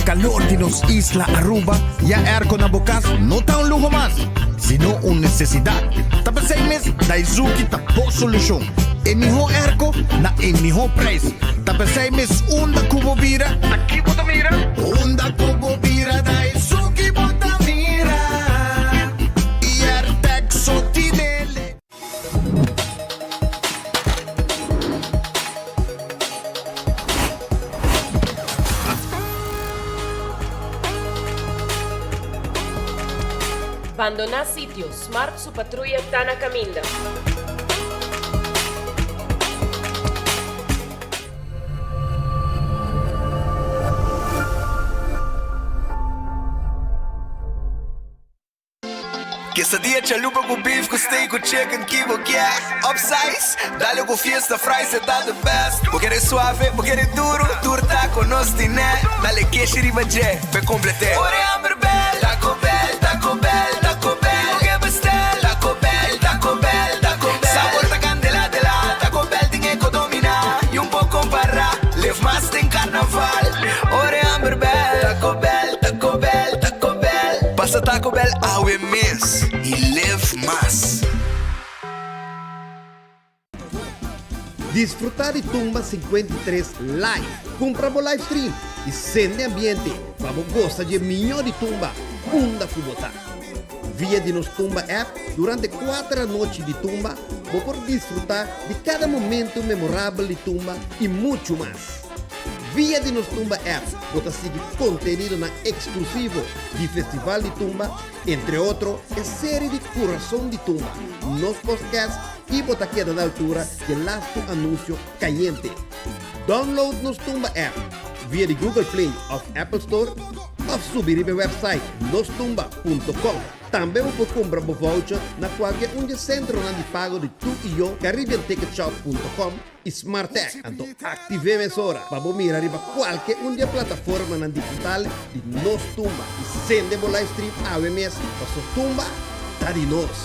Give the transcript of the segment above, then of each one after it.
calor di nos isla Aruba, ya airco na bo cas no ta un luho mas, sino un necesidad. Ta p'esey mes Daizuki ta bo solucion. E miho airco na e miho prijs. Ta p'esey mes unda cu bo bira, ta ki bo ta mira? Unda cu bo bira Daizuki bo ta mira. Y Airtec so tinele. Bandoná sitio, Smart su patruya ta na kaminda. Quesadilla chalupa cu beef cu steak cu chicken ki bo kier Upsize, dale cu fiesta fries e ta the best Bo kere suave, bo kere duro, tur taco nos tine Dale keshi riba dje, p'e complete Ora e hamber bel, Taco Bell, Taco Bell, Taco Bell Bo ke bestel, Taco Bell, Taco Bell, Taco Bell Sabor ta candela de la, Taco Bell tin e co domina Y un por compara, live mas den carnaval Ora e hamber bel, Taco Bell, Taco Bell, Taco Bell. Pasa Taco Bell awe mes y live mas. Disfruta di Tumba 53 live! Cumpra bo live stream y sende ambiente pa bo gosa dje miyo di Tumba unda cu bo ta. Via di nos Tumba app durante cuater anochi di Tumba bo por disfruta di cada momento memorabel di Tumba y mucho mas. Via di nos Tumba app bo ta sigui contenidonan exclusivo di Festival di Tumba, entre otro e serie di Curason di Tumba, nos podcast y bo ta keda na altura dje lastu anuncio cayente. Download nos Tumba app via di Google Play of Apple Store of subi riba e website nostumba.com. Tambe bo por kumpra bo voucher na kualke un di e sentronan di pago di Tu i Yo, caribbeanticketshop.com i Smartech. Anto aktiv'é mesora pa bo mira riba kualke un di e plataformanan digital di Nos Tumba i sende bo livestream awe mes paso tumba ta di nos!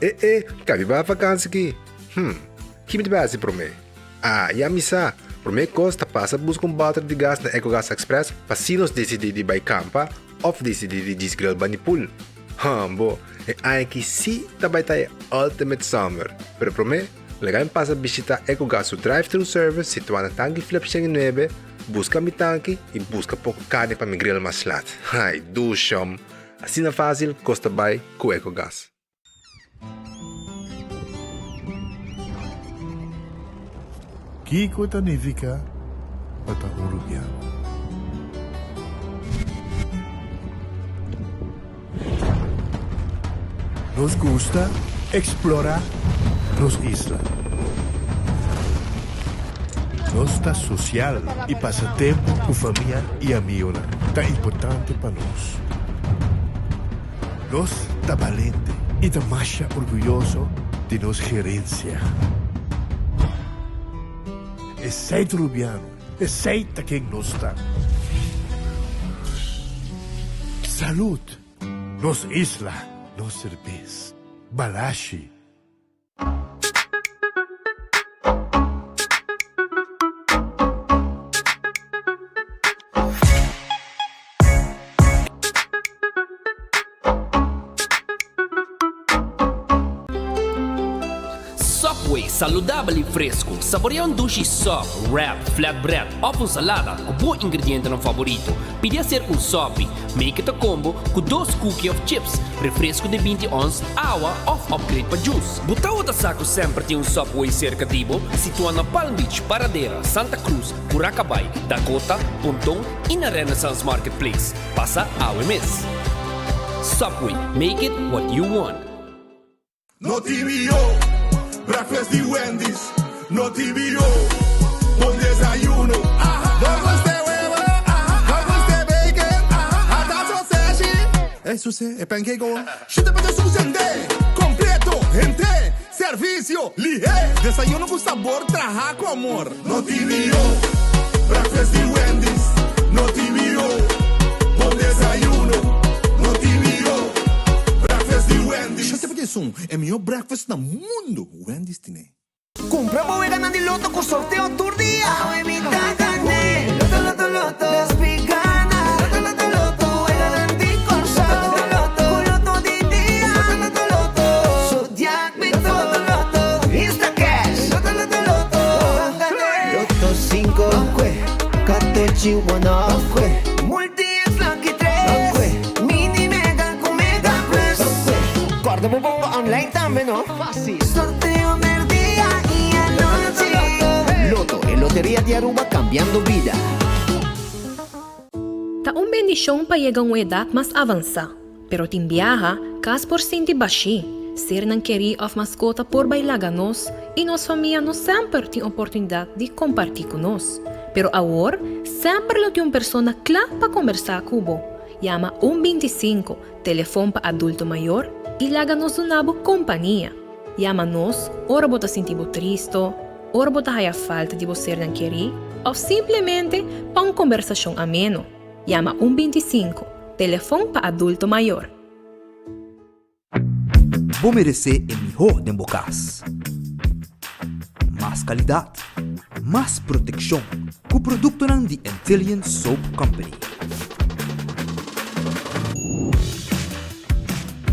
E e, ka biba vakansi ki? Hm, ki mi ta bai hasi promé? Ah, ya mi sa! Promé kos ta pasa buska un bòter di gas na Ecogas Express pa si nos disidí di bai kampa òf disidí di djis grill bani pool. Hòmbo, e aña aki sí ta bai ta e ultimate summer! Pero promé, laga mi pasa bishitá Ecogas su drive-thru service situá na Tanki Flip 109, buska mi tanki i buska poko karni pa mi grill mas lat. Ai, dushòm! Asina fásil kos ta bai ku Ecogas. Kiko ta nifiká pa ta un rubiano? Nos gusta eksplorá nos isla. Nos ta sosial i pasa tempu ku famia i amigunan ta importante pa nos. Nos ta balente i ta masha orguyoso di nos gerensia. Esei ta Rubiano, esei ta ken nos ta. Salud! Nos isla, nos serbes. Balashi! Subway, saludabel y fresco. Saborea un dushi sub, wrap, flatbread of un salada cu bo ingredientenan favorito. Pidi hacer un sopi. Make it a combo cu dos cookie of chips, refresco di 20 ons, awa of upgrade pa juice. Bo tawata sa cu semper tin un Subway cerca di bo? Situa na Palm Beach, Paradera, Santa Cruz, Curacabai, Dakota, Ponton y na Renaissance Marketplace. Pasa awe mes. Subway, make it what you want. No TVO, breakfast di Wendy's. No TVO, bon desayuno. No gusta e webo, no gusta e bacon, ata sausage. Ey suse, e pancake awo. Shita pa ta susende, completo, hente, servicio, lihe. Desayuno cu sabor traha cu amor. No TVO, breakfast di Wendy's. No TVO, bon desayuno. No TVO, breakfast di Wendy's. Shata pa ta esun, e miho breakfast na mundo, Wendy's tine. Cumpra bo weganan di loto cu sorteo tur dia. Awe mi ta gane. Loto loto loto. Despi gana. Loto loto loto. Weganan di Corsou. Loto loto. Cu loto di dia. Loto loto loto. Zodiac mi to. Loto loto. Instacash. Loto loto loto. Gane. Loto cinco. Catochi one off. Multi X lucky tres. Mini mega cu mega plus. Corda bo bongo online tambe no. Facil. Sorteo merdia y anochi. Lotto, e loteria di Aruba cambiando bida. Ta un bendishon pa yega un edat mas avansá, pero tin biaha kas por sinti bashí, sernan kerí òf maskota por bai laga nos i nos famia no semper tin oportunidat di kompartí ku nos. Pero awor semper lo tin un persona kla pa kombersá ku bo. Yama un 25, telefon pa adulto mayor, i laga nos duna bo kompania. Yama nos ora bo ta sinti bo tristo, ora bo ta haya falta di bo sernan kerí òf simplemente pa un kombersashon ameno. Yama un 25, telefon pa adulto mayor. Bo meresé e mihó den bo kas. Mas kalidat, mas protekshon ku produktonan di Antillian Soap Company.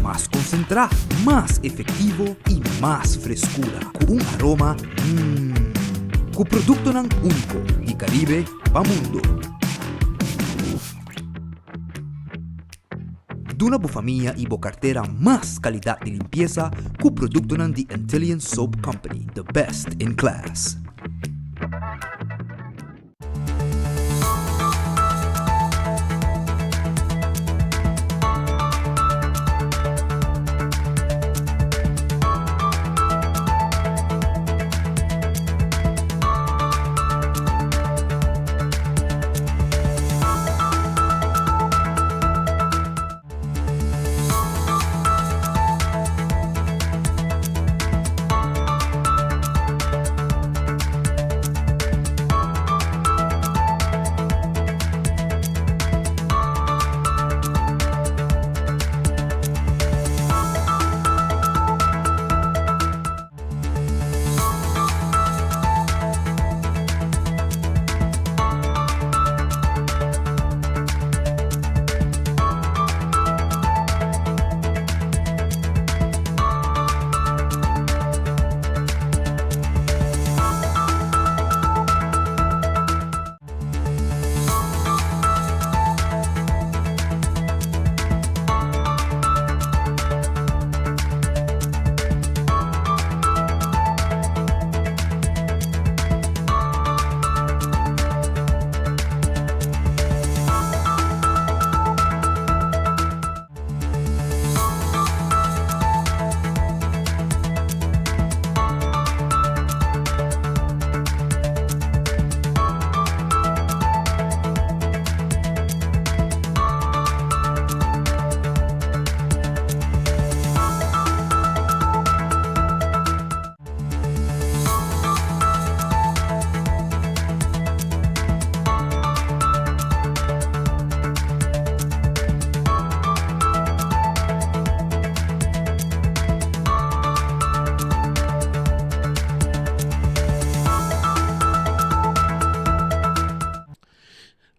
Mas konsentrá, mas efektivo i mas freskura ku un aroma mmm. Ku produktonan úniko di Karibe pa mundo. Duna bo famia i bo kartera mas kalidat di limpiesa ku produktonan di Antillian Soap Company, the best in class.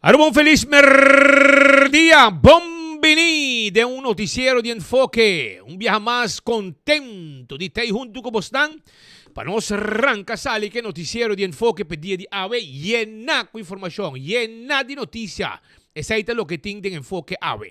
Aruba un feliz merdia, bon bini den un noticiero di Enfoke. Un biaha mas contento di tei hunto cu bosnan pa nos ranca sali cu e noticiero di Enfoke p'e dia di awe yena cu informacion, yena di noticia. Esey ta loke tin den Enfoke awe.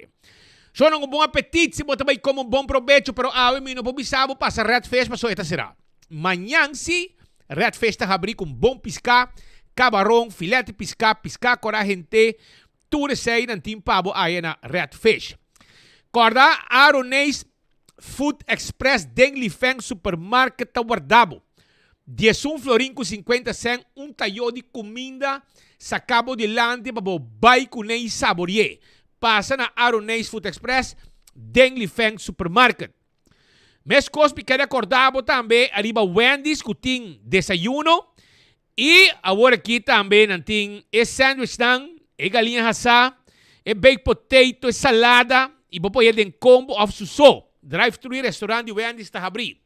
Shownan un bon apetit si bo ta bay come un bon probecho pero awe mi no por bisa bo pasa Red Fish pasobra e ta cera. Mañan si Red Fish ta habri ku un bon piská, kabaron, filet di piská, piská kora hente, tur esei nan tin pa bo aya na Red Fish. Kòrda Aroneis Food Express den Lifeng Supermarket ta warda bo. Diesun florin ku sinkuenta sèn un tayó di kuminda saka bo dilanti pa bo bai kuné i sabori'é. Pasa na Aroneis Food Express den Lifeng Supermarket. Meskos mi kere akorda bo tambe ariba Wendy's ku tin desayuno i awor aki tambe nan tin e sandwichnan, e galiña hasá, e baked potato, e salada i bo por hel den kombo òf su so. Drive thru i restaurant di Wendy's ta habrí.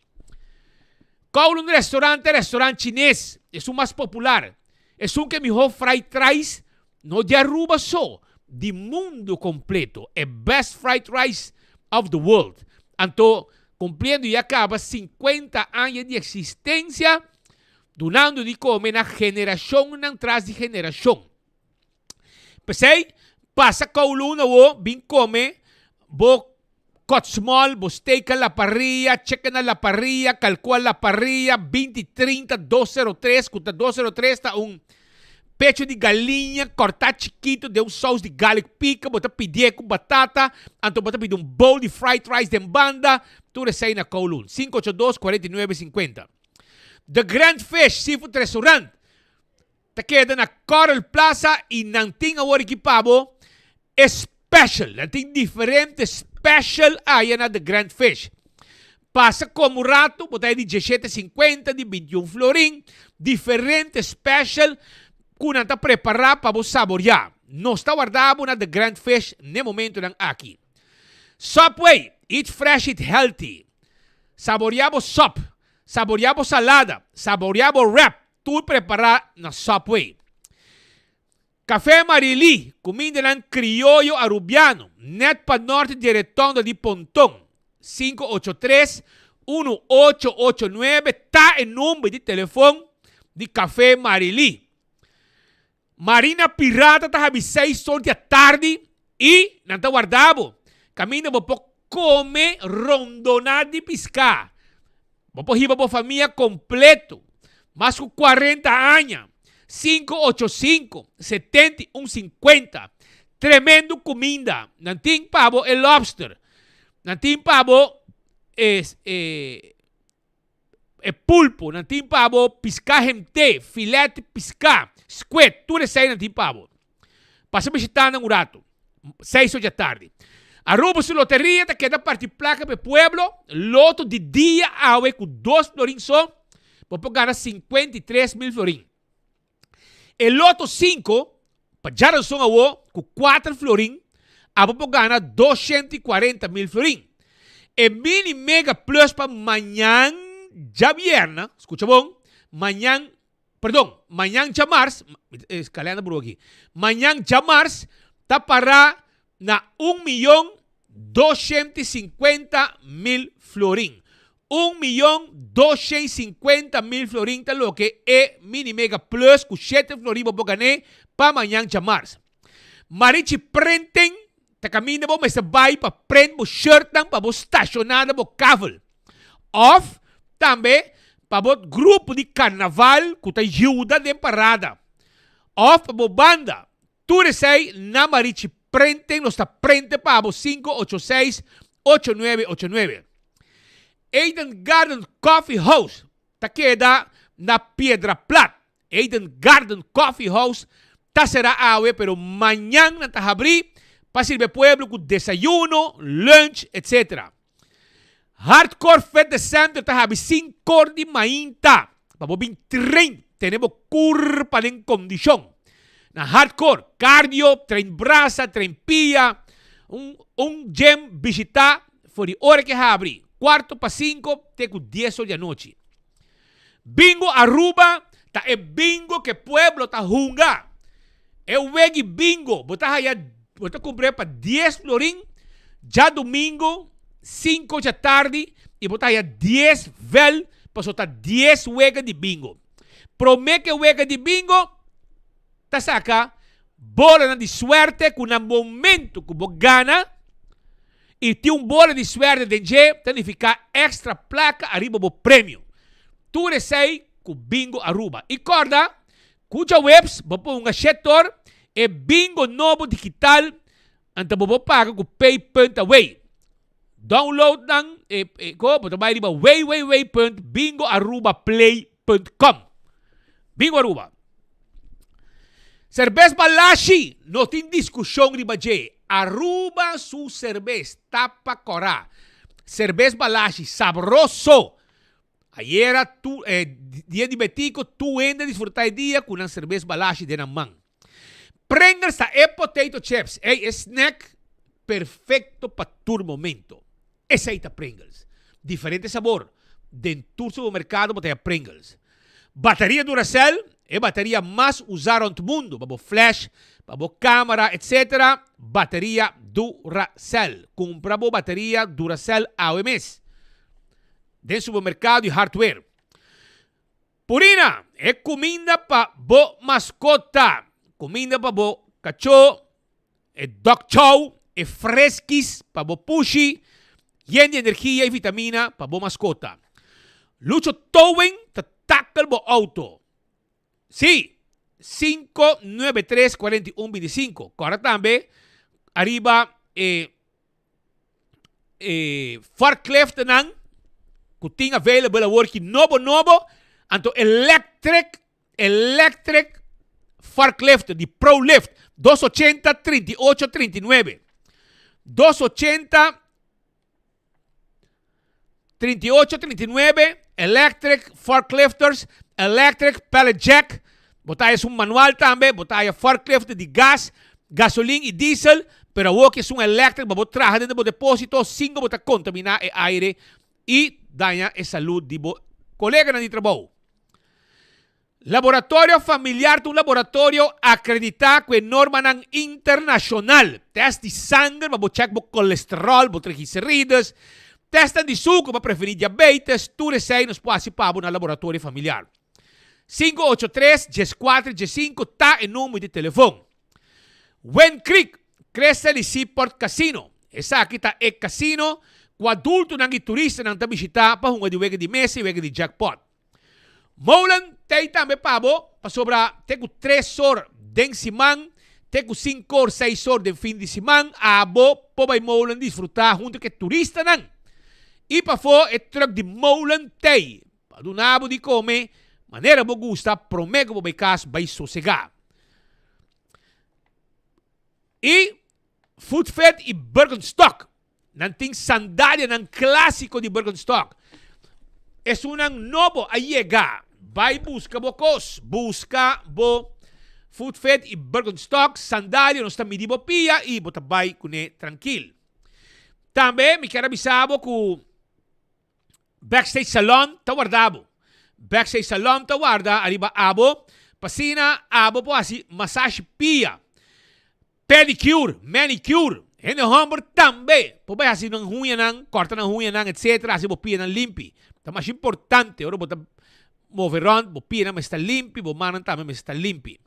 Kowloon Restaurant ta e restaurant chines esun mas popular, esun ku e mihó fried rice no di Aruba so, di mundo completo, e best fried rice of the world. Anto, cumpliendo ya caba 50 aña di existencia, dunando di come na generacionnan tras di generacion. P'esei, pasa Kowloon awo, bin come bo cut small, bo steak a la parrilla, chicken a la parrilla, calcua a la parrilla, 20 30 203, cu ta 203 ta un pecho di galiña corta chikito den un saus di garlic pica, bo ta pidié cu batata, anto bo ta pidi un bowl di fried rice den banda, tur esei na Kowloon. 582 49 50. The Grand Fish Seafood Restaurant ta keda na Coral Plaza y nan tin awor aki pa bo e special. Nan tin diferente special aya na The Grand Fish. Pasa como rato, bo ta di diesshete sinkuenta, di bintiun florin, diferente special ku nan ta prepara pa bo saboria. Nos ta warda bo na The Grand Fish n'e momentonan aki. Subway, eat fresh, eat healthy. Saboria bo sop, saboria bo salada, saboria bo wrap, Tur prepará na Subway. Café Marilí, kumindanan krioyo arubiano, nèt pa nòrt di e retondo di Ponton. 583 1889 ta e number di telefon di Café Marilí. Marina Pirata ta habi seis or di atardi i nan ta warda bo. Kaminda bo por kome rondoná di piská. Bo por hiba bo famia kompleto, mas ku kuarenta aña. 585 71 50. Tremendo kuminda. Nan tin pa bo e lobster. Nan tin pa bo e e. E pulpo, nan tin pa bo piská hemté, filet piská, squid, tur esei nan tin pa bo. Pasa bishitá nan un ratu, seis or dja tardi. Aruba su loteria ta keda parti plaka pa e pueblo, loto di dia awe ku dos florin so, bo por gana 53 mil florin. E loto 5, pa djaranson awo, ku 4 florin, abo por gana 240 mil florin. E mini mega plus pa mañan djabierna, skucha bon, mañan, perdon, mañan djamars, e kalenda buru aki, mañan djamars ta para na 1.250.000 florin. 1.250.000 florin ta loke e mini mega plus ku 7 florin bo por gané pa mañan djamars. Marichi Printing ta kaminda bo mester bai pa print bo shirtnan pa bo stashoná na bo kavel. Òf tambe pa bo grupo di karnaval ku ta yuda den parada. Òf pa bo banda. Tur esei na Marichi Printing nos ta printe pa bo 586 8989. Eden Garden Coffee House ta keda na Piedra Plat. Eden Garden Coffee House ta sera awe pero mañan nan ta habri pa sirbi e pueblo ku desayuno, lunch etc. Hardcore Fitness Center ta habri sinkor di mainta pa bo bin train, tene bo kurpa den kondishon. Na Hardcore, cardio, train brasa, train pia, un un gym bishita for di ora ke habri, kuarto pa sinko te ku dies or di anochi. Bingo Aruba ta e bingo ke pueblo ta hunga. E wegi bingo bo ta haya bo ta kumpr'é pa dies florin djadumingo sinko djatardi i bo ta haya dies vèl pasobra ta dies wega di bingo. Promé ke wega di bingo ta saka bolanan di suerte ku na momento ku bo gana I tin un bola di suerte den dje ta nifiká èkstra plaka ariba bo premio. Tur esei ku Bingo Aruba. I kòrda ku djaweps bo por hunga shetor e bingo nobo digital anto bo por paga ku Pay Punt Away. Download nan e ko bo ta bai riba www.bingoarubaplay.com. Bingo Aruba. Serbes Balashi, no tin diskushon riba dje. Aruba su serbes ta pa kòrá. Serbes Balashi, sabroso! Ayera tu eh, dia di Betico, tur hende a disfrutá e dia ku nan serbes Balashi den nan man. Pringles ta e potato chips, ey, e snack perfecto pa tur momento. Esey ta Pringles. Diferente sabor. Den tur supermerkado bo ta haya Pringles. Bateria Duracell, e bateria mas usa rond mundo pa bo flash, pa bo camera etc. Bateria Duracell. Cumpra bo bateria Duracell awe mes den supermercado y hardware. Purina, e cuminda pa bo mascota. Cuminda pa bo cacho, e dog chow, e freskis pa bo pushi, yen di energia y vitamina pa bo mascota. Lucho Towing ta tackle bo auto. Sí, 593 41 25. Corda tambe ariba e e forkliftnan ku tin available awor ki nobo nobo, anto electric electric forklift di ProLift 280 38 39 280 38 39 electric forklifters electric pallet jack bo ta haya un manual tambe bo ta haya forklift di gas gasolin y diesel pero awor ki esun electric pa bo traha den bo deposito sin ku bo ta kontamina e aire y daña e salud di bo koleganan di trabou. Laboratorio Familiar ta un laboratorio akreditá ku e normanan internashonal. Tèst di sanger pa bo chèk bo kolesteròl, bo triglicerides, tèstnan di suku pa prevení diabetes, tur esei nos por hasi pa bo na Laboratorio Familiar. 583 14 15 ta e number di telefon. Wind Creek, Crystal y Seaport Casino. Esaki ta e casino ku adultonan y turistanan ta bishitá pa hunga di wega di mesa y wega di jackpot. Molen t'ei tambe pa bo, pasobra te ku tres or den siman, te ku sinku or, seis or den fin di siman, abo por bai Molen disfrutá huntu ku e turistanan. I pafó e trùk di Molen t'ei pa duna bo di kome manera bo gusta promé ku bo bai kas bai sosegá. I Foodfed i Birkenstock. Nan tin sandalianan klásiko di Birkenstock. Esunnan nobo a yega. Bai buska bo kos. Buska bo Foodfed i Birkenstock sandalia. Nos ta midi bo pia i bo ta bai kuné trankil. Tambe mi kier a bisa bo ku Backstage Salon ta warda bo. Backstage Salon ta warda ariba abo pa asina abo por hasi masashi pia, pedicure, manicure. Hende homber tambe por bai hasi nan huñanan, corta nan huñanan etc. Hasi bo pianan limpi. Ta masha importante ora bo ta move rond bo pianan mester ta limpi, bo mannan tambe mester ta limpi.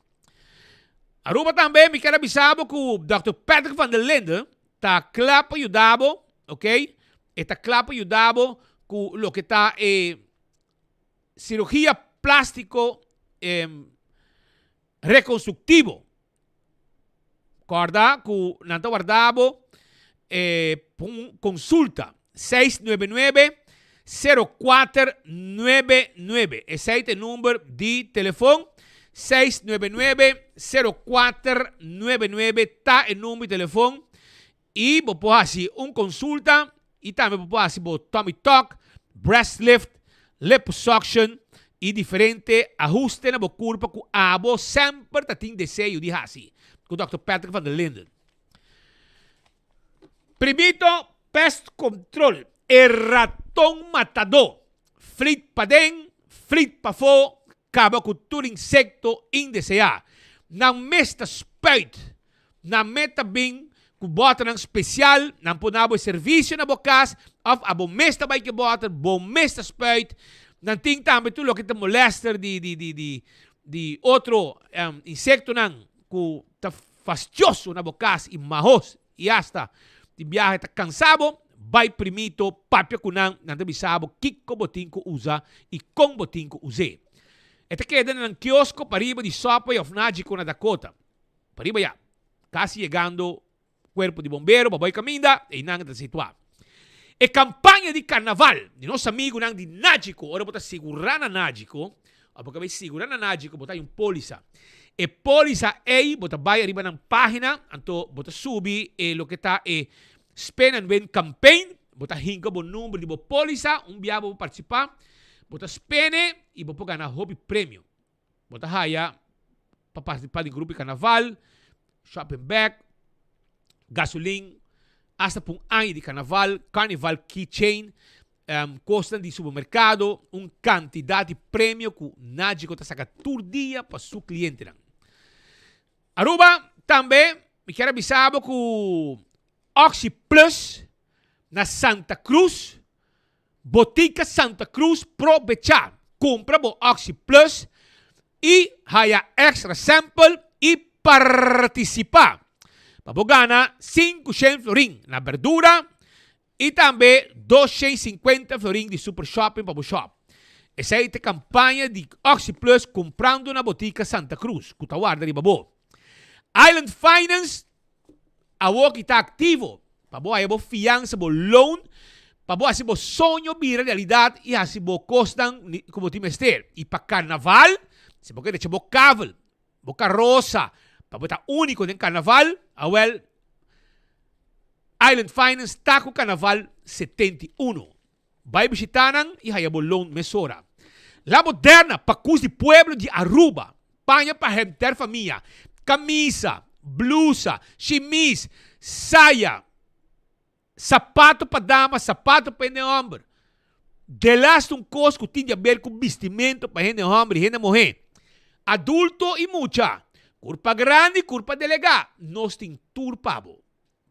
Aruba tambe mi kier a bisa bo cu Dòkter Patrick van der Linden ta kla pa yuda bo, ok, e ta kla pa yuda bo ku loke ta e sirugia plástiko rekonstruktivo. Kòrda ku nan ta warda bo pa un konsulta, 699 0499. Esei ta e number di telefon. 699 0499 ta e number di telefon. I bo por hasi un konsulta i tambe bo por hasi bo tummy tuck, breast lift, liposuction i diferente ahuste na bo kurpa ku abo semper ta tin deseo di hasi ku Dòkter Patrick van der Linden. Primito Pest Control, e raton matadó. Flit paden, flit pafó, kaba ku tur insekto indeseá. Nan mes ta spuit. Nan mes ta bin ku bòternan spesial, nan por na bo e servisio na bo kas òf abo mes ta bai ku e bòter, bo mes ta spuit. Nan tin tambe tur loke ta molèster di di di di di otro insektonan ku ta fastioso na bo kas i mahos i asta tin biaha e ta kansa bo, bai primito papia ku nan, nan ta bisa bo kiko bo tin ku usa i kon bo tin ku us'é. E ta keda na nan kiosko pariba di Subway of Nagico na Dakota. Pariba ya, kasi yegando Cuerpo di Bombero pa bai kaminda, einan e ta situá. E kampaña di karnaval di nos amigunan di Nagico, ora bo ta sigurá na Nagico, òf bo ka bai sigurá na Nagico, bo ta hay un pólisa. E pólisa ei bo ta bai ariba nan página, anto bo ta subi e loke ta e Spin and Win campaign, bo ta hinka bo number di bo pólisa, un bia bo por partisipá, bo ta spene i bo por gana hopi premio. Bo ta haya pa partisipá den grupo di karnaval, shopping bag, gasolin, hasta pa un aña di karnaval, carnival keychain. Kosnan di supermerkado, un kantidat di premio ku Nagico ta saka tur dia pa su klientenan. Aruba, tambe mi kier a bisa bo ku Oxi Plus na Santa Cruz, Botica Santa Cruz probechá kumpra bo Oxi Plus i haya extra sample i partisipá pa bo gana 500 florin na berdura I tambe 250 florin di Super Shopping pa bo shop. Esei ta e kampaña di Oxi Plus kumprando na Botica Santa Cruz ku ta warda riba bo. Island Finance awor ki ta aktivo pa bo haya bo fiansa, bo loan, pa bo hasi bo soño bira realidat i hasi bo kosnan ku bo tin mester. I pa karnaval, si bo ke drecha bo kavel, Bo karosa pa bo ta úniko den karnaval, awèl Island Finance ta ku Karnaval 71. Bai bishitá nan i haya bo loan mesora. La Moderna, pakus di pueblo di Aruba, paña pa henter famia, kamisa, blusa, shimis, saya, Sapato pa dama, sapato pa hende hòmber. Delaste un kos ku tin di aber ku bistimentu pa hende hòmber i hende muhé. Adulto i mucha. Kurpa grandi, kurpa delegá. Nos tin tur pa bo.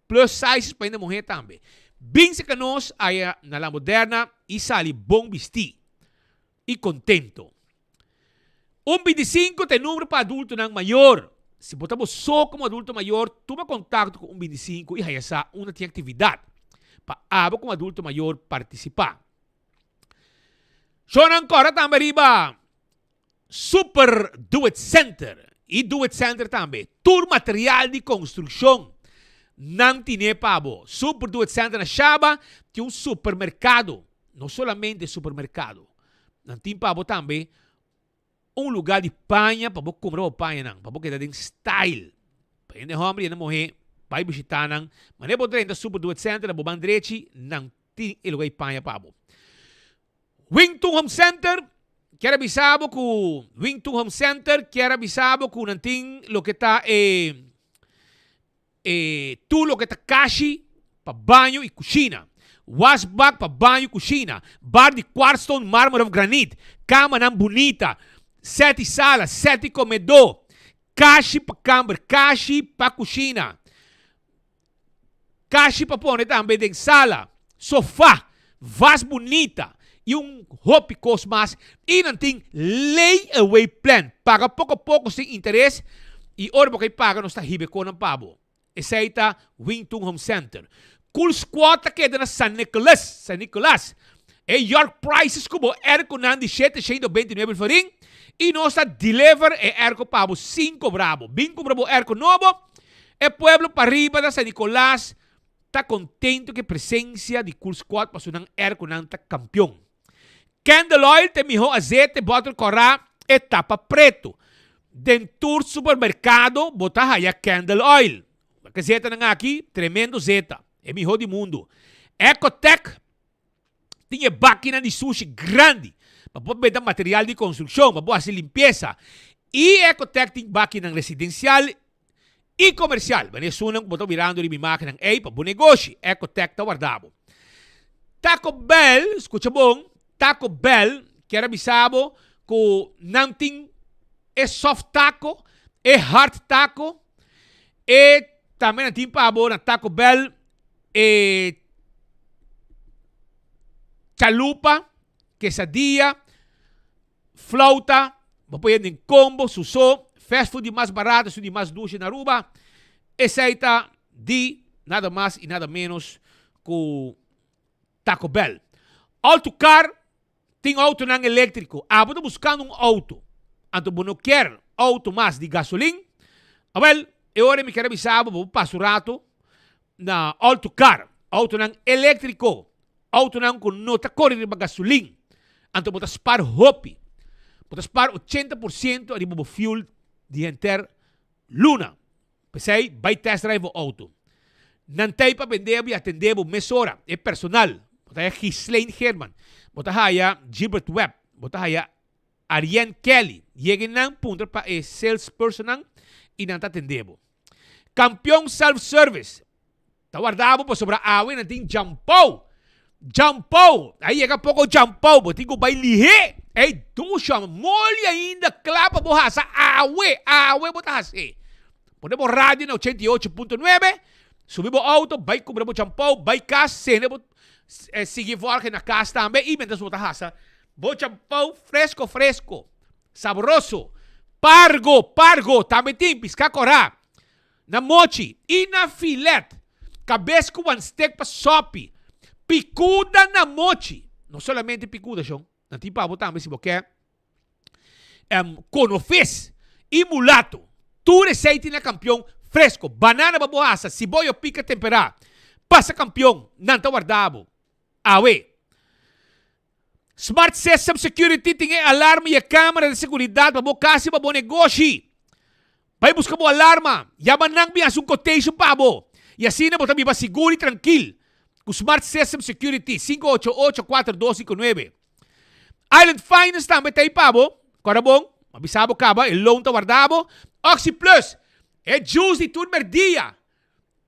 Plus sizes pa hende muhé tambe. Bin serka nos aya na La Moderna i sali bon bistí i kontento. Un 25 ta e numero pa adultonan mayor. Si bo ta bo so como adulto mayor, tuma contacto cu un 25 y haya sa unda tin actividad pa abo como adulto mayor participa. Shownan cora tambe riba Super Do It Center y Do It Center tambe. Tur material di construccion nan tine pa bo. Super Do It Center na Shaba tin un supermercado, no solamente supermercado. Nan tin pa bo tambe un lugar di paña pa bo cumpra bo pañanan, pa bo keda den style. Pa hende homber y hende muhe bay bishita nan. Manera bo drenta Super Do It Center na bo ban drechi, nan tin e lugar di paña pa bo. Wington Home Center kier a bisa bo cu Wington Home Center kier a bisa bo cu nan tin loke ta e E tur loke ta kashi pa baño i kushina, wasbak pa baño i kushina, bar di kwartstone, marmer of granit, kamanan bunita, sèt i sala, sèt i komedó, kashi pa kamber, kashi pa kushina, kashi pa pone tambe den sala, sofa, vas bunita i un hopi kos mas. I nan tin lay-away plan, paga poko poko sin interes i ora bo kai paga nos ta hiba e konan pa bo. Esei ta Wingtun Home Center. Cool Squad ta keda na San Nicolas, San Nicolas. E York Prices ku bo erkonan di 729 florin i nos ta deliver e erko pa bo sin kobra bo. Bin kumpra bo erko nobo. E pueblo pariba na San Nicolas ta contento cu e presencia di Cool Squad paso nan airconan ta campeon. Candle Oil ta e miho azete bottle cora e tapa preto. Den tur supermercado bo ta haya Candle Oil. Wak e zetanan aki, tremendo zeta, e miho di mundo. Ecotec tin e bakinan di sushi grandi pa bo benta material di construccion, pa bo haci limpieza. Y Ecotec tin bakinan residencial y comercial. Wanneer esunnan cu bo ta mirando riba imagennan ey pa bo negoshi, Ecotec ta warda bo. Taco Bell, scucha bon, Taco Bell kier a bisa bo cu nan tin e soft taco, e hard taco, e tambe nan tin pa bo na Taco Bell e chalupa, quesadilla, Flauta, bo por yendo den combo, su so, fast food di mas barato, esun di mas dushi na Aruba. Esey ta di nada mas y nada menos cu Taco Bell. Autocar tin autonan electrico. Abo ta buscando un auto, anto bo no kier auto mas di gasolin? Awel, e ora mi kier a bisa bo, bo por pasa un rato na Autocar, autonan electrico. Autonan ku no ta kore riba gasolin, anto bo ta spar hopi. Bo ta spar 80% ariba bo fuel di henter luna. P'esei bai test drive bo auto. Nan ta ei pa bende bo i atende bo mesora. E personal, bo ta haya Ghislaine Geerman, bo ta haya Gilbert Webb, bo ta haya Arienne Kelly. Yega einan puntra pa e salespersonnan i nan ta atende bo. Kampion Self Service. Ta warda bo pasobra awe nan tin djampou. Jampou, a yega poko jampou, bo tin ku bai lihé. Ey, dusha, moli ainda kla pa bo hasa awe, awe bo ta has'é. Pone bo radio na 88.9, subi bo auto, bai kumpra bo jampou, bai kas, sende bo, sigui volge na kas tambe i mientras bo ta hasa bo jampou fresko fresko, sabroso. Pargo, pargo, tambe tin piská kòrá. Na mochi i na filet. Kabes ku wan stek pa sopi. Pikuda na mochi. No solamente pikuda, shon. Nan tin pa bo tambe si bo ke konofes i mulato. Tur esei tin na Kampion fresko. Banana pa bo hasa, siboyo pika temperá. Pasa Kampion, nan ta warda bo. Awe. Smart System Security tin e alarma i e kamera di seguridat pa bo kas i pa bo negoshi. Bai buska bo alarma, yama nan bin hasi un quotation pa bo i asina bo ta biba sigur i trankil ku Smart System Security, 588 4259. Island Finance tambe ta ei pa bo. Kòrda bon, m'a bisa bo kaba, e loan ta warda bo. Oxi Plus, e juice di tur merdia.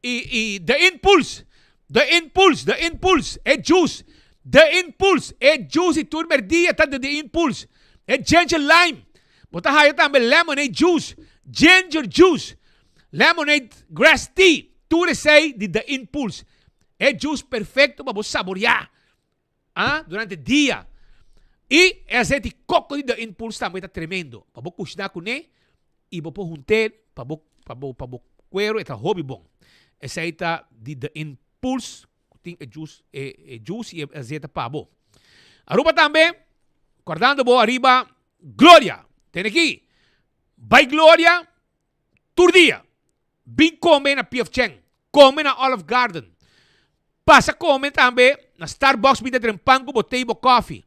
I i The Impulse, The Impulse, The Impulse, e juice, The Impulse, e juice di tur merdia ta di The Impulse, e ginger lime, bo ta haya tambe lemonade juice, ginger juice, lemonade grass tea, tur esei di The Impulse, e juice perfecto pa bo saborea ah durante dia. I e azeti koko di The Impulse tambe ta tremendo pa bo kushina kuné i bo por hunt'é pa bo pa bo pa bo kuero e ta hopi bon. Esei ta di The Impulse ku tin e juice e e juice i e azeta pa bo. Aruba tambe kordando bo ariba Gloria. Tene aki bai Gloria tur dia. Bin kome na PF Chang, kome na Olive Garden. Pasa kome tambe na Starbucks bin ta dren pan ku bo te i bo kòfi.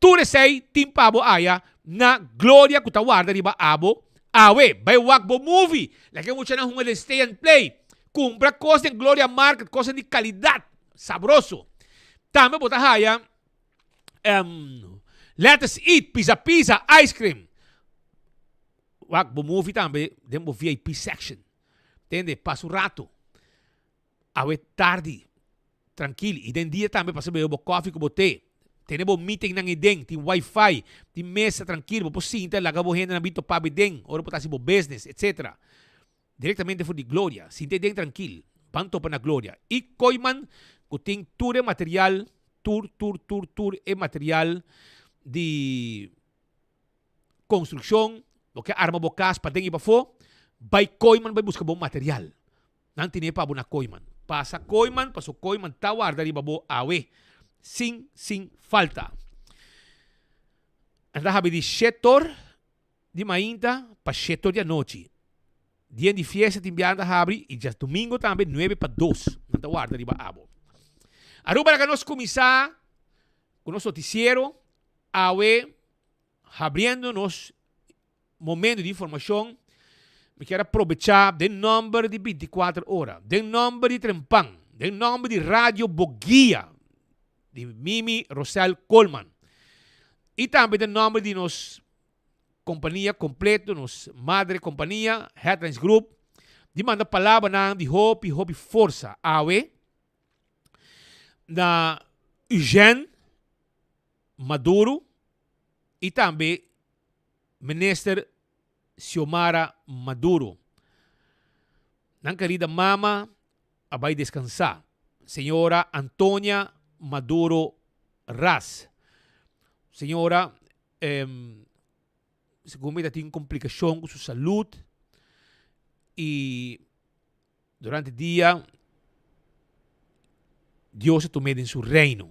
Tur esei tin pa bo aya na Gloria ku ta warda riba abo awe. Bai wak bo movie, laga e muchanan hunga den Stay and Play. Kumpra kos den Gloria Market, kosnan di kalidat, sabroso. Tambe bo ta haya Let Us Eat, Pizza Pizza, ice cream. Wak bo movie tambe den bo VIP section. Tende, pasa un rato. Awe tardi, trankil. I den dia tambe pasa bebe bo koffie ku bo te. Tene bo meetingnan ei den, tin wifi, tin mesa trankil, bo por sinta laga bo hendenan bin topa bo ei den ora bo ta hasi bo business, etcetera. Directamente for di Gloria. Sinta ei den trankil. Ban topa na Gloria. I Kooiman ku tin tur e material, tur, tur, tur, tur e material di. Construccion, bo ke arma bo cas paden y pafo, bay Kooiman bay busca bo material. Nan tine pa bo na Kooiman. Pasa Kooiman paso Kooiman ta warda riba bo awe sin sin falta. Nan ta habi di shetor di mainta pa shetor di anochi. Dia di fiesta tin biaha nan ta habri y djadomingo tambe nuebe pa dos nan ta warda riba abo. Aruba laga nos cuminsa cu nos noticiero awe. Habriendo nos momento di informacion, mi kier a probecha den nomber di 24 ora, den nomber di Trempan, den nomber di Radio Boguia, di Mimi Rosel Coleman, y tambe den nomber di nos compania completo, nos madre compania, Headlines Group, di manda palabranan di hopi, hopi forsa awe na Eugène Maduro y tambe Minister Xiomara Maduro. Nan kerida mama a bay descansa, Señora Antonia Maduro Ras. Señora segun mi ta tin complicacion cu su salud y Durante dia, Dios a tum'é den su reino.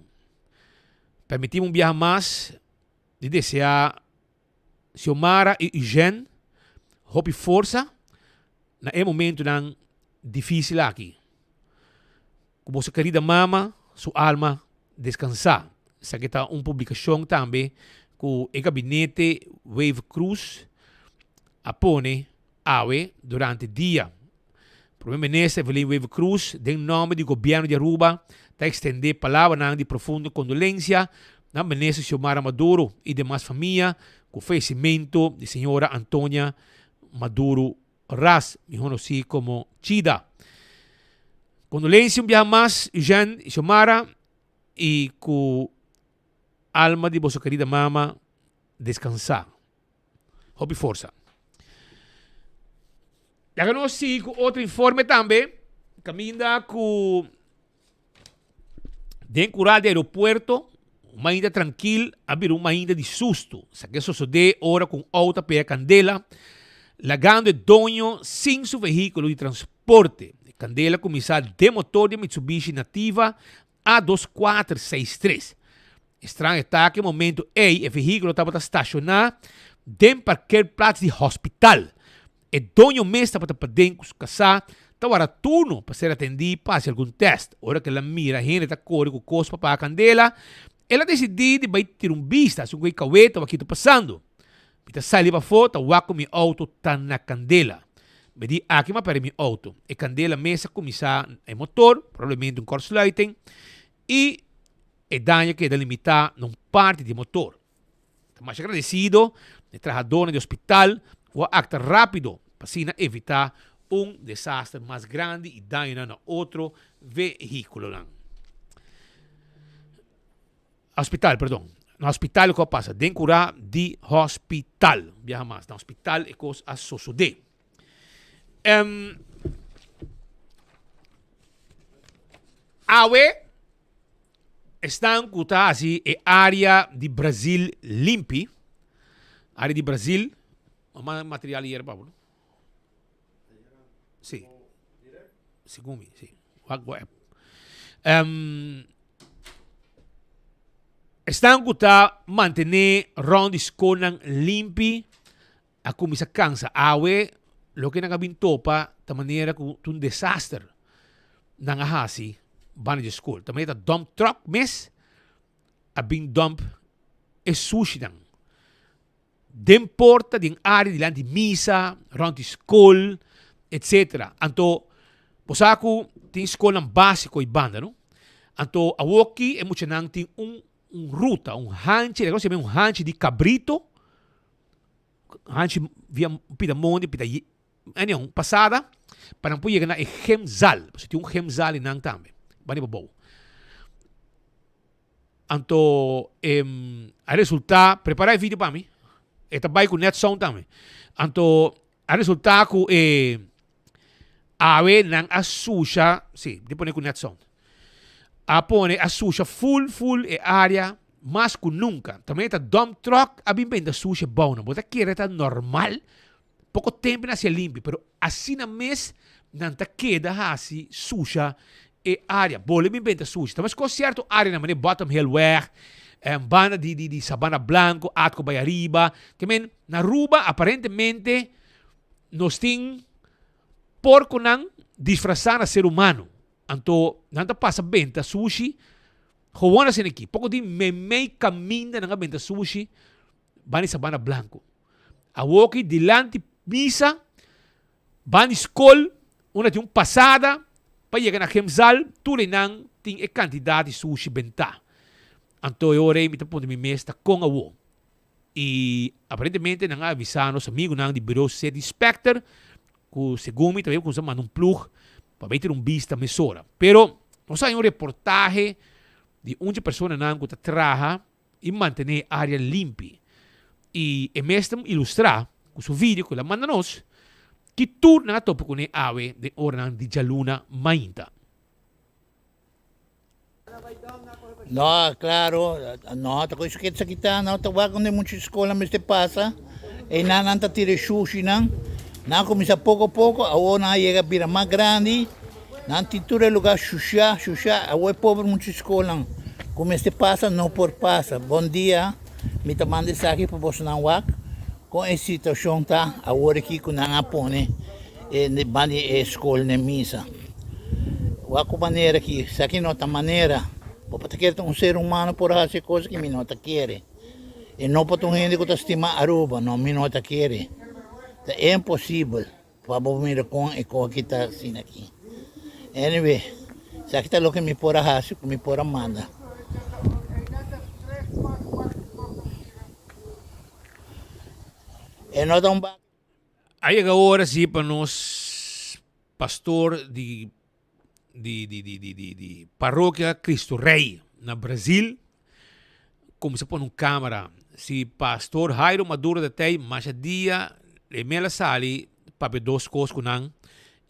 Permití'm un biaha mas di deseá Xiomara i Eugène hopi forsa na e momentunan difísil aki. Ku boso kerida mama su alma deskansá. Esaki ta un publikashon tambe ku e gabinete Wever-Croes a pone Awe durante dia, Prome Minister Evelyn Wever-Croes den nomber di Gobierno di Aruba ta extende palabranan di profundo condolencia na Minister Xiomara Maduro y demas famia cu fayecimento di Señora Antonia Maduro Ras, miho conoci como Chida. Condolencia un biaha mas Eugène y Xiomara. I ku alma di boso kerida mama deskansa. Hopi forsa. Laga nos sigui ku otro informe tambe. Kaminda ku den kural di aeropuerto un mainta trankil a bira un mainta di susto. Esaki a sosode ora ku un outo a pega kandela lagando e doño sin su vehíkulo di transporte. E kandela kuminsá den motor di e Mitsubishi Nativa A dos kuater seis tres. E straño ta ku e momento ei e vehíkulo tabata stashoná den parkeerplaats di hospital. E doño mes tabata paden ku su kasá ta wara turno pa ser atendí pa hasi algun tèst. Ora ku el a mira hende ta kore ku kos pa paga kandela, el a desidí di bai tira un bista hasi un koi kaweta wak ki ta pasando. Mi ta sali pafó ta wak ku mi outo ta na kandela. Mi di aki m'a pèrdè mi outo. E kandela mes a kuminsá na e motor, probablemente un kortsluiting, i e daño keda limitá na un parti di e motor. Ta masha agradesido na e trahadónan di hospital ku a akta rápido pa asina evitá un desaster mas grandi i dañonan na otro vehíkulonan. Hospital, perdon. Na hospital ku a pasa. Den kurá di hospital. Biaha mas. Na hospital e kos a sosodé. Um, awe esnan ku ta hasi e área di Brazil limpi. Área di Brazil. Mama material hier, Pablo. Sí. Segun mi, sí. Wak bo app. Um, esnan ku ta mantené rond di skolnan limpi a kuminsá kansa. Awe loke nan a bin topa ta manera ku ta un desaster nan a hasi banda di skol. Ta manera ta dump truck mes a bin dump e sushinan. Den porta den área dilanti misa, rònt di skol, etsetera. Anto, bo sa ku tin skolnan básiko ei banda, no? Anto, awoki e muchanan tin un un ruta, un hanchi, laga nos yama un hanchi di kabrito, hanchi via pida mondi, pida anyhow, un pasada, pa nan por yega na e gymzaal. Pasobra tin un gymzaal einan tambe, banda di pabou. Anto a resulta, prepara e video pa mi, e ta bai ku net sound tambe. Anto a resulta ku e awe nan a susha, si, di pone ku net sound. A pone, a susha full full e area mas ku nunka. Tambe ta dump truck a bin benta susha bou nan. Bo ta kere ta normal? Poko tempu nan hasi a limpi, pero asina mes nan ta keda hasi susha e area. Bole bin benta susha. Ta meskos sierto areanan manera Bottom Hill Weg, banda di di di Sabana Blanco, Atco bai ariba. Ke men, na Aruba aparentemente nos tin porkonan disfrasá na ser humano. Anto nan ta pasa benta sushi gewoon asina aki. Poko di meimei kaminda nan a benta sushi Bani Sabana Blanco. Awoki dilanti misa, bani skol, unda tin un pasada pa yega na Gemzal, tur einan tin e kantidat di sushi bentá. Anto e ora ei mi ta puntra mi mes ta kon awo. I aparentemente nan a avisá nos amigunan di Bureau City Inspector ku segun mi ta bai kuminsá manda un plug pa bai tira un bista mesora. Pero nos a haña un reportahe di un dje personanan ku ta traha i mantené e área limpi. I e mes ta ilustrá ku su video ku el a manda nos ki tur nan a topa kuné awe den oranan di djaluna mainta. No, claro, no ta koe sukit sakita, no ta wak donde mucha escola mester pasa, einan nan ta tira e shushinan, nan a cuminsa poco poco, awor nan a yega bira mas grandi. Nan tin tur e lugar shusha, shusha, awor e pober mucha skolnan ku mester pasa no por pasa. Bon dia, mi ta manda esaki pa bosonan wak kon e situashon ta awor aki ku nan a pone e banda di e skol den misa. Wak ku manera aki, esaki no ta manera, bo por ta kere ta un ser humano por hasi e kos aki, mi no ta kere. E no por ta un hende ku ta stima Aruba, no, mi no ta kere. Ta imposibel. Pa bo mira kon e koki ta asina aki. Anyway, esaki ta loke mi por a hasi ku mi por a manda. E no ta un baka. A yega ora si pa nos pastor di di di di di di di parokia Cristo Rey. Na Brazil kuminsá pone un kámara. Si Pastor Jairo Maduro ta tei masha dia e mel a sali papia dos kos ku nan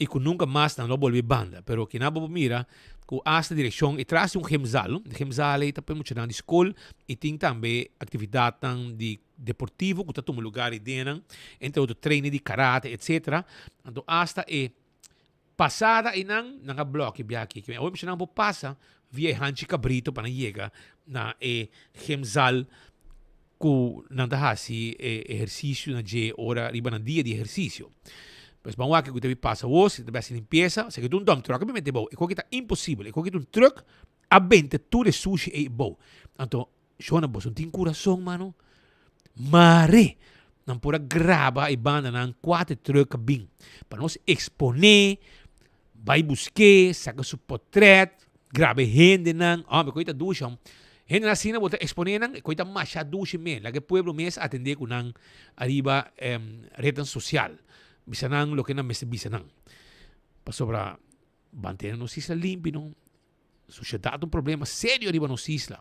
i ku nunka mas nan lo bolbe banda. Pero kinan bo por mira ku asta direkshon e tras di un gymzaal no. E gymzaal ei ta pa e muchanan di skol i tin tambe aktividatnan di deportivo ku ta tuma lugar ei den nan, entre otro training di karate etcetera. Anto asta e Pasada einan nan a blòk e biaha aki. Awor misha nan por pasa via e hanchi kabrito pa nan yega na e gymzaal ku nan ta hasi e ehersisio na dje ora riba nan dia di ehersisio. Pues ban wak ku ta bin pasa awor, si ta bin hasi limpiesa, esaki ta un dump truck a bin mete bou. E koki ta imposibel, e koki ta un truck a benta tur e sushi ei bou. Anto Shona boso no tin kurason mano? Mare! Nan por a graba e bandanan kuater truck a bin pa nos eksponé, bai busk'é, saka su potrèt, graba e hendenan. Hombre, koe ta dushi hom. Hendenan asina bo ta eksponé nan, koe ta masha dushi mes. Laga e pueblo mes atendé ku nan ariba retnan sosial. Bisa nan loke nan mester bisa nan. Pasobra ban tene nos isla limpi no. Sushedat ta un problema serio riba nos isla.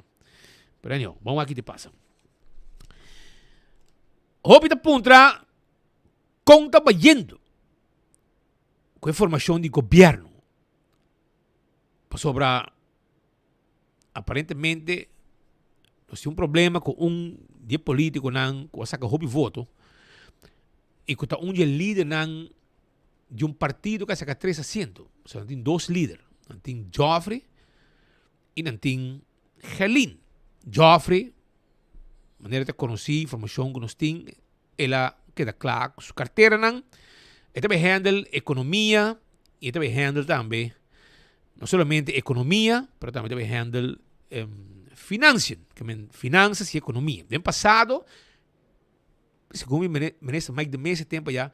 Pero anyhow, ban wak ki ta pasa. Hopi ta puntra kon ta bayendo ku e formashon di gobièrnu. Pasobra aparentemente nos tin un problema ku un di e politikonan ku a saka hopi voto i ku ta un di e lidernan di un partido ku a saka tres asiento. So nan tin dos lider. Nan tin Geoffrey i nan tin Gerlin. Geoffrey, manera ta konosí, informashon ku nos tin, el a keda kla ku su karteranan. E ta bai handle ekonomia i e ta bai handle tambe no solamente ekonomia, pero tambe ta bai handle financiën, ke men finansas i ekonomia. Den pasado Segun mi minister Mike de Meza tempo ya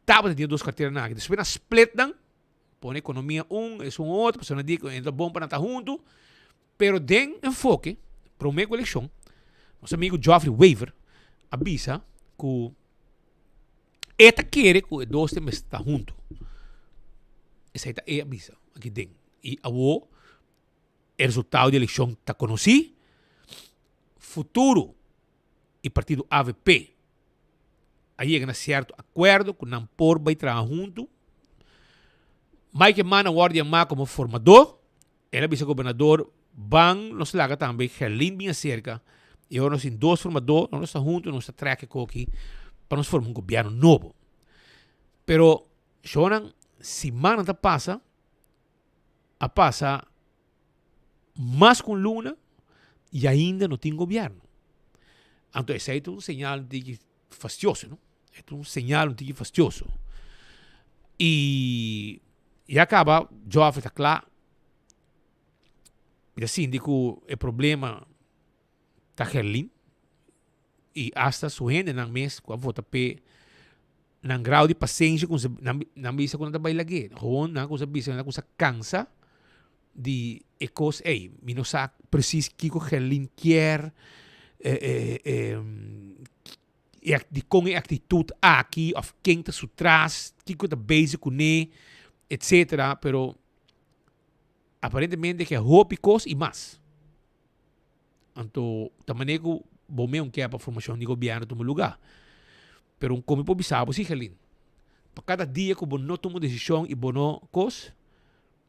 tabata tin e dos carteranan aki. Despues nan split nan, pone economia un, esun otro, pasobra nan di cu e ta bon pa nan ta hunto. Pero den enfoke, prome cu eleccion, nos amigo Geoffrey Wever a bisa cu e ta kere cu e dos tin mester ta hunto. Esey ta e a bisa aki den. Y awo e resultado di eleccion ta conoci. Futuro i partido avp a yega na sierto akuerdo ku nan por bai traha huntu. Mike Eman a wòrdu yamá komo formadó. El a bisa gobernador, Ban nos laga tambe Gerlin bin aserka i ora nos tin dos formadó, nos ta huntu, nos ta trèk e koki pa nos forma un gobièrnu nobo. Pero shownan, simannan ta pasa, a pasa mas ku un luna i ainda no tin gobièrnu. Anto esei ta un señal un tiki fastioso, no? E ta un señal un tiki fastioso. I ya kaba Joffre ta kla, mi ta sinti ku e problema ta Gerlin i asta su hendenan mes ku a vota p'e nan grado di pasenshi ku nan nan bisa ku nan ta bai lag'é. Gewoon nan kusa bisa nan kusa kansa di e kos ei. Mi no sa presis kiko Gerlin kier, dikon e aktitut aki òf ken ta su tras, kiko ta bezig kuné, etsetera, pero aparentemente ke hopi kos i mas. Anto ta manera ku bo meun ke pa formashon di gobièrnu tuma lugá. Pero un komi por bisa bo si, Gerlin, pa kada dia ku bo no tuma un desishon i bo no kos,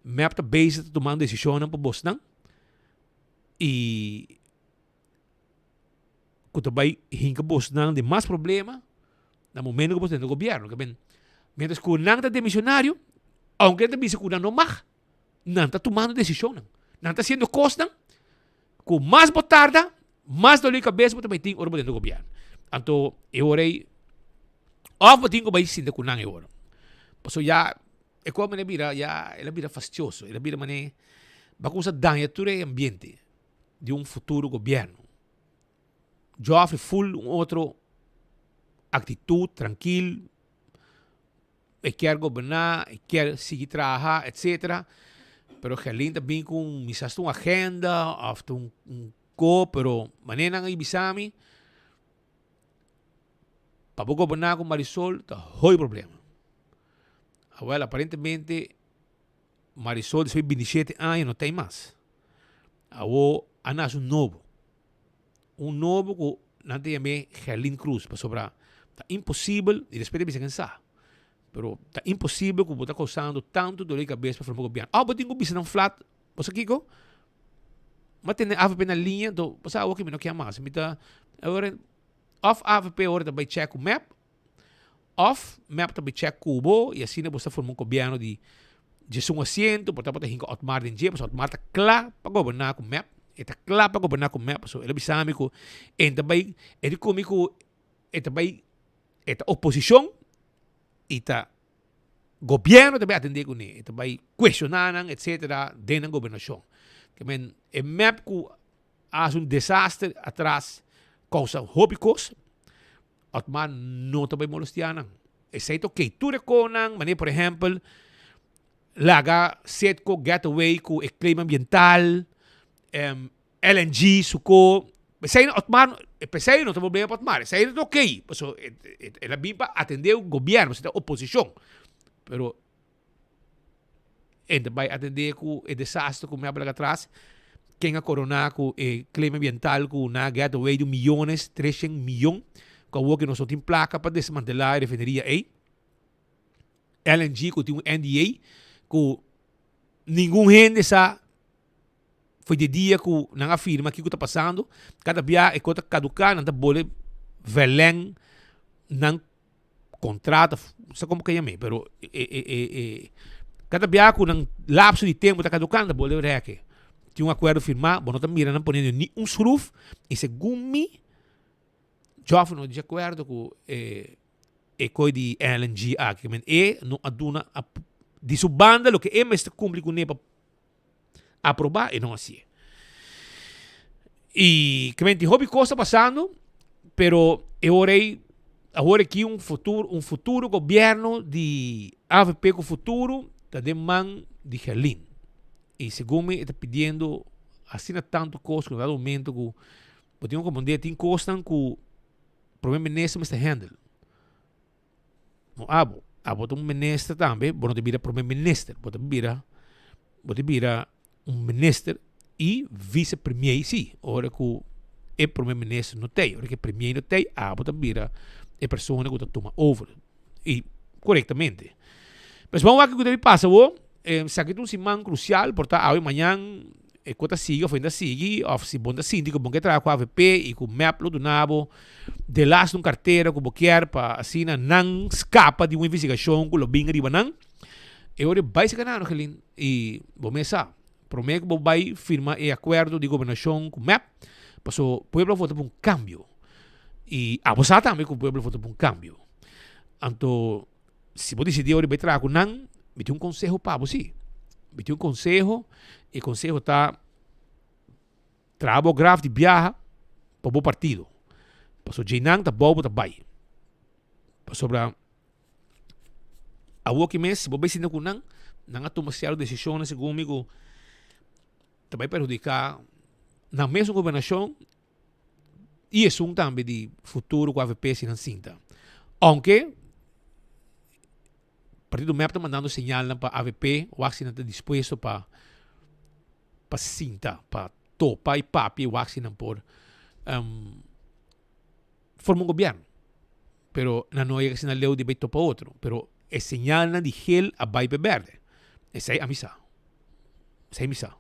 mep ta bezig ta tumando desishonnan pa bosnan i ku ta bai hinka bosnan den mas problema na momento ku bo ta den gobièrnu. Mientras ku nan ta demisionario, aunke nan ta bisa ku nan no mag, Nan ta tumando desishonnan. Nan ta hasiendo kosnan ku mas bo tarda, mas dolor di kabes bo ta bai tin ora bo dentro gobièrnu. Anto e ora ei òf bo tin ku bai sinta ku nan e ora. Pasobra ya e kos manera bira ya el a bira fastioso, el a bira manera bo a kuminsá daña tur e ambiente di un futuro gobièrnu. Geoffrey full un otro aktitut trankil. E kier goberná, e kier sigui traha, etcetera. Pero Gerlin ta bin ku un, misas ta un agenda òf ta un un ko, pero manera nan a bisa mi, pa bo goberná ku Marisol ta hopi problema. Awèl, aparentemente Marisol despues di binti shete aña no ta ei mas. Awor. A nace un nobo. Un nobo cu nan ta yam'é Gerlin Cruz pasobra ta imposibel, y despues ta bisa ken sa, pero ta imposibel cu bo ta causando tanto dolor di cabes pa forma gobierno. Of bo tin cu bisa nan flat, bo sa kico? M'a tene avp na liña, anto bo sa awor cu mi no kier mas. Mi ta, awor, of avp awor ta bay check cu mep, Of mep ta bay check cu bo y asina bo sa forma un gobierno di djesun asiento, por ta bo ta hinca Otmar den dje, pasobra Otmar ta cla pa goberna cu mep, e ta cla pa goberna cu mep, pasobra el a bisa mi cu e ta bay, e di cu mi cu e ta bay, e ta oposicion y ta gobierno ta bay atende cune, e ta bay cuestiona nan etcetera den nan gobernacion. Ke men e mep cu a haci un desaster atras causa hopi cos. Otmar no ta bai molestia nan. Esei ta ok. Tur e konan, manera por ehempel, laga Citgo get away ku e claim ambiental, LNG su ko, esei Otmar, p'esei no ta problema pa Otmar, esei ta ok, pasobra el a bin pa atende gobierno, esei ta oposishon. Pero E ta bai atendé ku e desaster ku mi a laga atras. Ken a koroná ku e claim ambiental ku nan a get away di miyones, treshen miyon, ku awor ke nos no tin plaka pa desmantelá e refineria ei. LNG ku tin un NDA ku ningun hende sa for di dia ku nan a firma kiko ta pasando. Kada bia e kos ta kaduká nan ta bole vèlèn nan contrato, no sa como ke yam'é, pero e e e e cada bia ku nan lapso di tempo ta caducando bo debe reke. Tin un acuerdo firmá, bo no ta mira nan poniendo ni un schroef y segun mi Joffrey no di acuerdo ku e e koe di LNG aki, men e no a duna di su banda loke e mester cumpli kuné pa Aproba e no hacié. Y ke men tin hopi cos ta pasando, pero e ora ei, awor aki un futuro, un futuro gobierno di avp cu futuro ta den man di Gerlin. Y segun mi e ta pidiendo asina tanto cos cu na dado momento cu bo tin cu comprende tin cosnan cu Prome Minister mester handle. No abo. Abo ta un minister tambe, bo no ta bira prome minister, bo ta bira, bo ta bira un minister y vice premier si, ora cu e prome minister no tey, ora cu e premier no tey, abo ta bira e persona cu ta tuma over y corectamente. Pues ban wak kico ta pasa awo, esaki ta un siman crucial, por ta awe mañan E ku ta sigui of ainda sigui of si bo ta sinti ku bo ke traha ku avp i ku mep lo duna bo delas un kartera ku bo kier pa asina nan skapa di un investigashon ku lo bin riba nan, e ora e bai saka nan Angelin i bo mes sa prome ku bo bai firma e akuerdo di gobernashon ku mep paso pueblo a vota pa un kambio i abo sa tambe ku pueblo a vota pa un kambio anto Si bo disidí ora di bai traha ku nan, mi tin un konseho pa bo sí. Mi tin un konseho, e konseho ta traha bo graf di biaha pa bo partido. Pasobra djeinan ta bou bo ta bai. Pasobra awoki mes si bo bai sinta ku nan, nan a tuma sierto desishonnan segun mi ku ta bai perhudiká nan mesun gobernashon y esun tambe di futuro cu avp si nan sinta. Aunke partido mep ta mandando señalnan pa avp wak si nan ta dispuesto pa pa sinta, pa topa y papia y wak si nan por um, forma un gobierno. Pero nan no a yega asina leu di bay topa otro. Pero e señalnan di geel a bay pa e berde. Esey ami sa. Esey mi sa.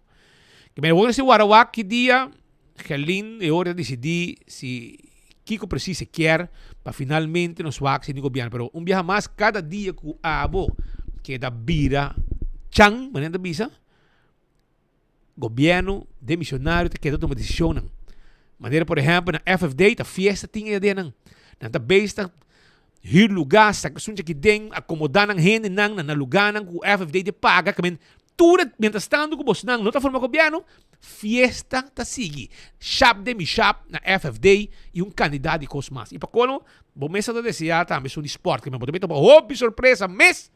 Ke men awor si wara wak ki dia Gerlin e ora ta disidí si kiko presis e kier pa finalmente nos wak si tin gobierno. Pero un biaha mas kada dia ku abo keda bira chan, manera nan ta bisa, gobierno demisionario ta keda tuma decisionnan. Manera por ehempel na FFD ta fiesta tin e adenan. Nan ta bezig ta huur lugar, saca sunchi aki den, acomoda nan hendenan na nan lugarnan cu FFD ta paga. Ke men tur e mientras tanto cu bosnan no ta forma gobierno, fiesta ta sigui. Shap den mi shap na FFD y un cantidad di cos mas. Y pa colmo, bo mes ta desea tambe esun di sport. Ke men bo ta bin topa hopi sorpresa mes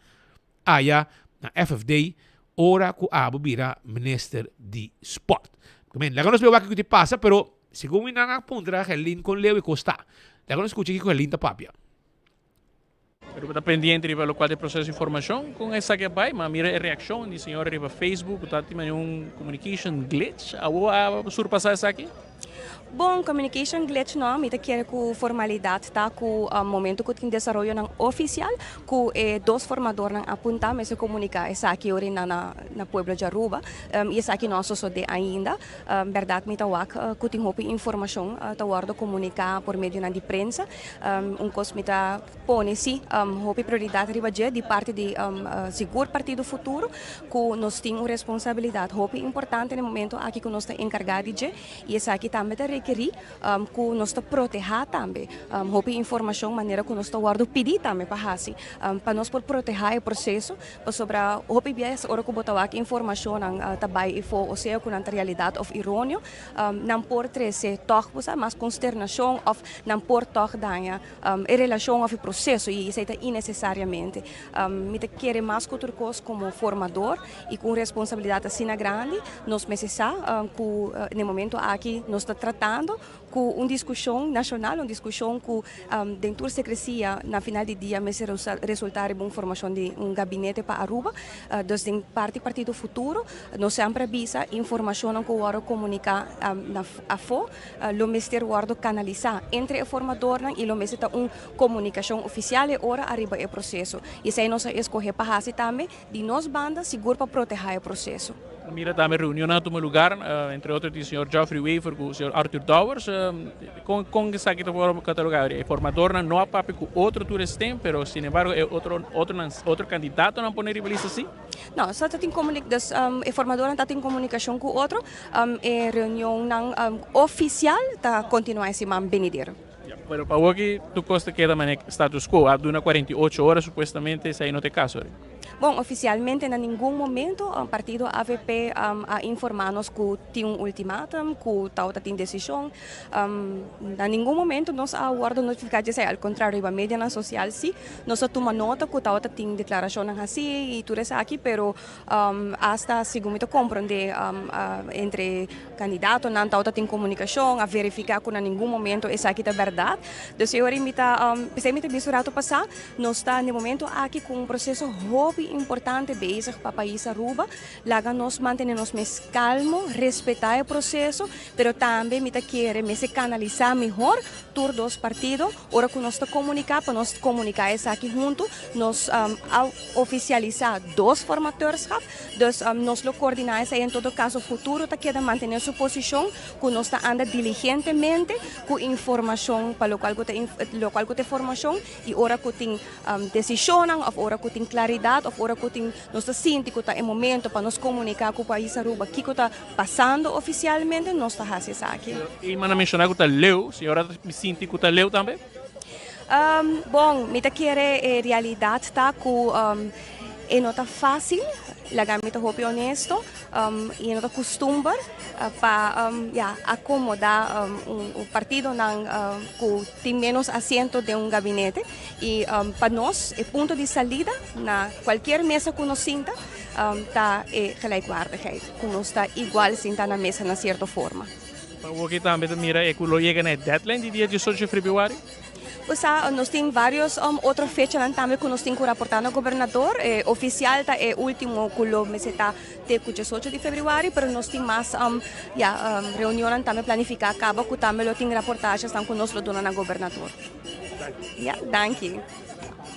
aya na FFD ora cu abo bira minister di sport. Men, laga nos bay wak kico ta pasa, pero segun mi nan a puntra Gerlin con leu e cos ta. Laga nos scucha kico Gerlin ta papia. Pero bo ta pendiente riba locual ta e proceso di formacion con esaki a bay, ma mira e reaccion di señora riba Facebook cu ta tin mane un communication glitch, abo a surpasa esaki? Bon, communication glitch no, mi ta kere cu formalidad ta cu momento cu tin desaroyonan oficial cu e dos formadornan a punta mester comunica esaki ora na na pueblo di Aruba y esaki no a sosode ainda. Berdad mi ta wak cu tin hopi informacion ta wordo comunica por medionan di prensa. Un cos mi ta pone si hopi prioridad riba dje di parti di sigur Partido Futuro cu nos tin un responsabilidad hopi importante na e momento aki cu nos ta encarga di dje y esaki tambe ta rekeri cu nos ta proteha tambe hopi informacion manera cu nos ta wordo pidi tambe pa haci pa nos por proteha e proceso pasobra hopi bies ora cu bo ta wak informacionnan ta bay efo osea cu nan ta realidad of eroneo nan por trece tog bo sa mas consternacion of nan por tog daña e relacion of e proceso y esey ta innecesariamente. Mi ta kere mas cu tur cos como formador y cu un responsabilidad asina grandi nos mester sa cu na e momento aki nos ta tratando cu un discusion nacional, un discusion cu den tur secrecia na final di dia mester resulta riba un formacion di un gabinete pa Aruba. Dus den parti Partido Futuro nos semper a bisa informacionnan cu worde comunica na afo lo mester wordo canalisa entre e formadornan y lo mester ta un comunicacion oficial e ora ariba e proceso. Y esey nos a escoge pa haci tambe di nos banda sigur pa proteha e proceso. A mira tambe reunionnan a tuma lugar, entre otro di señor Geoffrey Wever cu señor Arthur Dowers. Con con esaki ta wordo cataloga? E formadornan no a papia cu otro tur esten, pero sin embargo e otro otronan otro candidatonan pone riba lista si? No, sa ta tin comunica, dus e formadornan ta tin comunicacion cu otro. E reunionnan oficial ta continua e siman benidero. Pero pa awoki tur cos ta keda manera status quo. A duna 48 ora supuestamente, esai no ta e caso. Bon, oficialmente na ningun momento partido avp a informa nos cu tin un ultimatum, cu tawata tin decision. Na ningun momento nos a wordo notifica dje esai, al contrario riba medianan social si nos a tuma nota cu tawata tin declaracionnan haci y tur esaki, pero Hasta segun mi ta comprende entre candidatonan tawata tin comunicacion a verifica cu na ningun momento esaki ta berdad. Dus e ora mi ta pesey mi ta bisa un rato pasa nos ta na e momento aki cu un proceso hopi importante bezig pa pais Aruba. Laga nos mantene nos mes calmo, respeta e proceso, pero tambe mi ta kere mester canalisa mihor tur dos partido ora cu nos ta comunica pa nos comunica esaki hunto. Nos a Oficialisa dos formateurschap, dus nos lo coordina esey en todo caso futuro ta keda mantene su posicion cu nos ta anda diligentemente cu informacion pa locual cu ta locual cu ta e formacion y ora cu tin decisionnan of ora cu tin claridad of ora cu tin nos ta sinti cu ta e momento pa nos comunica cu pais Aruba kico ta pasando oficialmente nos ta haci esaki. Y manda menciona cu ta leu, señora ta sinti cu ta leu tambe? Bon, mi ta kere e realidat ta ku e no ta fásil, laga mi ta hopi honesto, i e no ta kustumber pa ya akomodá un partidonan ku tin ménos asiento den un gabinete. I pa nos e punto di salida na kualkier mesa ku nos sinta ta e gelijkwaardigheid, ku nos ta igual sinta na mesa na sierto forma. Pa woki tambe ta mira e ku lo yega na e deadline di dia diesocho di febrüari. Bo sa, nos tin varios otro fechanan tambe ku nos tin ku raportá na gobernador. E ofisial ta e último ku lo mester ta te ku diesocho di febrüari, pero nos tin mas ya reunionnan tambe planifiká kaba ku tambe lo tin raportagesnan ku nos lo duna na gobernador. Ya, danki.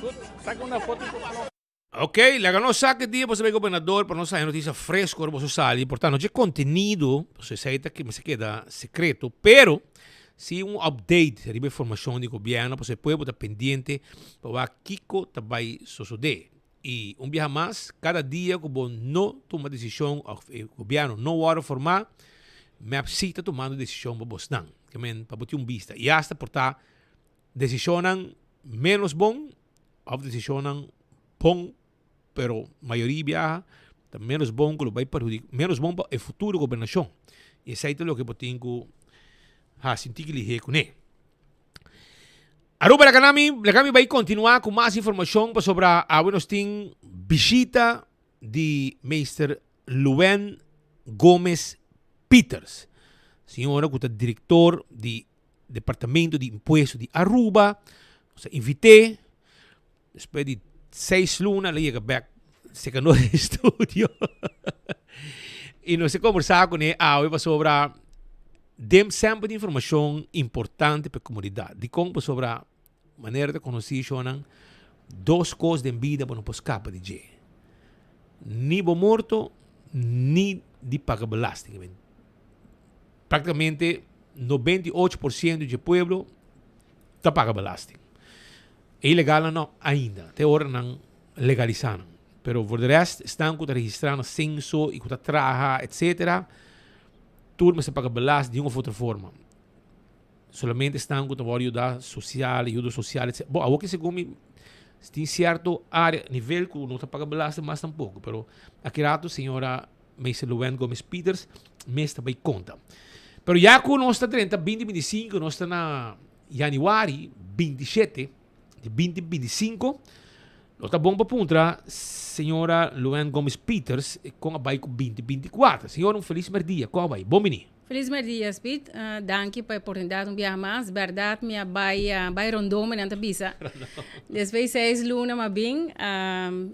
Goed, saka una foto ku. Ok, laga nos sa ki dia boso bai gobernador pa nos haña noticia fresco ora boso sali. Por tanto, dje contenido, pasobra esei ta mester keda secreto, pero si un update riba e formacion di gobierno, pasobra e pueblo ta pendiente pa wak kico ta bai sosode. Y un biaha mas, cada dia cu bo no tuma decision of e gobierno no worde forma, mep si ta tumando decision pa bosnan. Ke men, pa bo tin un bista. Y hasta por ta decisionnan menos bon, Of decisionnan bon, pero mayoria biaha ta menos bon ku lo bai perhudiká, menos bon pa e futuro gobernashon. I esei ta loke bo tin ku hasi un tiki lihé kuné. Aruba laga nami, laga mi bai kontinuá ku mas informashon pasobra awe nos tin bishita di Meester Luen Gomez Pieters, señora ku ta direktor di Departamento di Impuesto di Aruba. Nos a invit'é. Despues di seis luna el a yega bek seka nos den studio y nos a combersa cune awe pasobra den semper tin informacion importante pa e comunidad. Dicon? Pasobra manera ta conoci shownan dos cos den bida bo no por scapa di dje, ni bo morto ni di paga belasting. Practicamente 98% dje pueblo ta paga belasting. E ilegalnan no ainda, te ora nan legalisa nan. Pero voor de rest, esnan ku ta registra na censo y ku ta traha etcetera, tur mester paga belasting di un of otro forma. Solamente esnan ku ta wòrdu yuda sosial, ayuda sosial etcetera. Bo, awor ke segun mi tin sierto área, nivel ku no ta paga belasting mas tampoko, pero aki rato señora Meester Luwent Gomez Pieters mes ta bai konta. Pero ya ku nos ta drenta binti 25, nos ta na Januari 27 di 2025, lo ta bon pa puntra señora Luwent Gomez Pieters kon a bai ku 2024. Señora un felis merdia, kon a bai? Bon bini. Felis merdia Speed, danki pa e oportunidad un biaha mas. Berdad mi a bai bai rondon mi nan ta bisa. Despues seis luna mi a bin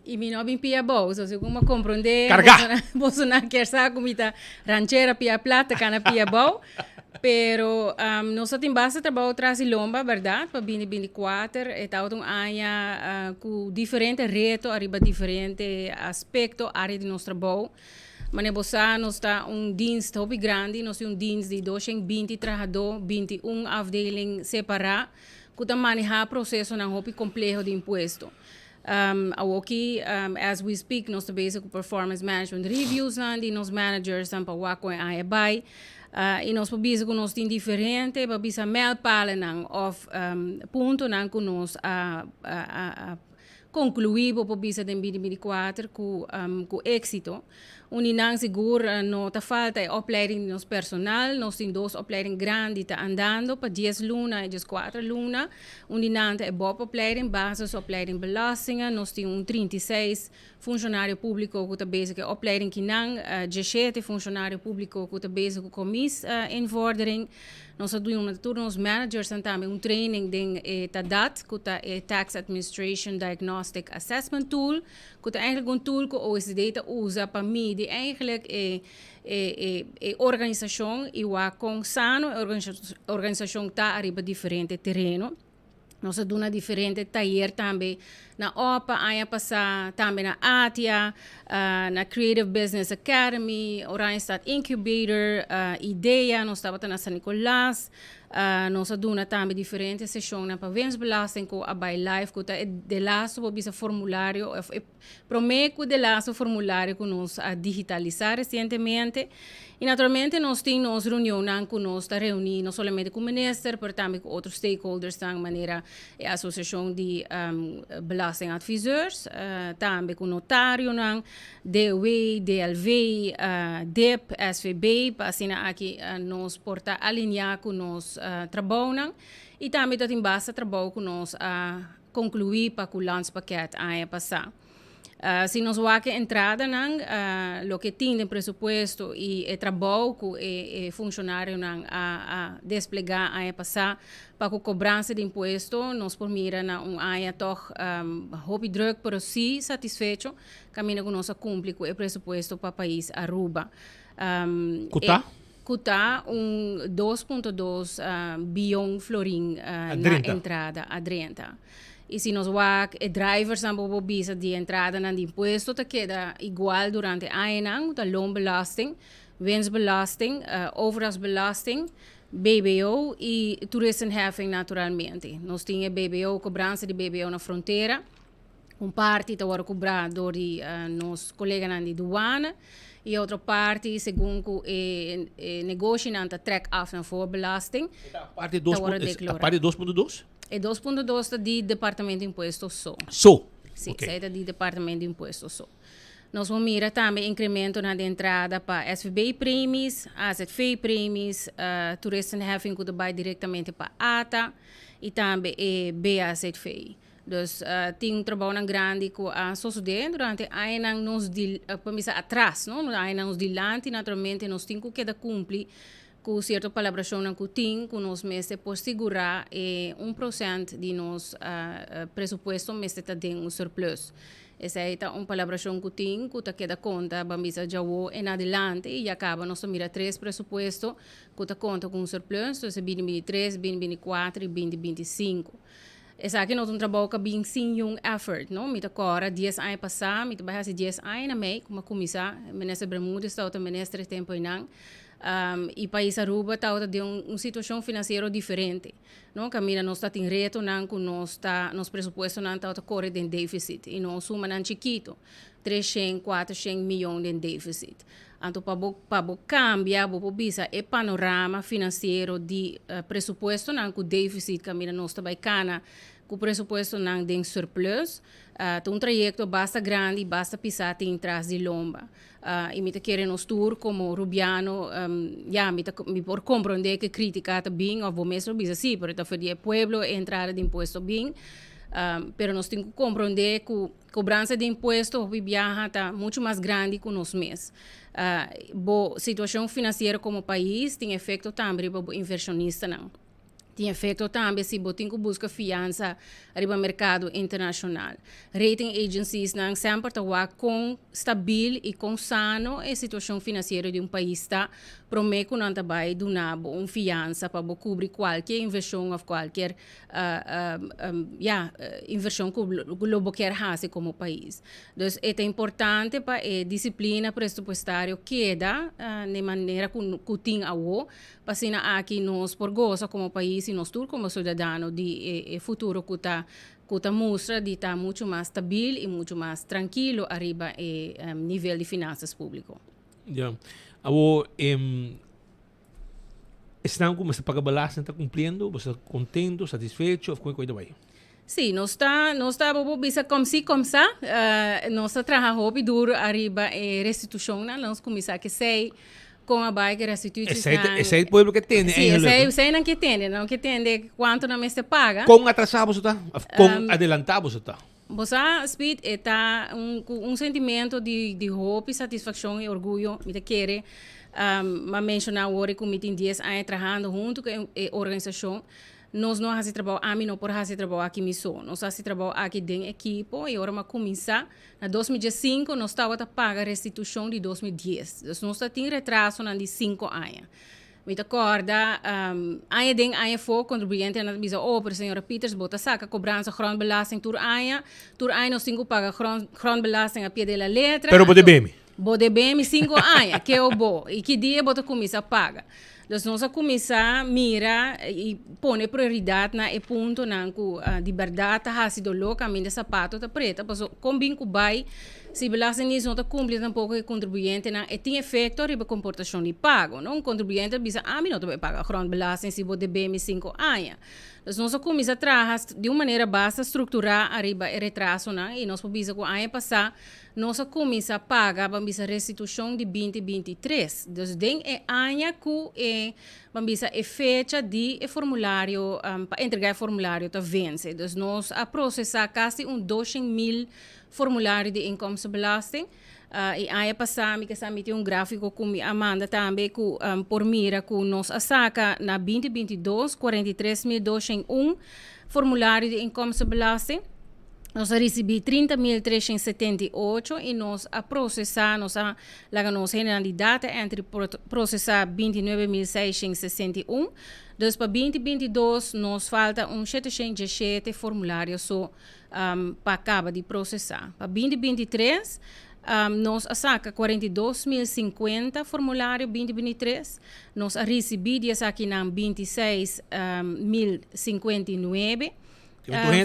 y mi no a bin pia abou, so segun mi a comprende Carga! boso nan kier sa cu mi ta ranchera pia plat ta cana pia abou. Pero nos a tin basta trabou tras di lomba berdad pa bini 24 e tabata un aña cu diferente reto ariba diferente aspecto area di nos trabou. Manera bo sa nos ta un dienst hopi grandi, nos tin un dienst di 220 trahadó, 21 afdeling separá ku ta manehá prosesonan hopi kompleho di impuesto. Awoki as we speak nos ta bezig ku performance management reviewsnan di nos managersnan pa wak kon e aña bai i nos por bisa ku nos tin diferente pa bisa mijlpalenan òf puntonan ku nos a Konkluí bo por bisa den 2024 ku ku éksito. Un di nan sigur no ta falta e opleiding di nos personal. Nos tin dos opleiding grandi ta andando pa dies luna i dieskuater luna. Un di nan ta e bop opleiding, basisopleiding belastingen. Nos tin un 36 funshonario públiko ku ta bezig ku e opleiding kinan, 17 funshonario públiko ku ta bezig ku komis invordering. Nos a duna tur nos managersnan tambe un training den e TADAT, ku ta e Tax Administration Diagnostic Assessment Tool, ku ta eigenlijk un tool ku OECD ta usa pa midi eigenlijk e e e organisashon i wak kon sano e organisashon ta ariba diferente tereno. Nos a duna diferente tayer tambe na OPA aña pasá, tambe na ATIA, na Creative Business Academy, Oranjestad Incubator, IDEA, nos tabata na San Nicolas. Nos a duna tambe diferente seshonnan pa winstbelasting ku a bai live ku ta e delasto por bisa formulario òf e Promé ku de laatste formulario ku nos a digitalisá resientemente. I naturalmente nos tin nos reunionnan ku nos ta reuní no solamente ku minister pero tambe ku otro stakeholdersnan manera e asosiashon di belastingadviseurs, tambe ku notarionan, DOW, DLV, dip, SVB pa asina aki nos por ta alineá ku nos trabounan. I tambe ta tin basta trabou ku nos a Konkluí pa ku landspakket aña pasá. Si nos wak e entradanan, loke tin den presupuesto i e trabou ku e funshonarionan a desplegá aña pasá pa ku kobransa di impuesto, nos por mira na un aña tòg hopi drùk pero sí satisfecho kaminda ku nos a kumpli ku e presupuesto pa pais Aruba. Ku ta? Ku ta un 2.2 bion florin na entrada a drenta. I si nos wak e driversnan bo por bisa di entradanan di impuesto ta keda igual durante añanan, ku ta loonbelasting, winstbelasting, overdrachtsbelasting, BBO i toeristenheffing naturalmente. Nos tin e BBO, kobransa di BBO na frontera. Un parti ta wòrdu kubrá dor di nos koleganan di duana i e otro parti segun ku e negoshinan ta trèk af nan voorbelasting ta wòrdu deklará. Aparte di 2.2? E 2.2 ta di Departamento di Impuesto so. So? Si, esei ta di Departamento di Impuesto so. Nos por mira tambe inkrementonan di entrada pa SVB premies, AZV premies, toeristenheffing ku ta bai direktamente pa ata i tambe e BAZV. Dus tin un trabounan grandi ku a sosodé durante añanan nos di, pa bisa atras, no? Añanan nos dilanti naturalmente nos tin ku keda kumpli. ku sierto palabrashonnan ku tin ku nos mester por sigurá e un prosènt di nos presupuesto mester ta den un surplus. Esei ta un palabrashon ku tin ku ta keda konta ban bisa djawo en adelante i ya kaba nos ta mira tres presupuesto ku ta konta ku un surplus, entonces bini bini tres, bini bini kuater i bini bini sinku. Esaki no ta un trabou ku a bin sin niun effort, no. Mi ta kòrda dies aña pasá, mi ta bai hasi dies aña na mei ku mi a kuminsá, Minister Bermudez tabata minister e tempu einan, i pais Aruba tabata den un situashon finansiero diferente, no. Kaminda nos ta tin retonan ku nos ta, nos presupuestonan tabata kore den defisit i no un sumanan chikitu, treshen, kuatershen miyon den defisit. Anto pa bo pa bo kambia bo por bisa e panorama finansiero di presupuestonan ku defisit kaminda nos ta bai kana ku presupuestonan den surplus ta un trayekto basta grandi basta pisá tin tras di lomba. I mi ta kere nos tur komo rubiano ya mi ta mi por komprondé ku e kritika ta bin òf bo mes lo bisa si pero ta for di e pueblo e entrada di impuesto bin pero nos tin ku komprondé ku Cobransa di impuesto hopi biaha ta mucho mas grandi cu nos mes. Bo situacion financiero como pais tin efecto tambe riba bo inversionistanan. Tin efecto tambe si bo tin cu busca fiansa riba mercado internacional. Rating agenciesnan semper ta wak con stabil y con sano e situacion financiero di un pais ta prome cu nan ta bay duna bo un fiansa pa bo cubri cualkier inversion of cualkier ya, inversion ku lo bo kier hasi komo pais. Dus e ta importante pa e disiplina presupuestario keda na e manera ku tin awo, pa asina aki nos por gosa komo pais i nos tur komo siudadano di e futuro ku ta ku ta mustra di ta muchu mas stabil i muchu mas trankilo ariba e nivel di finansas públiko. Ya. Awo Esnan ku mester paga belasting ta kumpliendo? Bo sta kontento, satisfecho òf kon e kos ta bai? Sí, nos ta, nos ta, bo por bisa kòm sí kòm sa. Nos ta traha hopi duru ariba e restitushonnan. Nos kuminsá ku esei, kon a bai ku e restitutienan. Esei e pueblo ke tende Sí, esei, esei nan ke tende. Nan ke tende kuantu nan mester paga. Kon atrasá boso ta òf kon adelantá boso ta? Bo sa, Speed, e ta un ku un sentimento di di hopi satisfakshon i orguyo. Mi ta kere m'a menshoná awor ku mi tin dies aña trahando huntu ku e organisashon. Nos no a hasi trabou, ami no por hasi trabou aki mi so. Nos a hasi trabou aki den ekipo i ora m'a kuminsá na 2015 nos tabata paga restitushon di 2010. Dus nos ta tin retrasonan di sinku aña. Mi ta kòrda aña den aña afó kontribuyentenan ta bisa, oh, pero señora Pieters bo ta saka kobransa grondbelasting tur aña, tur aña nos tin ku paga grondbelasting a pie de la letra. Pero bo debe mi. Bo debe mi sinku aña, ke o bo? I ki dia bo ta kuminsá paga? Dus nos a kuminsá mira i pone prioridat na e puntonan ku di bèrdat ta hasi doló kaminda sapato ta preta, pasobra kon bin ku bai Si Belastingdienst no ta cumpli tampoco e contribuyentenan e tin efecto riba comportacion di pago, no? Un contribuyente ta bisa ami no ta bay paga grondbelasting si bo debe mi cinco aña. Dus nos a cuminsa traha di un manera basta structura ariba e retrasonan y nos por bisa cu aña pasa nos a cuminsa paga ban bisa restitucion di binti 23. Dus den e aña cu e ban bisa e fecha di e formulario pa entrega e formulario ta vence. Dus nos a procesa casi un 200,000 formulario di inkomstenbelasting. I aña pasá mi ke sa mi tin un gráfiko ku mi a manda tambe ku por mira ku nos a saka na 2022 43.201 formulario di inkomstenbelasting. Nos a risibí 30.378 i nos a prosesá, nos a laga nos hendenan di data entry prosesá 29.661. Dus pa 2022 nos falta un 717 formulario so pa kaba di prosesá. Pa 2023 nos a saka 42.050 formulario 2023, nos a risibí di esakinan 26.059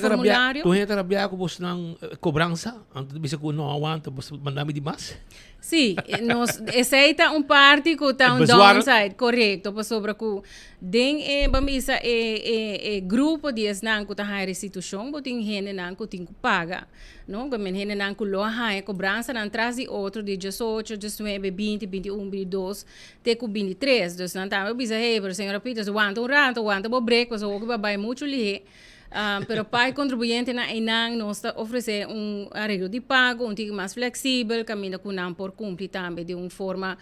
formulario. Tur hende ta rabia ku bosnan kobransa, anto ta bisa ku no awanta bos manda mi di mas? Sí, nos, esei ta un parti ku ta un downside, korekto, pasobra ku Den e, ban bisa, e, e, e grupo di esnan ku ta haña restitushon, bo tin hendenan ku tin ku paga, no? Bo men hendenan ku lo a haña kobransanan tras di otro di diesocho, diesnuebe, binti, 21, 22, te ku 23. Dus nan tambe a bisa, hey, pero señora Pieters, wanta un rato, wanta bo brek, pasobra hopi bo a bai muchu lihé. Pero pa e kontribuyentenan einan nos ta ofresé un areglo di pago un tiki mas fleksibel kaminda ku nan por kumpli tambe di un forma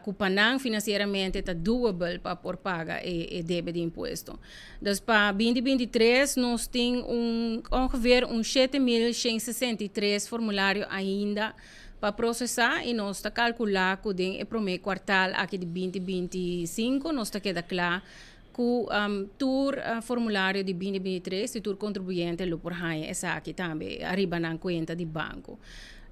ku pa nan finansieramente ta doable pa por paga e debe di impuesto. Dus pa binti 23 nos tin un ongeveer un 7163 formulario ainda pa prosesá i nos ta kalkulá ku den e promé kuartal aki di 2025 nos ta keda kla ku tur formulario di 2023 di tur kontribuyente lo por haña esaki tambe ariba nan kuenta di banko.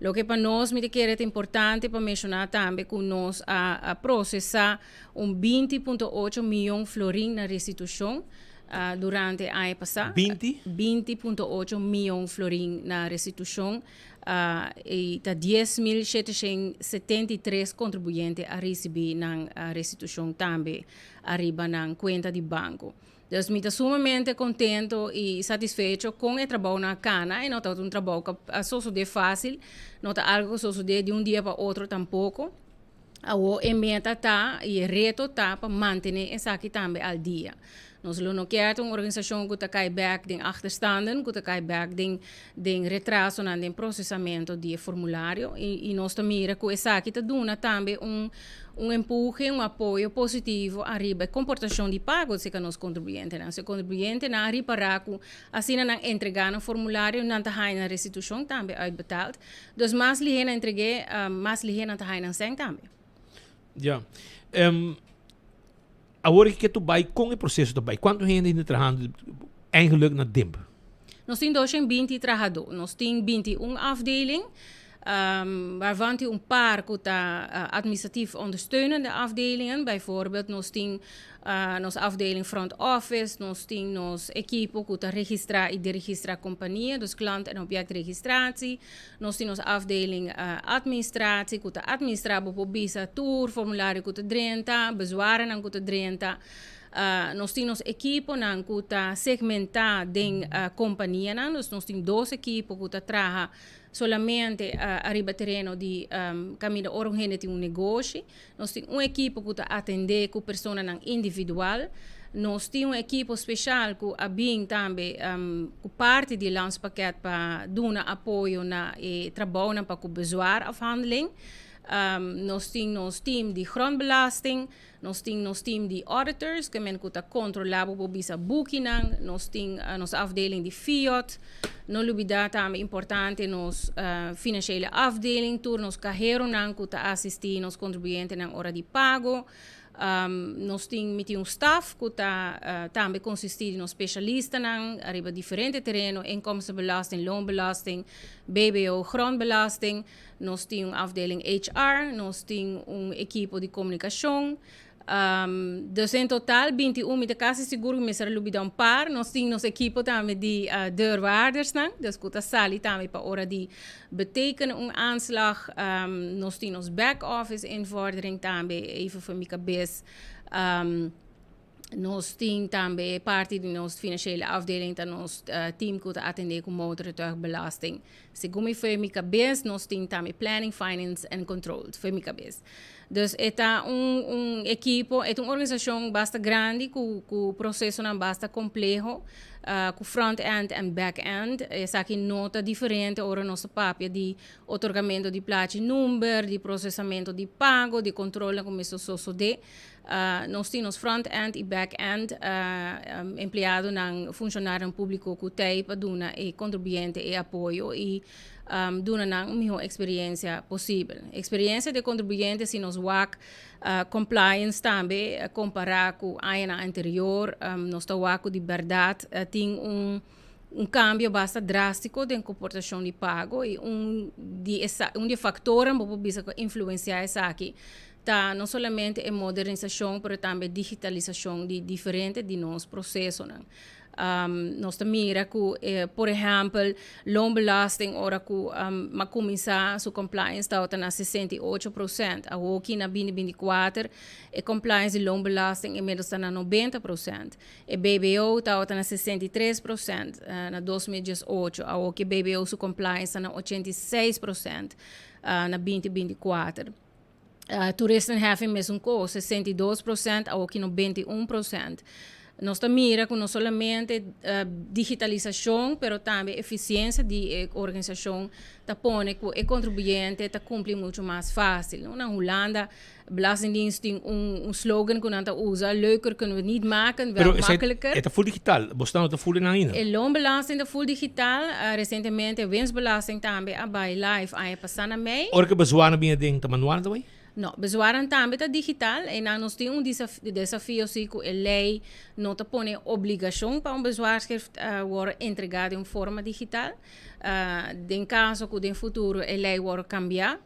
Loke pa nos mi ta kere ta importante pa menshoná tambe ku nos a prosesá un 20.8 mion florin na restitushon durante aña pasá. 20? 20.8 mion florin na restitushon i ta 10.773 kontribuyente a risibí nan restitushon tambe ariba nan kuenta di banko. Dus mi ta sumamente kontento i satisfecho kon e trabounan a kana. E no ta un trabou ku a sosodé fásil, no ta algu ku a sosodé di un dia pa otro tampoko. Awor e meta ta i e reto ta pa mantené esaki tambe al dia. Nos lo no kier ta un organisashon ku ta kai bèk den achterstanden, ku ta kai bèk den den retrasonan den prosesamento di e formulario i nos ta mira ku esaki ta duna tambe un un empuje, un apoyo positivo ariba e komportashon di pago serka nos kontribuyentenan. Si e kontribuyentenan a ripará ku asina nan entregá nan formulario nan ta haña nan restitushon tambe uitbetaald. Dus mas lihé nan entreg'é, mas lihé nan ta haña nan sèn tambe. Ja. Awor ke tu bai, kon e proseso ta bai? Kuantu hende ta trahando eigenlijk na DIMP? Nos tin 220 trahadó. Nos tin 21 afdeling, waarvan tin un par ku ta administratief ondersteunende afdelingen. Bijvoorbeeld nos tin nos afdeling front office, nos tin nos ekipo ku ta registrá i deregistrá kompania, dus klant en objectregistratie. Nos tin nos afdeling administratie ku ta administrá bo por bisa tur formulario ku ta drenta, bezwarennan ku ta drenta. Nos tin nos ekiponan ku ta segmentá den kompanianan, dus nos tin dos ekipo ku ta traha solamente ariba tereno di kaminda ora un hende tin un negoshi. Nos tin un ekipo ku ta atendé ku personanan individual. Nos tin un ekipo speshal ku a bin tambe ku parti di landspakket pa duna apoyo na e trabounan pa ku bezwaarafhandeling. Nos tin nos team di grondbelasting. Nos tin nos team di auditors, ke men ku ta kontrolá bo por bisa bukinan. Nos tin nos afdeling di FIOD. No lubidá tambe importante nos financiële afdeling, tur nos kaheronan ku ta asistí nos kontribuyentenan ora di pago. Nos tin mi tin un staf ku ta tambe konsistí di nos spesialistanan ariba diferente tereno, inkomstenbelasting, loonbelasting, BBO, grondbelasting. Nos tin un afdeling HR, nos tin un ekipo di komunikashon. Dus en total 21, mi ta kasi sigur ku mester a lubida un par. Nos tin nos ekipo tambe di deurwaardersnan, dus ku ta sali tambe pa ora di betekenen un aanslag. Nos tin nos back office invordering tambe, even for mi kabes. Nos tin tambe parti di nos financiële afdeling ta nos team ku ta atendé ku motorrijtuigbelasting. Segun mi fo'i mi kabes nos tin tambe planning, finance en control fo'i mi kabes. Dus e ta un un ekipo, e ta un organisashon basta grandi ku ku prosesonan basta kompleho ku front end en back end. Esaki no ta diferente ora nos ta papia di otorgamento di plachi number, di prosesamento di pago, di kontrolnan ku mester sosodé. Nos tin nos front-end i back-end empleadonan, funshonarionan públiko ku t'ei pa duna e kontribuyente e apoyo i duna nan un mihó eksperiensia posibel. Eksperiensia di e kontribuyente si nos wak compliance tambe kompará ku añanan anterior nos ta wak ku di bèrdat tin un un kambio basta drástiko den komportashon di pago i un di un di e faktornan bo por bisa ku a influensiá esaki ta no solamente e modernisashon pero tambe digitalisashon di diferente di nos prosesonan. Nos ta mira ku por ehèmpel loonbelasting ora ku a kuminsá su compliance tabata na 68%, awoki na 2024 e compliance di loonbelasting inmiddels ta na 90%. E BBO tabata na 63% na 2018, awoki e BBO su compliance ta na 86% na 2024. Toeristenheffing mesun kos, 62%, awoki 91%. Nos ta mira ku no solamente digitalisashon pero tambe efisiensia di e organisashon ta pone ku e kontribuyente ta kumpli muchu mas fásil. Na Hulanda Belastingdienst tin un slogan ku nan ta usa, Leuker kunnen we niet maken, wel makkelijker. Pero e ta full digital, bo sta no ta full den ainda? E loonbelasting ta full digital, resientemente winstbelasting tambe a bai live aña pasá na mei. Ora ku e bezwaarnan bini aden ta manual ta bai? No, bezwaarnan tambe ta digital. Einan nos tin un desafio si ku e lei no ta pone obligashon pa un bezwaarschrift wòrdu entregá den un forma digital. Den kaso ku den futuro e lei wòrdu kambiá,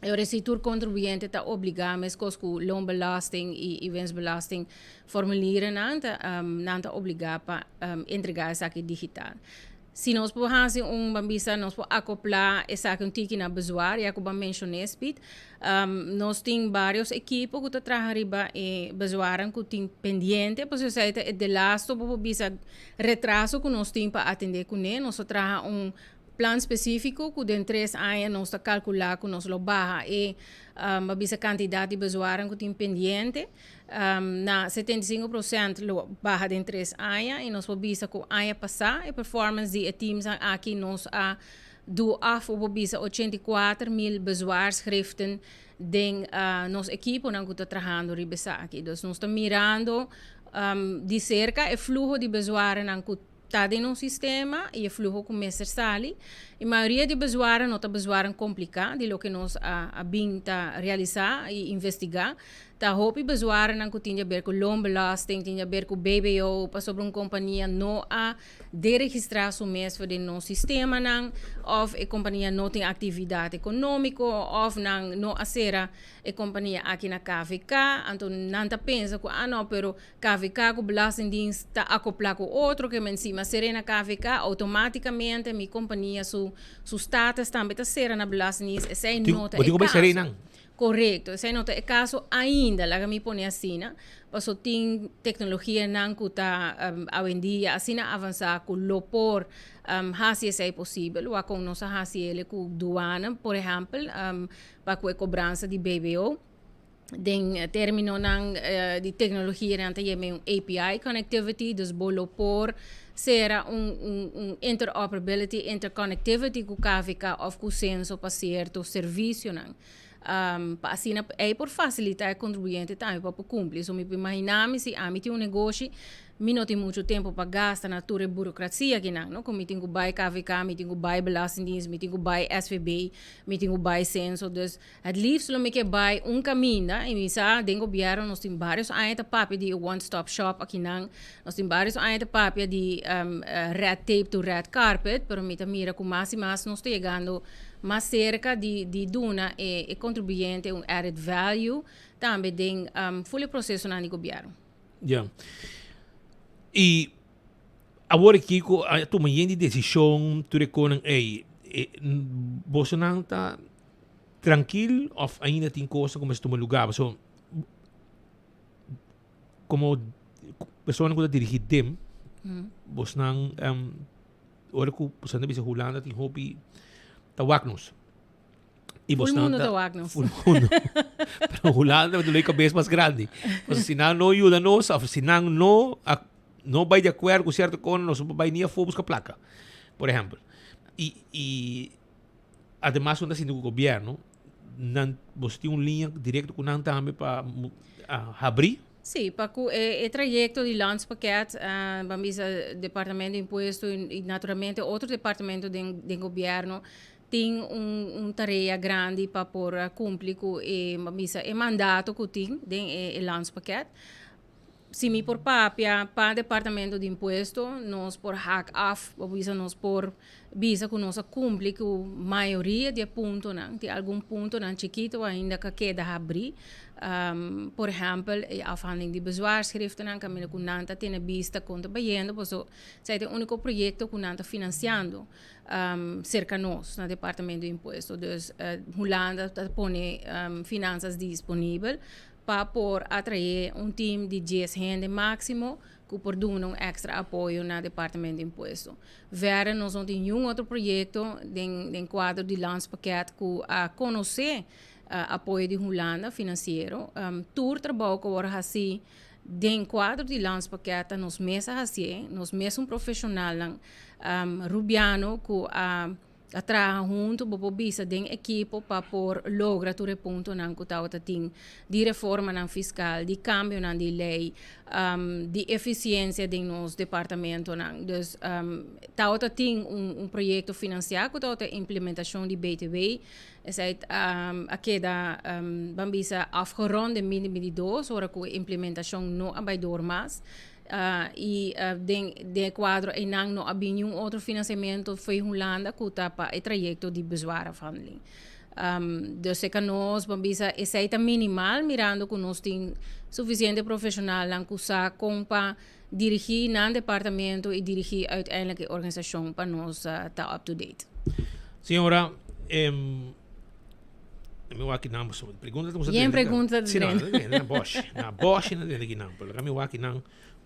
e ora si tur kontribuyente ta obligá meskos ku loonbelasting i winstbelasting formulierennan ta nan ta obligá pa entregá esaki digital. Si nos por hasi un, ban bisa, nos por akoplá esaki un tiki na bezwaar, ya ku ban menshoné Speed. Nos tin vários ekipo ku ta traha riba e bezwaarnan ku tin pendiente, pasobra esei ta e delasto bo por bisa retraso ku nos tin pa atendé kuné. Nos ta traha un plan spesífiko ku den tres aña nos ta kalkulá ku nos lo baha e, ban bisa, kantidat di bezwaarnan ku tin pendiente. Na 75% lo baha den tres aña y nos por bisa cu aña pasa e performance di e teamsnan aki nos a do af o por bisa 84 mil bezwaarschriften den nos ekiponan cu ta trahando riba esaki. Dus nos ta mirando di cerca e fluho di bezwaarnan cu ta den nos sistema y e fluho cu mester sali. E mayoria di bezwaarnan no ta bezwaarnan complica di loke nos a bin ta realisa y investiga. Ta hopi bezwaarnan cu tin di haber cu loonbelasting, tin di haber cu BBO, pasobra un compania no a deregistra su mes for den nos sistemanan, of e compania no tin actividad economico, of nan no a cera e compania aki na KVK, anto nan ta pensa cu ah no, pero KVK cu Belastingdienst ta acopla cu otro, ke men si mi a cera na KVK, automaticamente mi compania su status tambe ta cera na Belastingdienst, esey no ta e caso. Korekto, esei no ta e kaso ainda, laga mi pone asina, paso tin teknologianan ku ta awendia asina avansá ku lo por hasi esei posibel, wak kon nos a hasi ele ku duana, por ehèmpel, pa ku e kobransa di BBO. Den términonan di teknologia nan ta yama un API connectivity, dus bo lo por sera un interoperability, interconnectivity ku KVK òf ku Censo pa sierto servisionan. Pa asina ei por fasilitá e kontribuyente tambe pa por kumpli. So mi por imaginá mi si ami tin un negoshi, mi no tin muchu tempu pa gasta na tur e burokrasia akinan, no? Ku mi tin ku bai KVK, mi tin ku bai Belastingdienst, mi tin ku bai SVB, mi tin ku bai Censo. Dus het liefst lo mi ke bai un kaminda i mi sa den gobièrnu nos tin vários aña ta papia di e one stop shop akinan, nos tin vários aña ta papia di red tape to red carpet, pero mi ta mira ku mas i mas nos ta yegando mas serka di di duna e e kontribuyente un added value tambe den ful e prosesonan di gobièrnu. Ya. I awor aki ku a tuma yen di desishon tur e konan ei, bosonan ta trankil òf ainda tin kos ku mester tuma lugá? Pasobra komo persona ku ta dirigí dem, bosnan Ora ku boso ta bisa Hulanda tin hopi ta wak nos. I Full mundo ta wak nos. Full mundo. Pero Hulanda ta lei kabes mas grandi. Pasobra si nan no yuda nos of si nan no a no bai di akuerdo ku sierto kos nos no por bai ni afó buska plaka. Por ehèmpel. I i ademas ku nan ta sinti ku gobièrnu nan boso tin un liña direkto ku nan tambe pa habri. Sí, pa ku e trayekto di Landspakket, ban bisa Departamento di Impuesto i naturalmente otro departamento den den gobièrnu tin un un tarea grandi pa por kumpli ku e ban bisa e mandato ku tin den e Landspakket. Si mi por papia pa Departamento di Impuesto nos por hak af, bo bisa nos por bisa ku nos a kumpli ku mayoria di e puntonan. Tin algun puntonan chikito ainda ku a keda habrí. Por ehèmpel, e afhandeling di bezwaarschriftennan kaminda ku nan ta tene bista kon ta bayendo pasobra esei ta e úniko proyekto ku nan ta finansiando serka nos na Departamento di Impuesto. Dus Hulanda ta pone finansas disponibel pa por atraé un tim di dies hende máksimo ku por duna un èkstra apoyo na Departamento di Impuesto. Verder nos no tin niun otro proyekto den den kuadro di Landspakket ku a konosé apoyo di Hulanda finansiero. Tur trabou ku a wòrdu hasí. Den kuadro di Landspakket ta nos mes a hasié, nos mesun profeshonalnan Rubiano ku a a traha huntu, bo por bisa den ekipo pa por logra tur e puntonan ku tabata tin di reformanan fiskal, di kambionan di lei, di efisiensia den nos departamentonan. Dus tabata tin un proyekto finansiá ku tabata implementashon di BTW. Esei a keda ban bisa afgerond den binti binti dos ora ku e implementashon no a bai dor mas. I den den e kuadro einan no a bin niun otro finansiamentu fo'i Hulanda ku ta pa e trayekto di bezwaarafhandeling. Dus seka nos bo bisa esei ta minimal mirando ku nos tin sufisiente profeshonalnan ku sa kon pa dirigí nan departamento i dirigí uiteindelijk e organisashon pa nos ta up to date. Señora, Mi wak nan pasobra pregunta ta kuminsá Yen pregunta ta Sí, no, drenta. na boshi. Na boshi na drenta kinan. Pero laga mi wak nan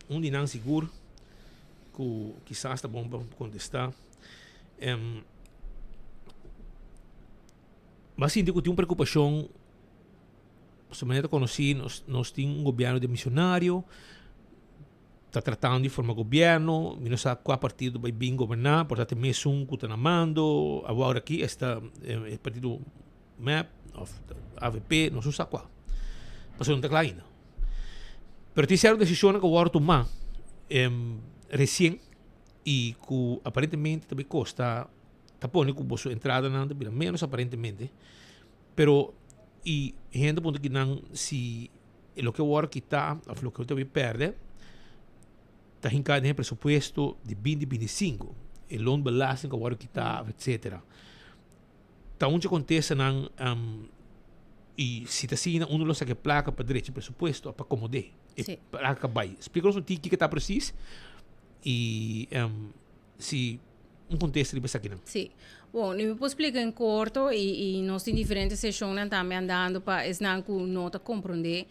un di nan sigur ku kisas ta bon pa kontestá. Em, mi a sinti ku tin un preokupashon pasobra manera ta konosí nos nos tin un gobièrnu demisionario. Ta tratando di forma gobierno, mi no sa cua partido bay bin goberna, por ta te mesun cu ta na mando, awor aki esta e partido mep of avp, nos no sa cua, pasobra no ta cla ainda. Pero tin cierto decisionnan cu a wordo tuma recien y cu aparentemente ta bay costa, ta pone cu boso entradanan ta bira menos aparentemente, pero y hende puntra kinan si E loke wòrdu kitá òf loke ta bin pèrdè ta hinká den e presupuesto di binti binti sinku. E loonbelasting ku a wòrdu kitá etsetera. Ta un dje kontestanan i si ta asina unu lo saka e plaka pa drecha e presupuesto òf pa akomod'é e plaka bai. Splika nos un tiki kiko ta presis i si un kontesta riba esakinan. Sí. Bon, mi por splika en korto i i nos tin diferente seshonnan tambe andando pa esnan ku no ta komprondé.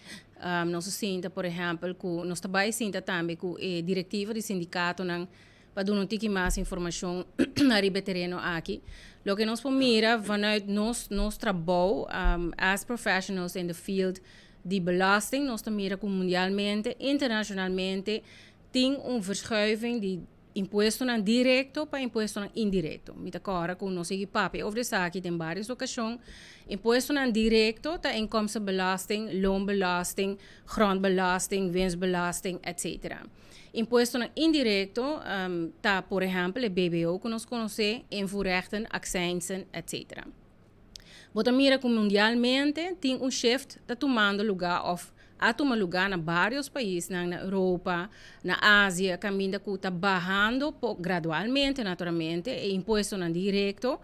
Nos a sinta por ehèmpel ku nos ta bai sinta tambe ku e direktiva di sindikatonan pa duna un tiki mas informashon ariba e tereno aki. Loke nos por mira vanuit nos nos trabou as professionals in the field di belasting nos ta mira ku mundialmente, internashonalmente tin un verschuiving di Impuestonan direkto pa impuestonan indirekto. Mi ta kòrda ku nos sigui papia over esaki den vários okashon. Impuestonan direkto ta inkomstenbelasting, loonbelasting, grondbelasting, winstbelasting, etcetera. Impuestonan indirekto ta por ehèmpel e BBO ku nos konosé, invoerrechten, akcijnsen, etcetera. Bo ta mira ku mundialmente tin un shift ta tumando lugá òf a tuma lugá na vários paisnan na Europa, na Asia kaminda ku ta bahando po gradualmente naturalmente e impuestonan direkto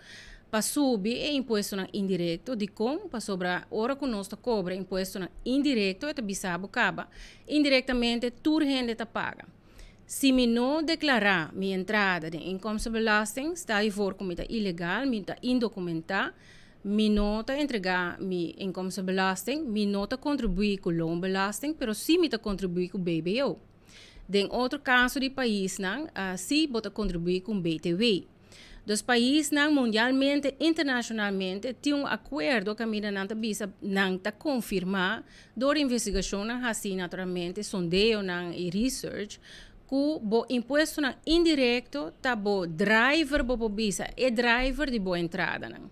pa subi e impuestonan indirekto. Dikon? Pasobra ora ku nos ta kobra impuestonan indirekto e ta bisa bo kaba indirektamente tur hende ta paga. Si mi no deklará mi entrada den inkomstenbelasting, stel je voor ku mi ta ilegal, mi ta indokumentá, mi no ta entregá mi inkomstenbelasting, mi no ta kontribuí ku loonbelasting, pero sí mi ta kontribuí ku BBO. Den otro kaso di paisnan, sí bo ta kontribuí ku un BTW. Dus paisnan mundialmente, internashonalmente tin un akuerdo kaminda nan ta bisa, nan ta konfirmá dor investigashonnan hasí naturalmente, sondeonan i research, ku bo impuestonan indirekto ta bo driver, bo por bisa e driver di bo entradanan.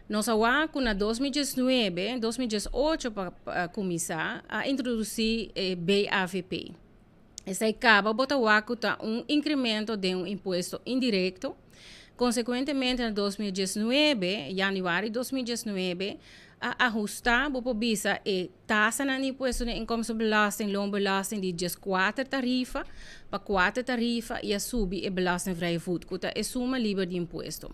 Nos a wak ku na 2019, 2018 pa kuminsá, a introdusí e BAVP. Esei kaba bo ta wak ku ta un inkremento den un impuesto indirekto. Konsekuentemente na 2019, yanüari 2019, a ahustá, bo por bisa, e tasanan di impuesto den inkomstenbelasting, loonbelasting di dieskuater tarifa pa kuater tarifa i a subi e belastingvrije voet, ku ta e suma liber di impuesto.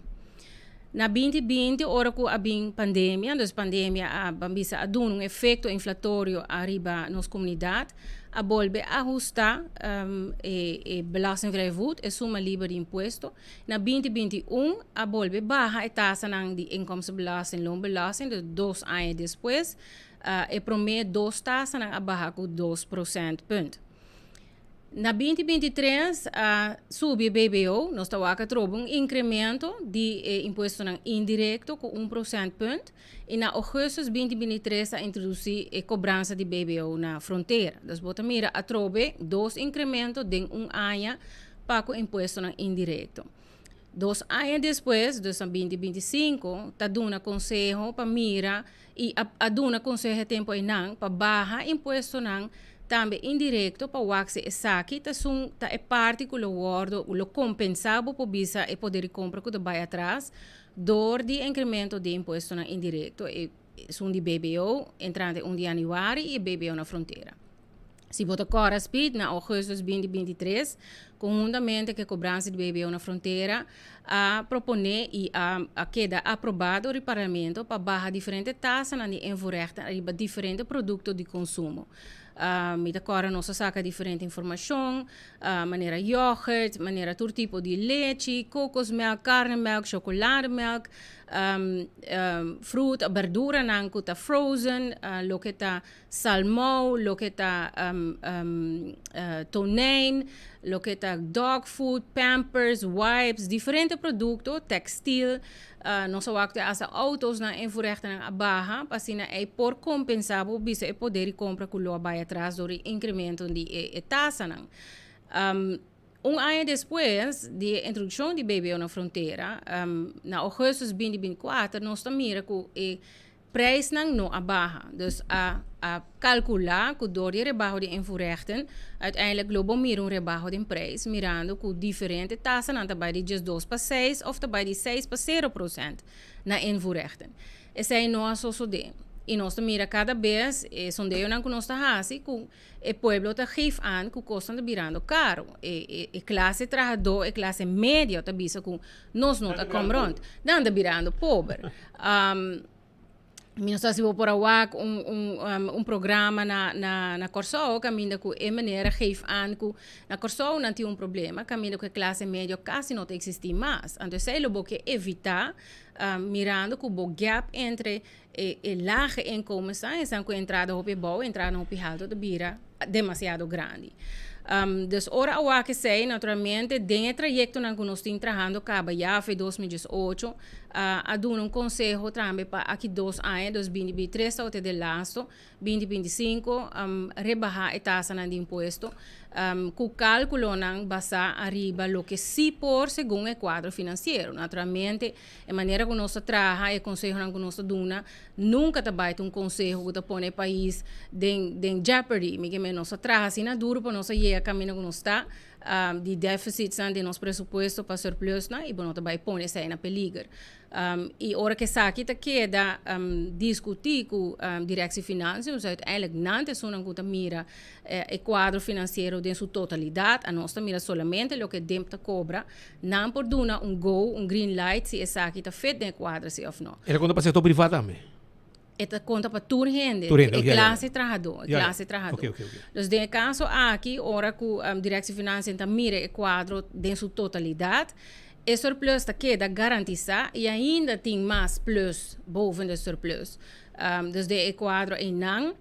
Na 2020 ora ku a bin pandemia, dus pandemia a ban bisa a duna un efekto inflatorio ariba nos komunidat, a bolbe ahustá e e belastingvrije voet, e suma liber di impuesto. Na 2021 a bolbe baha e tasanan di inkomstenbelasting, loonbelasting, dus dos aña despues e promé dos tasanan a baha ku dos prosèntpunt. Na 2023 a subi e BBO, nos ta wak atrobe un incremento di e impuestonan indirecto cu un procentpunt y na augustus 2023 a introduci e cobransa di BBO na frontera. Dus bo ta mira atrobe dos incremento den un aña pa cu impuestonan indirecto. Dos aña despues, dus na 2025, ta duna conseho pa mira y a a duna conseho e tempo eynan pa baha impuestonan tambe indirecto pa wak si esaki ta esun ta e parti cu lo wordo lo compensa bo por bisa e poder di compra cu ta bay atras door di e incremento di impuestonan indirecto e esun di BBO entrante un di januari y e BBO na frontera. Si bo ta kòrda speed na augustus 2023, konhuntamente ku e kobransa di BBO na frontera a proponé i a a keda aprobá dor di parlamento pa baha diferente tasanan di invoerrechten ariba diferente produkto di konsumo. Mi ta kòrda nos a saka diferente informashon, manera yoghurt, manera tur tipo di lechi, kokosmelk, karnemelk, chokolademelk, fruta, berduranan ku ta frozen, loke ta salmou, loke ta tonijn, loke ta dog food, pampers, wipes, diferente producto, textiel. Nos a wak te hasta autosnan invoerrechtennan a baha pa asina ei por compensa bo bisa e poder di compra cu lo a bay atras door e incremento di e tasanan. Un aña despues di e introduccion di BBO na frontera, na augustus 2024, nos ta mira cu e Prijsnan no a baha. Dus a a calcula cu door di e rebaho di invoerrechten uiteindelijk lo bo mira un rebaho den prijs mirando cu diferente tasanan ta bay di diesdos pa seis of ta bay di seis pa cero procent na invoerrechten. Esey no a sosode. Y nos ta mira cada bes e sondeonan cu nos ta haci cu e pueblo ta geef aan cu cosnan ta birando caro. E e e clase trahador, e clase medio ta bisa cu nos no ta kom rond. Nan ta birando pober. Mi no sa si bo por a wak un un un programa na na na Kòrsou kaminda ku e meneer a geef aan ku na Kòrsou nan tin un problema kaminda ku e klase medio kasi no ta eksistí mas. Anto esei lo bo ke evitá mirando ku bo gap entre e e lage inkomensnan, esnan ku entrada hopi abou, entrada hopi haltu ta bira demasiado grandi. Dus ora a wak esei, naturalmente den e trayektonan ku nos tin trahando kaba ya for 2018, a duna un konseho tambe pa aki dos aña, dos 2023 ta de lasto, 2025, rebaha e tasanan di impuesto, ku kalkulonan basá ariba loke si por segun e kuadro finansiero. Naturalmente, e manera ku nos ta traha, e konsehonan ku nos ta duna, Nunka ta bai ta un konseho ku ta pone e pais den den jeopardy. Mi ke men nos a traha asina duru pa nos a yega kaminda ku nos ta, di deficitsnan den nos presupuesto pa surplusnan i bo no ta bai pone esei na peliger. I ora ku esaki ta keda diskutí ku Directie Financiën, dus uiteindelijk nan ta esunnan ku ta mira e kuadro finansiero den su totalidat, anos ta mira solamente loke DIMP ta kobra. Nan por duna un go, un green light, si esaki ta fit den e kuadro si òf no. E ta konta pa sektor privá tambe? E ta konta pa tur hende. Tur hende, E ok, ya, ya. klase trahadó, e Ya, ya. klase trahadó. Ok, ok, ok. Dus den e kaso aki, ora ku Directie Financiën ta mira e kuadro den su totalidat, e surplus ta keda garantisá i ainda tin mas plus boven de surplus. Dus den e kuadro einan,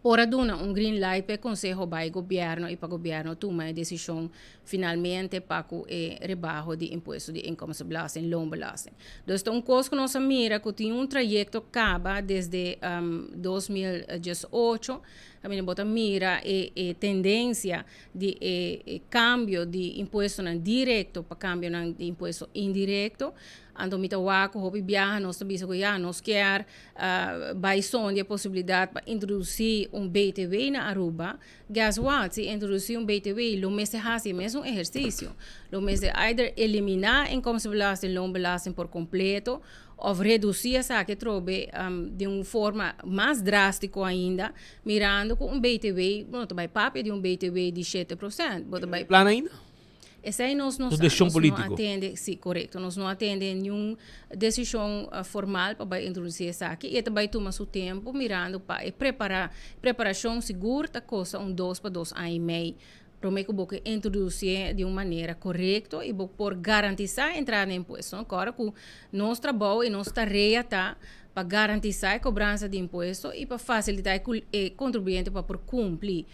Por a duna un green light pa e konseho bai gobièrnu i pa gobièrnu tuma e desishon finalmente pa ku e rebaho di impuesto di inkomstenbelasting, loonbelasting. Dus ta un kos ku nos a mira ku tin un trayekto kaba desde 2018, kaminda bo ta mira e e tendensia di e e kambio di impuestonan direkto pa kambionan di impuesto indirekto. Anto mi ta wak ku hopi biaha nos ta bisa ku ya nos kier Bai sondia e posibilidad pa introduci un BTW na Aruba. Guess what? Si introduci un BTW lo mester haci e mesun ehercicio. Lo mester either elimina inkomstenbelasting, loonbelasting por completo of reduci esaki atrobe den un forma mas drastico ainda, mirando cu un BTW, bo no ta bai papia di un BTW di 7%. Bo ta bai. Plan ainda? Esei nos no Un sa, desishon nos no polítiko. atende, sí, korekto, nos no atende niun desishon formal pa bai introdusí esaki i e ta bai tuma su tempu mirando pa e prepara, preparashon sigur ta kosta un dos pa dos aña i mei. Promé ku bo ke introdusié di un manera korekto i bo por garantisá entrada di impuesto. Kòrda ku nos trabou i nos tarea ta pa garantisá e kobransa di impuesto i pa fasilitá e kontribuyente pa por kumpli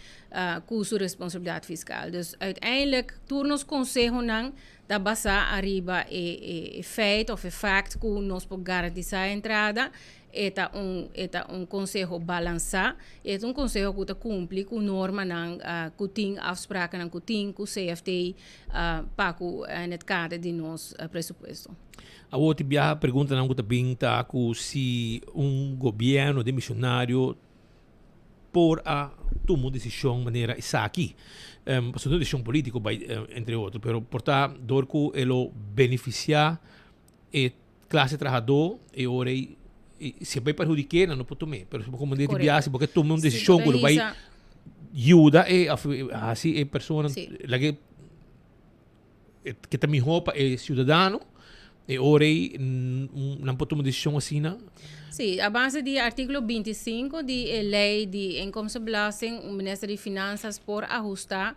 ku su responsabilidat fiskal. Dus uiteindelijk tur nos konsehonan ta basá ariba e feit òf e fakt ku nos por garantisá e entrada. E ta un e ta un konseho balansá i e ta un konseho ku ta kumpli ku normanan ku tin, afsprakennan ku tin ku CFT pa ku en het kader di nos presupuesto. Awor ti biaha preguntanan ku ta bin ta ku si un gobièrnu demisionario por a tuma un desishon manera esaki. Pasobra un desishon polítiko bai entre otro, pero por ta dor ku e lo benefisiá e Klase trahadó e ora ei si e bai perhudiké nan no por tum'é pero si bo komo di biaha si bo ke tuma un desishon ku lo bai yuda e òf hasi e persona laga e ke ta mihó pa e siudadano e ora ei nan por tuma un desishon asina. Sí, a base di artíkulo 25 di e lei di inkomstenbelasting un minister di Finansas por ahustá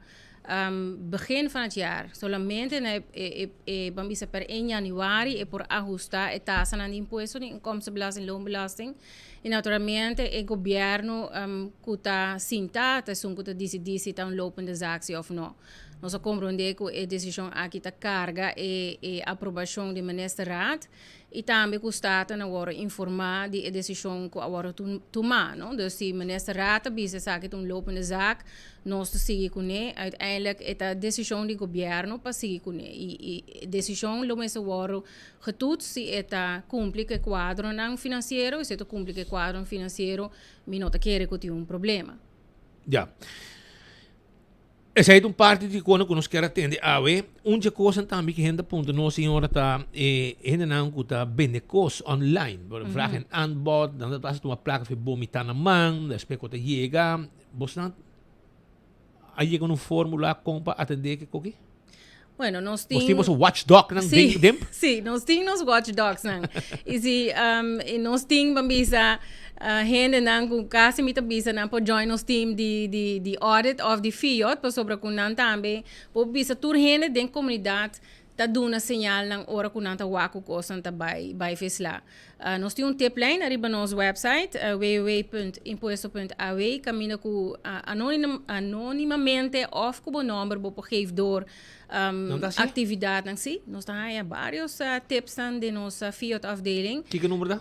Begin van het jaar, solamente na e, e, e, ban bisa per 1 januari e por ahusta e tasanan di impuesto di inkomstenbelasting, loonbelasting. Y naturalmente e gobierno um, ku ta sinta ta esun ku ta disidí si ta un lopende zaak si of no. Nos a komprondé ku e desishon aki ta karga e, e aprobashon di ministerraad. I tambe ku Staten a wòrdu informá di e desishon ku a wòrdu tumá, no. Dus si Minister Raad ta bisa esaki ta un lopende zaak, nos ta sigui kuné. Uiteindelijk e ta desishon di gobièrnu pa sigui kuné. I e desishon lo mester wòrdu getoets si e ta kumpli ku e kuadronan finansiero, i si e ta kumpli ku e kuadronan finansiero mi no ta kere ku tin un problema. Ya. Esei ta un parti di kona ku nos kier a tende awe. Un dje kosnan tambe ku hende ta puntra nos, señora, ta e hendenan ku ta bende kos online. Por vraag en aanbod, nan ta pasa tuma plaka for bo mitá na man, despues ku ta yega. Bosnan a yega na un fórmula kon pa atendé ke koki? Bueno, nos tin... Bos tin boso watchdognan sí, den, den? Sí, nos tin nos watchdogsnan. y si um, y nos tin, ban bisa, uh, hendenan ku casi mi ta bisa nan por join nos team di, di, di audit of di FIOD, pasobra ku nan tambe por bisa tur hende den comunidad ta duna señalnan ora ku nan ta wak ku kosnan ta bai, bai fesla. Uh, nos tin un tiplijn ariba nos website, uh, www.impuesto.aw, kaminda ku uh, anonim, anonimamente of ku bo nomber bo por geef door um, Nan ta hasi? actividadnan. Sí, nos ta haya varios uh, tipsnan den nos uh, FIOD afdeling. Kiko number ta?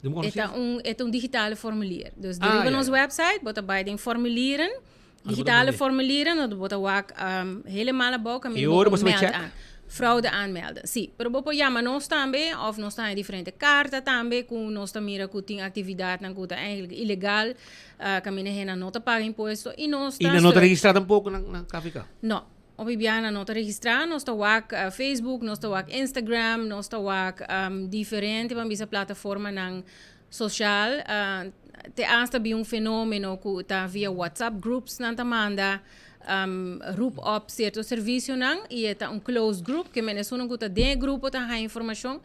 Di bo E konosí? ta un, e ta un digitale formulier. Dus Ah, riba ja, nos ja. website, bo ta bai den formulieren, bo ta Digitale manda. formulieren, dat bo ta wak um, helemaal abou, kaminda E bo ora por bo sa meld check? aan. Fraude aanmelden, sí. Pero bo por yama nos tambe, of nos ta haña diferente karta tambe, ku nos ta mira ku tin aktividatnan ku ta eigenlijk ilegal, uh, kaminda hende no ta paga impuesto, i nos I ta nan no ta stur- registrá tampoko na, na KVK? No. Hopi biaha nan no ta registrá, nos ta wak uh, Facebook, nos ta wak Instagram, nos ta wak um, diferente, ban bisa plataformanan Social, te asta bin un fenomeno ku ta via WhatsApp groups nan ta manda roep op sierto servisionan i e ta un closed group ke men esunnan ku ta den e grupo ta haña informashon,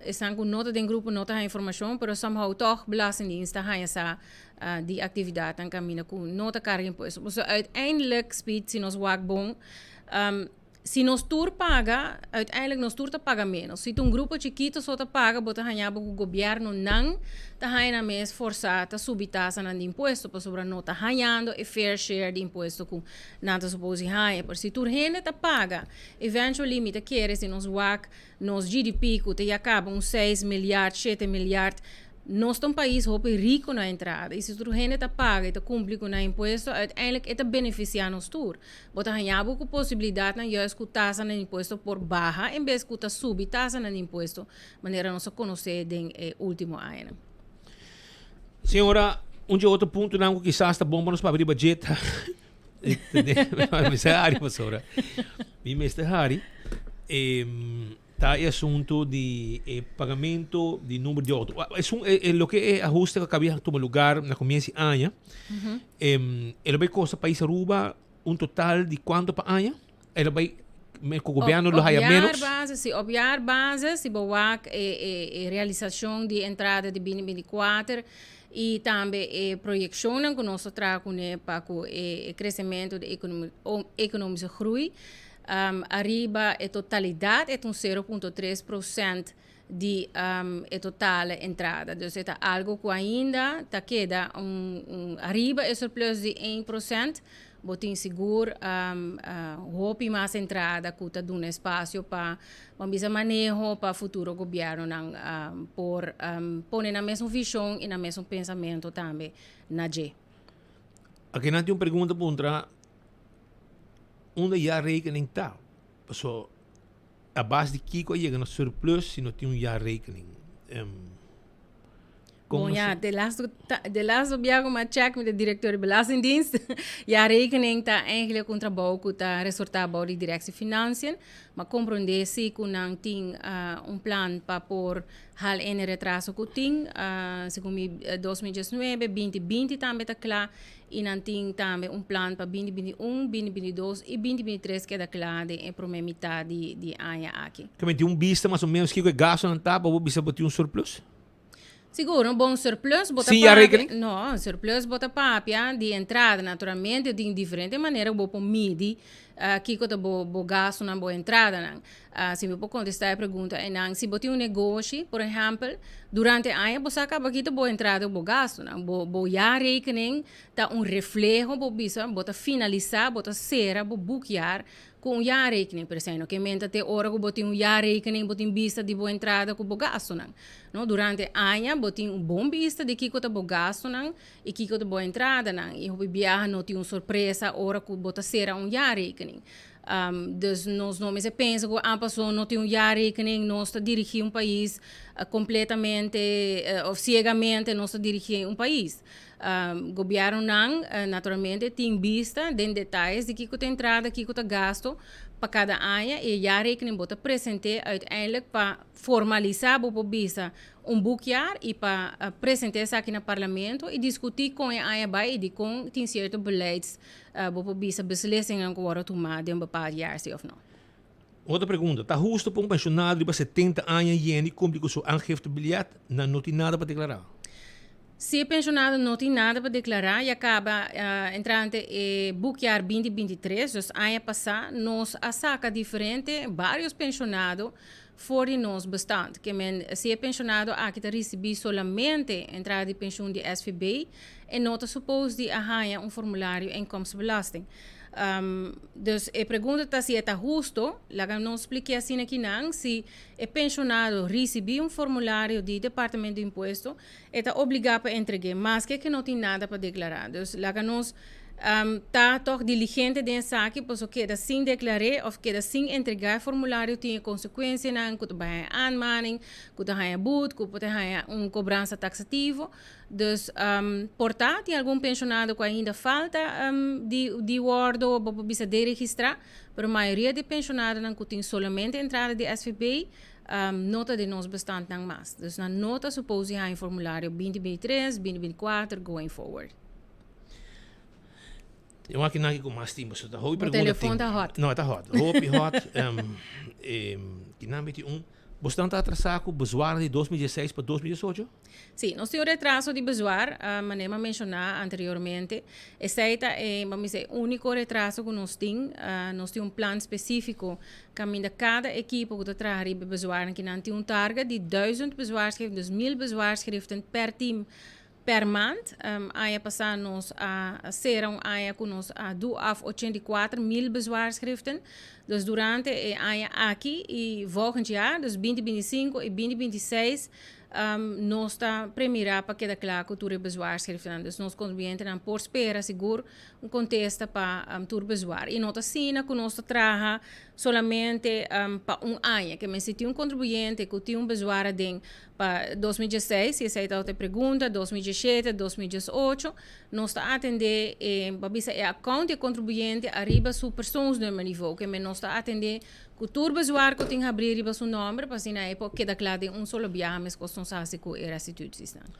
esnan ku no ta den grupo no ta haña informashon pero somehow tòg Belastingdienst ta haña sa di aktividatnan kaminda ku no ta karga impuesto. Pasobra uiteindelijk Speed si nos wak bon Si nos tur paga, uiteindelijk nos tur ta paga menos. Si ta un grupo chikito so ta paga, bo ta haña bo ku gobièrnunan ta haña nan mes forsá ta subi tasanan di impuesto, pasobra no ta hañando e fair share di impuesto ku nan ta supos di haña. Pero si tur hende ta paga, eventually mi ta kere si nos wak nos GDP ku ta ya kaba un seis milyard, shete milyard, Nos ta un pais hopi rico na entrada y si tur hende ta paga y ta cumpli cu nan impuesto, uiteindelijk e ta beneficia nos tur. Bo ta haña bo cu posibilidadnan juist cu tasanan di impuesto por baha en bes cu ta subi tasanan di impuesto manera nos a conoce den e ultimo añanan. Señora, un dje otro puntonan cu kisas ta bon pa nos papia riba dje ta, mi mester hari pasobra mi mester hari. Ta e asunto di e pagamento di number di auto. Esun e e loke e ahuste ku a kabia tuma lugar na comienso di aña, e lo bai kosta pais Aruba un total di kuanto pa aña? E lo bai ku gobierno lo haya menos? Op jaarbasis, si op jaarbasis, si bo wak e e e realisashon di entrada di bini 24, I tambe e proyekshonnan ku nos ta traha kuné pa ku e kresementu di ekonomische groei ariba e totalidat e ta un 0.3 prosènt di e totale entrada. Dus e ta algu ku ainda ta keda un ariba e surplus di 1 prosènt. Bo tin sigur hopi mas entrada ku ta duna espasio pa bo bisa maneho pa futuro gobièrnunan por pone nan mesun vishon i nan mesun pensamentu tambe na dje. Akinan tin un pregunta puntra unda jaarrekening ta? Paso a base di kiko a yega na surplus si no tin un jaarrekening? Bon ya, de laatste, de laatste biaha ku mi a check mi ta directeur di Belastingdienst. Jaarrekening ta eigenlijk un trabou ku ta resortá bou di Directie Financiën. Ma komprondé si ku nan tin un plan pa por hal ene retraso ku tin. Segun mi 2019, 2020 tambe ta kla i nan tin tambe un plan pa 2021, 2022 i 2023 keda kla den e promé mitá di di aña aki. Keme tin un bista mas o ménos kiko e gastunan ta pa bo bisa bo tin un surplus? Sigur, un bon surplus bo ta Sin jaarrekening? No, surplus bo ta papia di entrada. Naturalmente tin diferente manera ku bo por midi kiko ta bo bo gastunan, bo entradanan. Si mi por kontestá e pregunta einan, si bo tin un negoshi, por ehèmpel, durante aña bo sa kaba ki ta bo entrada ku bo gastunan. Bo bo jaarrekening ta un refleho, bo bisa, bo ta finalisá, bo ta sera bo boekjaar Ku un jaarrekening, pero esei no ke menta te ora ku bo tin un jaarrekening bo tin bista di bo entrada ku bo gastunan. No, durante aña bo tin un bon bista di kiko ta bo gastunan i kiko ta bo entradanan i hopi biaha no tin un sorpresa ora ku bo ta sera un jaarrekening. Dus nos no mester pensa ku a paso no tin un jaarrekening nos ta dirigí un pais kompletamente òf siegamente nos ta dirigí un pais. Gobiernonan naturalmente tin bista den detayes di kiko ta entrada, kiko ta gasto pa kada aña y e jaarrekening bo ta presente uiteindelijk pa formalisa bo por bisa un boekjaar y pa presente esaki na parlamento y discuti con e aña bay y dicon tin cierto beleids bo por bisa beslissingen cu worde tuma den un bepaald jaar si of no. Otro pregunta, ta husto pa un pensionado riba 70 aña yende y cumpli cu su aangiftebiljet nan no tin nada pa declara? Si e pensionado no tin nada pa declara ya caba entrante e boekjaar 2023, dus aña pasa, nos a saca diferente, varios pensionado for di nos bestand. Ke men si e pensionado aki ta ricibi solamente entrada di pensioen di SVB, e no ta suppose di a haya un formulario inkomstenbelasting. Dus e pregunta ta si e ta husto, laga nos spliké asina kinan, si e pensionado ricibi un formulario di Departamento di Impuesto, E ta obligá pa entreg'é, maske ke no tin nada pa deklará. Dus laga nos ta tòg diligente den esaki, paso keda sin deklar'é òf keda sin entregá e formulario tin e konsekuensianan ku ta bai haña aanmaning, ku ta haña but, ku por ta haña un kobransa taksativo. Dus por ta tin algun penshonado ku ainda falta di di wòrdu bo por bisa deregistrá, pero mayoria di penshonadonan ku tin solamente entrada di SVB, No ta den nos bestandnan mas. Dus nan no ta supose di haña formulario 2023, 2024 going forward. Yo aki nan ku mas timpo, so ta hopi Bo pregunta telefon tin. ta hot. No, ta hot. Hopi hot. Kinan miti un. Bosnan ta atrasá ku bezwaar di 2016 pa 2018? Sí, nos tin un retraso di bezwaar, manera mi a menshoná anteriormente. Esei ta e, ban bisa, e úniko retraso ku nos tin. Nos tin un plan spesífiko kaminda kada ekipo ku ta traha riba e bezwaarnan ki nan tin un target di duizend bezwaarschriften, dus mil bezwaarschriften per team per maand. Aña pasá nos a sera un aña ku nos a du af 84.000 bezwaarschriften. Dus durante e aña aki i volgend jaar, dus 2025 i 2026, Nos ta premirá pa keda kla ku tur e bezwaarschriftennan. Dus nos kontribuyentenan por spera sigur un kontesta pa tur bezwaar. I no ta asina ku nos ta traha solamente pa un aña. Ke men si tin un kontribuyente ku tin un bezwaar aden pa 2016, si esei tabata e pregunta, 2017, 2018, nos ta atendé e, bo a bisa e account di e kontribuyente ariba su persoonsnummer nivo. Ke men nos ta atendé Ku tur bezwaar ku tin habrí riba su nòmber pa asina e por keda kla den un solo biaha meskos nos hasi ku e restituties nan.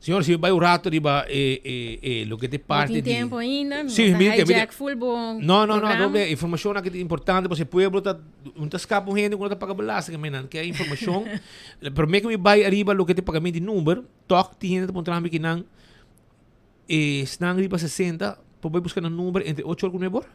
Señor, si bai un rato riba e, e, e loke te parte tin di... tempo ainda, Sí, no mi ta tin- mi hijack tin- full bo No, no, no, programa. doble informacion aki ta importante, pasobra e pueblo ta, un ta scapa un hende cu no ta paga belasting, men nan ke informacion. Prome cu mi bai ariba loke te pagamento di number, toch tin hende ta puntra mi ki nan e esnan riba 60 por bai busca nan number entre ocho or cu nuebe or?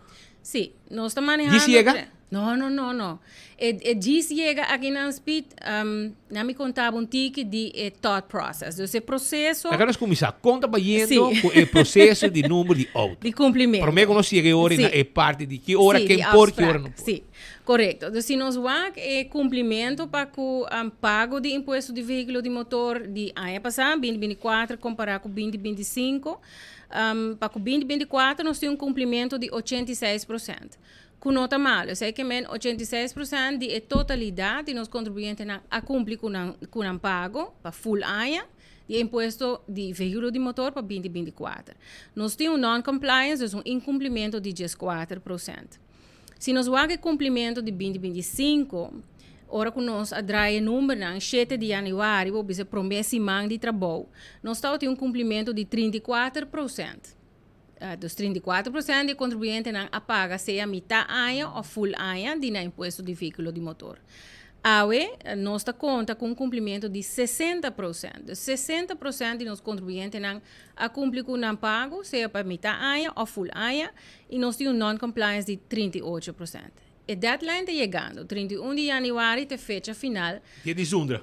Sí, nos ta manehando. Djis yega? No, no, no, no. E, e djis yega aki nan speed, um, na mi contaba un tiki di e thought process. Dus e proceso. Laga nos cuminsa. Con ta bayendo Sí. cu e proceso di number di auto? Di cumplimento. Prome cu nos yega e ora Sí. na e parti di ki ora Sí, ken di por, ki ora afspraak. no por. Sí, correcto. Dus si nos wak e cumplimento pa cu um, pago di impuesto di vehiculo di motor di aña pasa, 2024, compara cu 2025, Um, pa ku 2024 nos tin un kumplimentu di 86%, ku no ta malu. Esei ke men 86% di e totalidat di nos kontribuyentenan a kumpli ku nan ku nan pago pa full aña di e impuesto di vehíkulo di motor pa 2024. Nos tin un non-compliance, dus un inkumplimentu di 14%. Si nos wak e kumplimentu di 2025, ora ku nos a draai e numbernan shete di yanüari, bo bisa promé siman di trabou, nos tabatin un kumplimentu di 34%. Dus 34% di e kontribuyentenan a paga sea mitá aña òf full aña di nan impuesto di vehíkulo di motor. Awe nos ta konta ku un kumplimentu di 60%. Dus 60% di nos kontribuyentenan a kumpli ku nan pago, sea pa mitá aña òf full aña, i nos tin un non-compliance di 38%. E deadline ta yegando, 31 di yanüari ta e fecha final. Dia di zundra.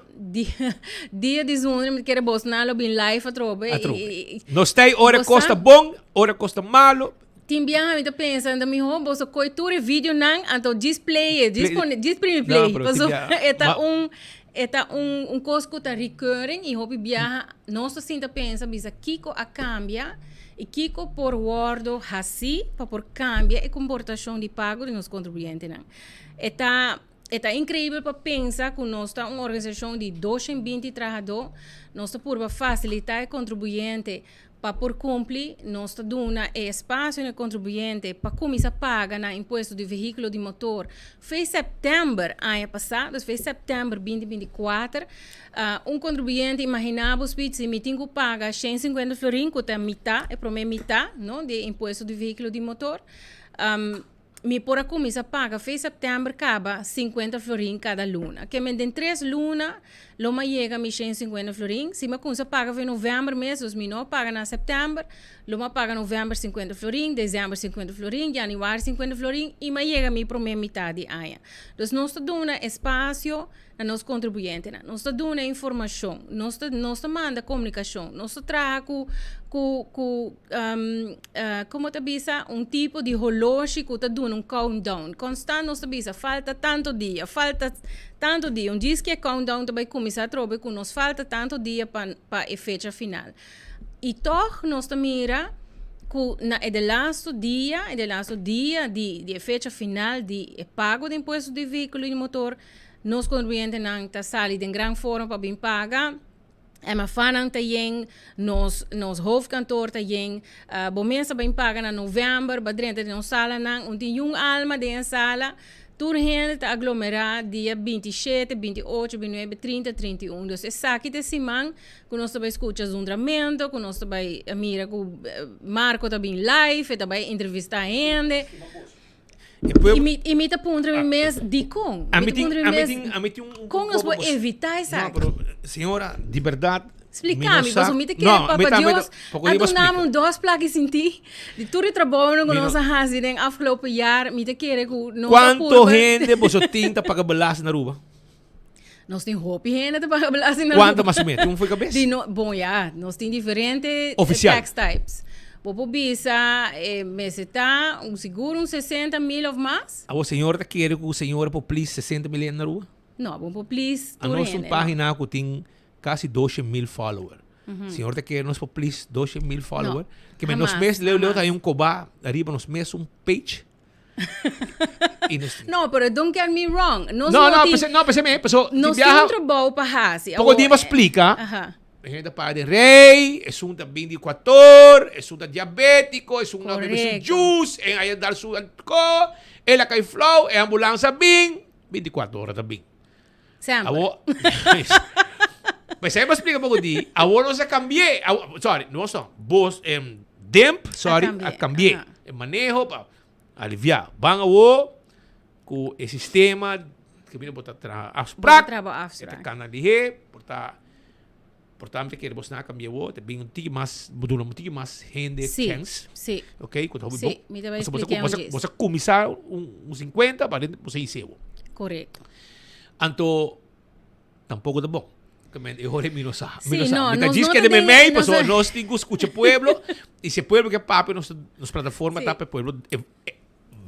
Dia di zundra, mi ta kere bosnan lo bin live atrobe. Atrobe. Nos ta ei ora kos ta bon, ora kos ta malo. Tin biaha mi ta pensa, anto miho boso koe tur e videonan, anto djis play e, djis pone, djis primi play. No, pero tin Pasobra biaha e ta un, e ta un, un kos ku ta recurring i hopi biaha nos ta sinta pensa bisa kiko a kambia i kiko por wòrdu hasí pa por kambia e komportashon di pago di nos kontribuyentenan. E ta, e ta inkreibel pa pensa ku nos ta un organisashon di 220 trahadó, nos ta purba fasilitá e kontribuyente Pa por cumpli, nos ta duna e espacio na e contribuyente pa cuminsa paga nan impuesto di vehiculo di motor fe september aña pasa, dus fe september 2024. Un contribuyente, imagina bo speech, si mi tin cu paga 150 florin, cu ta mita, e prome mita, no, di e impuesto di vehiculo di motor, Mi por a cuminsa paga fe september caba 50 florin cada luna. Ke men den tres luna lo m'a yega mi 150 florin. Si m'a cuminsa paga fe november mes, dus mi no a paga na september, lo m'a paga november 50 florin, december 50 florin, januari 50 florin y m'a yega mi prome mitad di aña. Dus nos ta duna espacio na nos contribuyentenan. Nos ta duna informacion, nos ta nos ta manda comunicacion, nos ta traha cu cu cu como ta bisa un tipo di holoshi cu ta duna un countdown. Constant nos ta bisa falta tanto dia, falta tanto dia. Un djis ki e countdown ta bay cuminsa atrobe cu nos falta tanto dia pa pa e fecha final. Y tog nos ta mira cu na e delasto dia, e delasto dia di di e fecha final di e pago di impuesto di vehiculo y di motor, Nos kontribuyentenan ta sali den gran forma pa bin paga. MFAnan ta yen, nos nos hoofdkantoor ta yen. Bo mes ta bin paga na novèmber, bo a drenta den nos salanan, un tin yun alma den e sala. Tur hende ta aglomerá dia 27, 28, 29, 30, 31. Dus esaki ta e siman ku nos ta bai skucha zundramento, ku nos ta bai mira ku Marco ta bin live, e ta bai entrevistá hende. E I mi, i mi ta puntra mi mes, dikon? A Mi mi ta tin, puntra mi a mi mes, tin, a mi tin un, un kon nos poco por evitá No, esaki? pero señora, di berdad, mi Spliká no mi, sa. pasobra mi ta kere No, mi Papa ta, mi ta, Dios poco a di bo duna mi splika. un dos plaki sinti di tur e trabounan ku Mi nos no a hasi den afgelopen jaar, mi ta kere ku nos a Kuanto purba. hende boso tin ta paga belasting na Aruba? Nos tin hopi hende ta paga belasting na Aruba. Kuanto mas o menos? Tin un for kabes? Di no, bon ya, nos tin diferente Oficial. tax types. Bo por bisa e mester ta un sigur un 60 mil of mas. Awor señor ta kere ku señora por please 60 mil hende na Aruba? No, bo por please tur Anos un hende, no. pagina ku tin kasi 200 mil follower. Señor ta kere nos por please 200 mil follower? No, Ke men nos hamas, mes leu leu ta hamas. hay un koba ariba nos mes un page. Y nos No, pero don't get me wrong. Nos No, no no, tin p'esei, no, p'esei me, paso, ti Nos tin biaha un trabou pa hasi. Poko Awor, di pa splika. Aha. E hende ta para den rei, esun ta bin di Ecuador, esun ta diabetico, esun a bebe su Correcto. juice, e a dar su alcohol, el a kai flauw, e ambulance a bin, 24 ora ta bin. Semper. Awor, Pesei bo splika poko di, awor nos a kambi'é, sorry, nos no, bos, DIMP, sorry, a kambi'é. E maneho pa aliviá. Ban awor ku e sistema kaminda bo ta traha afsprak, e ta kana lihé, por ta, por ta mi ta kere bos nan a kambia awor, ta bin un tiki mas, bo duna un tiki mas hende chèns. Ok, ku ta hopi bon. Pasobra bo sa kuminsá un sinkuenta, pa bo sa hise awor. Korekto. Anto. Tampoco ta bon. Ke men e hora mi no sa. Mi Sí, no sa. no, Mi ta nos djis no keda ta me den- mei, nos pasobra ta- nos tin ku skucha pueblo. I si e pueblo ke papia, nos, nos plataforma Sí. ta pa e pueblo e, e,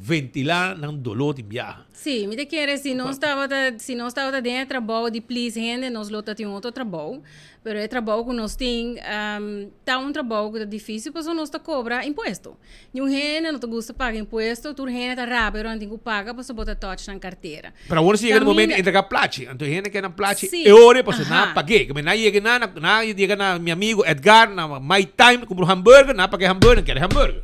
ventilá nan doló di biaha. Sí, mi ta kere si nos tabata, si nos tabata den e trabou di please hende, nos lo ta tin otro trabou. Pero e trabou ku nos tin, ta un trabou ku ta difísil pasobra nos ta kobra impuesto. Niun hende no ta gusta paga impuesto, tur hende ta rabia ora nan tin ku paga pasobra bo ta touch nan kartera. Pero awor si yega e momento Kaminda. entrega plachi, anto e hende ke nan plachi Sí, e ora pasobra nan a aha. pag'é. Ke men nan yega na, nan yega na mi amigo Edgar na My Time kumpra un hamburger, nan a pag'é hamburger, nan kere hamburger.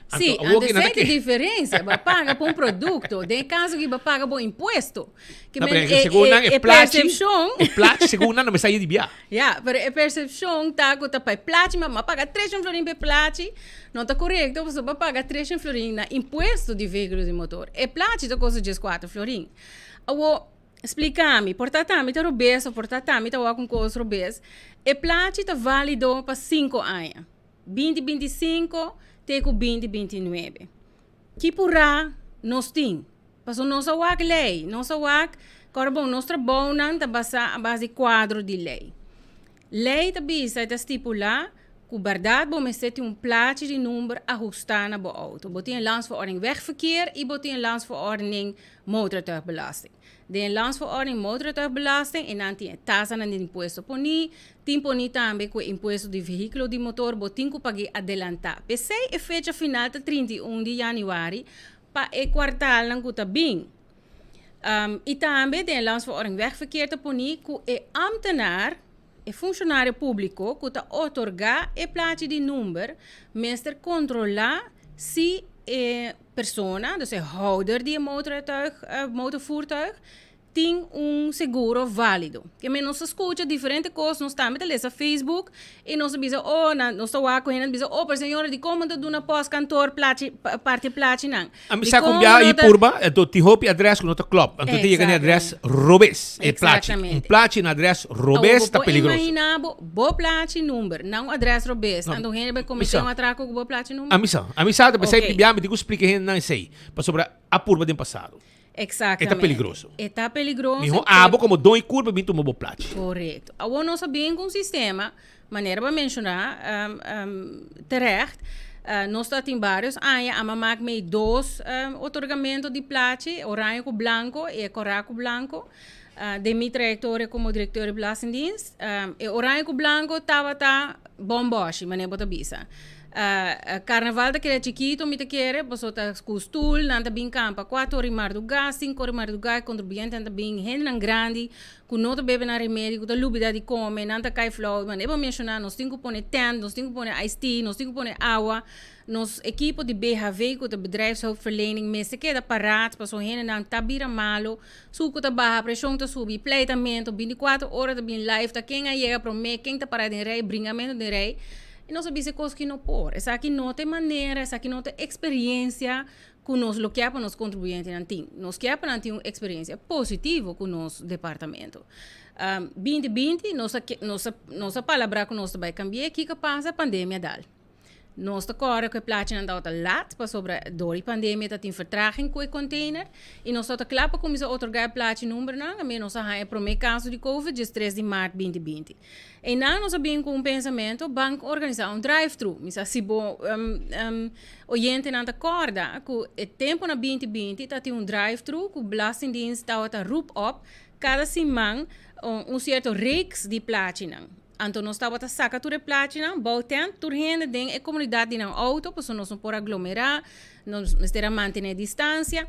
Anto Sí, awor anto ke nan ta esei ta e ke. diferensia, bo a paga pa un produkto, den e kaso aki bo a paga bo impuesto. Ke No, men pero e, segun nan e, e e plachi, persepshon. e plachi segun nan no mester a di bia. Ja, pero e persepshon ta ku ta pa e plachi, ma m'a paga treshen florin pa e plachi, no ta korekto pasobra bo a paga treshen florin na impuesto di vehíkulo di motor. E plachi ta kosta dieskuater florin. Awor, splika mi, por ta tambe ta robes òf por ta tambe ta wak un kos robes, e plachi ta válido pa sinku aña, binti 25 te ku binti 29. Ki purá nos tin? Pasobra nos a wak lei, nos a wak, kòrda bon, nos trabounan ta basá a base di kuadro di lei. Lei ta bisa i ta stipulá ku bèrdat bo mester tin un plachi di number ahustá na bo outo. Bo tin e Landsverordening Wegverkeer i bo tin e Landsverordening Motortuigbelasting. Den e Landsverordening Motortuigbelasting e nan tin e tasanan di impuesto poní, tin poní tambe ku e impuesto di vehíkulo di motor bo tin ku pag'é adelantá. P'esei e fecha final ta 31 di yanüari pa e kuartalnan ku ta bin. I tambe den e Landsverordening Wegverkeer ta poni ku e ámtenar, e funshonario públiko ku ta otorgá e plachi di number mester kontrolá si e persona, dus e houder di e motorrijtuig, motorvoertuig, tin un seguro válido. Ke men nos ta skucha diferente kos, nos tambe ta lesa Facebook i nos ta bisa, oh, nan, nos ta wak ku hende ta bisa, oh, pero señora, dikon bo no ta duna pòstkantor plachi, parti plachinan? A mi sa Dikon ku bia bo no i ta. purba, anto tin hopi adrès ku no ta klòp. Anto ta yega na e adrès robes, e plachi. Un Exactamente. plachi na adrès Awor robes bo ta por peligroso. imaginá bo, bo plachi number na un adrès robes, No, anto un hende bai mi kometé sa. un atrako ku bo plachi number? A mi sa. A mi sa, ta p'esei Oké. bia mi tin ku splika e hendenan esei, pasobra a purba den pasado. Exactamente. E ta peligroso. E ta peligroso. Miho abo como don y curpa bin tuma bo plachi. Correcto. Awor nos a bin cu un sistema, manera bo a menciona um, um, terecht, uh, nos ta tin varios aña ama maak mee dos um, otorgamento di plachi, oranje cu blanco y e cora cu blanco. Uh, den mi trayectoria como directeur di Belastingdienst, um, e oranje cu blanco tabata bomboshi, manera bo ta bisa. Carnaval ta keda chikito mi ta kere, pasobra ta ku stoel, nan ta bin kampa kuater ora di mardugá, sinku ora di mardugá, e kontribuyentenan ta bin, hendenan grandi ku no ta bebe nan remedi, ku ta lubida di kome, nan ta kai flou. Manera bo menshoná, nos tin ku pone tent, nos tin ku pone ice tea, nos tin ku pone awa. Nos ekipo di BHV, ku ta Bedrijfshulpverlening, mester keda parat pasobra hendenan ta bira malo, suku ta baha, preshon ta subi, pleitamento, bintikuater ora ta bin live, ta ken a yega promé, ken ta para den rei, bringamento den rei. I nos a bisa e kos ki no por. Esaki no ta e manera, esaki no ta e eksperiencia ku nos lo kier pa nos kontribuyentenan tin. Nos kier pa nan tin un eksperiencia positivo ku nos departamento. 20 20 nos a nos a nos a palabrá ku nos ta bai kambi'é, kiko a pasa? Pandemia dal. Nos ta kòrda ku e plachinan tabata lat pasobra dor di pandemia ta tin vertraging ku e container i nos tabata kla pa kuminsá otorgá e plachi numbernan, ami nos a haña e promé kaso di covid 13 di mart 20 20. Einan nos a bin ku un pensamentu, ban organisá un drive-thru. Mi sa si bo oyentenan ta kòrda ku e tempu na 20 20 ta tin un drive-thru ku Belastingdienst tabata roep op kada siman un sierto reeks di plachinan. Anto nos tabata saka tur e plachinan bou tent, tur hende den e komunidat di nan outo, pasobra nos no por aglomerá, nos mester a mantené distansia.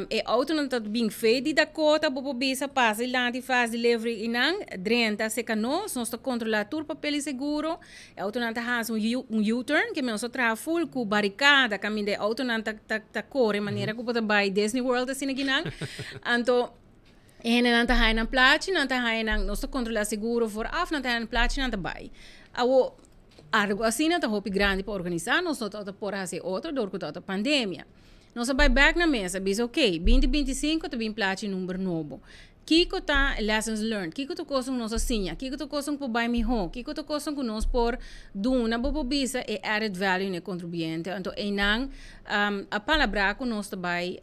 E outonan ta bin fe di Dakota, bo por bisa, pasa dilanti Fast Delivery i nan drenta serka nos, nos ta kontrolá tur papel di seguro. E outonan ta hasi un U-turn, ke nos ta traha ful ku barikada kaminda e outonan ta kore manera ku bo ta bai Disney World asina kinan. Anto. E hendenan ta haña nan plachi, nan ta haña nan, nos ta kontrolá seguro vooraf, nan ta haña nan plachi, nan ta bai. Awo, algu asina ta hopi grandi pa organisá, nos no tabata por hasi e otro dor ku tabata pandemia. Nos a bai bèk na mesa, bisa ok, binti 25 ta bin plachi number nobo. Kiko ta lessons learned? Kiko ta kosnan ku nos a siña? Kiko ta kosnan ku por bai mihó? Kiko ta kosnan ku nos por duna bo por bisa e added value na e kontribuyente? Anto einan a palabrá ku nos ta bai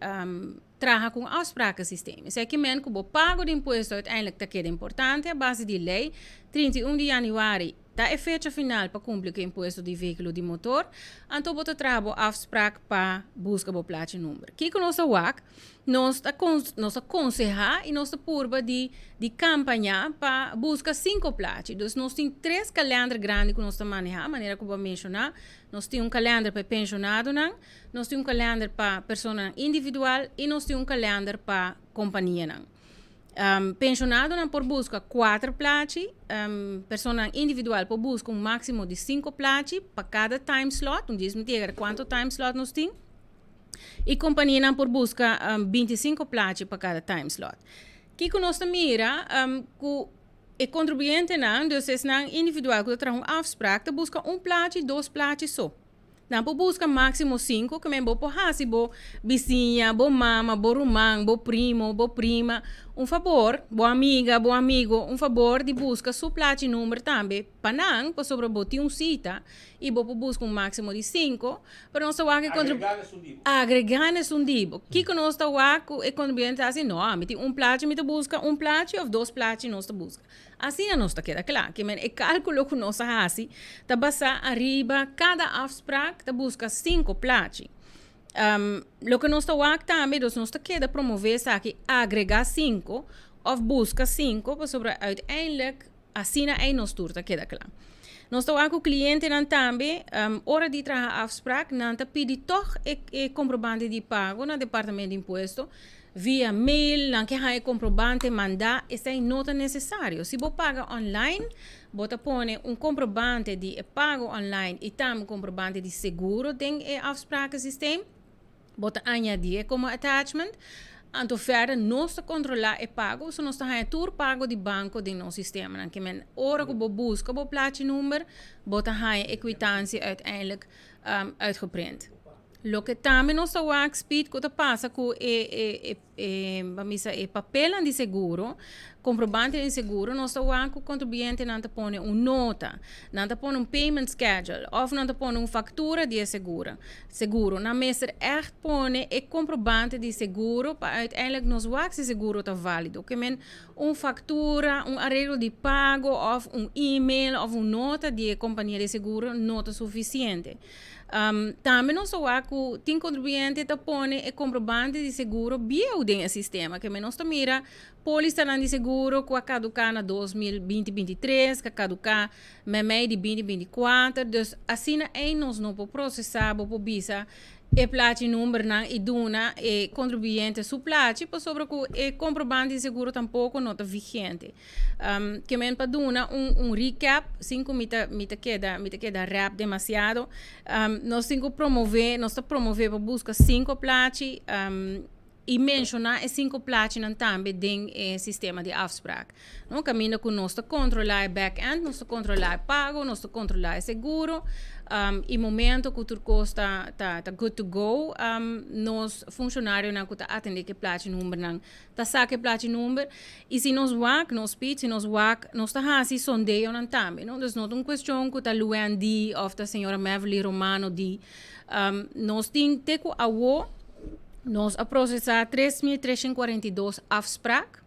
traha ku un afsprakensysteem. Esei men ku bo pago di impuesto uiteindelijk ta keda importante a base di lei. 31 di yanüari ta e fecha final pa kumpli ku e impuesto di vehíkulo di motor. Anto bo ta traha bo afsprak pa buska bo plachi number. Kiko nos ta wak? Nos ta nos ta konsehá i nos ta purba di di kampañá pa buska sinku plachi. Dus nos tin tres kalènder grandi ku nos ta manehá, manera ku bo a menshoná. Nos tin un kalènder pa e penshonadonan, nos tin un kalènder pa personanan individual i nos tin un kalènder pa kompanianan. Penshonadonan por buska kuater plachi, personanan individual por buska un máksimo di sinku plachi pa kada time slot. Un dies mi ta yega di kuantu time slot nos tin. I kompanianan por buska 25 plachi pa kada time slot. Kiko nos ta mira? Ku e kontribuyentenan, dus esnan individual ku ta traha un afsprak, ta buska un plachi, dos plachi so. Nan por buska máksimo sinku, ke men bo por hasi bo bisiña, bo mama, bo ruman, bo primo, bo prima, un fabor, bo amiga, bo amigo, un fabor di buska su plachi number tambe pa nan, pasobra bo tin un sita i bo por buska un máksimo di sinku. Pero nos ta wak e contribu. Agregá esun di bo. Agregá na esun di bo. Kiko nos ta wak ku e contribuyente ta hasi? No, ami tin un plachi mi ta buska, un plachi of dos plachi nos ta buska. Asina nos ta keda kla. Ke men e kalkulo ku nos a hasi ta basá ariba kada afsprak ta buska sinku plachi. Loke nos ta wak tambe, dus nos ta keda promové esaki, agregá sinku of buska sinku, pasobra uiteindelijk Asina ei nos tur ta keda kla. Nos ta wak ku klientenan tambe, ora di traha afsprak, nan ta pidi tòg e e komprobante di pago na Departamento di Impuesto via mail, nan ke haña e komprobante mandá, esei no ta nesesario. Si bo paga online, bo ta pone un komprobante di e pago online i tambe un komprobante di seguro den e afsprakensysteem. Bo ta añadié komo attachment. Anto verder nos ta kontrolá e pago, so nos ta haña tur pago di banko den nos sistemanan. Ke men ora ku bo buska bo plachi number, bo ta haña e kwitansia uiteindelijk uitgeprint. Loke tambe nos ta wak speed ku ta pasa ku e e e ban bisa e papelnan di seguro, comprobante di seguro, nos ta wak cu contribuyentenan ta pone un nota, nan ta pone un payment schedule of nan ta pone un factura di e segura, seguro. Nan mester echt pone e comprobante di seguro pa uiteindelijk nos wak si seguro ta valido. Ke men un factura, un areglo di pago of un email of un nota di e compania di seguro no ta suficiente. Tambe nos ta wak ku tin kontribuyente ta pone e komprobante di seguro bieu den e sistema. Ke men nos ta mira polisanan di seguro ku a kaduká na 2020 23, ku a kaduká meimei di binti 24. Dus asina ei nos no por prosesá, bo por bisa e plachi numbernan i duna e kontribuyente su plachi pasobra ku e komprobante di seguro tampoko no ta vigente. Ke men pa duna un un recap sin ku mi ta mi ta keda mi ta keda rap demasiado. Nos tin ku promove nos ta promove pa buska sinku plachi i menshoná e sinku plachinan tambe den e sistema di afsprak. No kaminda ku nos ta kontrolá e back end, nos ta kontrolá e pago, nos ta kontrolá e seguro i momento ku tur kos ta ta ta good to go nos funshonarionan ku ta atendé ku e plachi numbernan ta saka e plachi number y si nos wak nos speech si nos wak nos ta haci sondeonan tambe no dus no ta un cuestion cu ta Luann di of ta señora Meverly Romano di nos tin te cu awo nos a procesa 3342 afspraak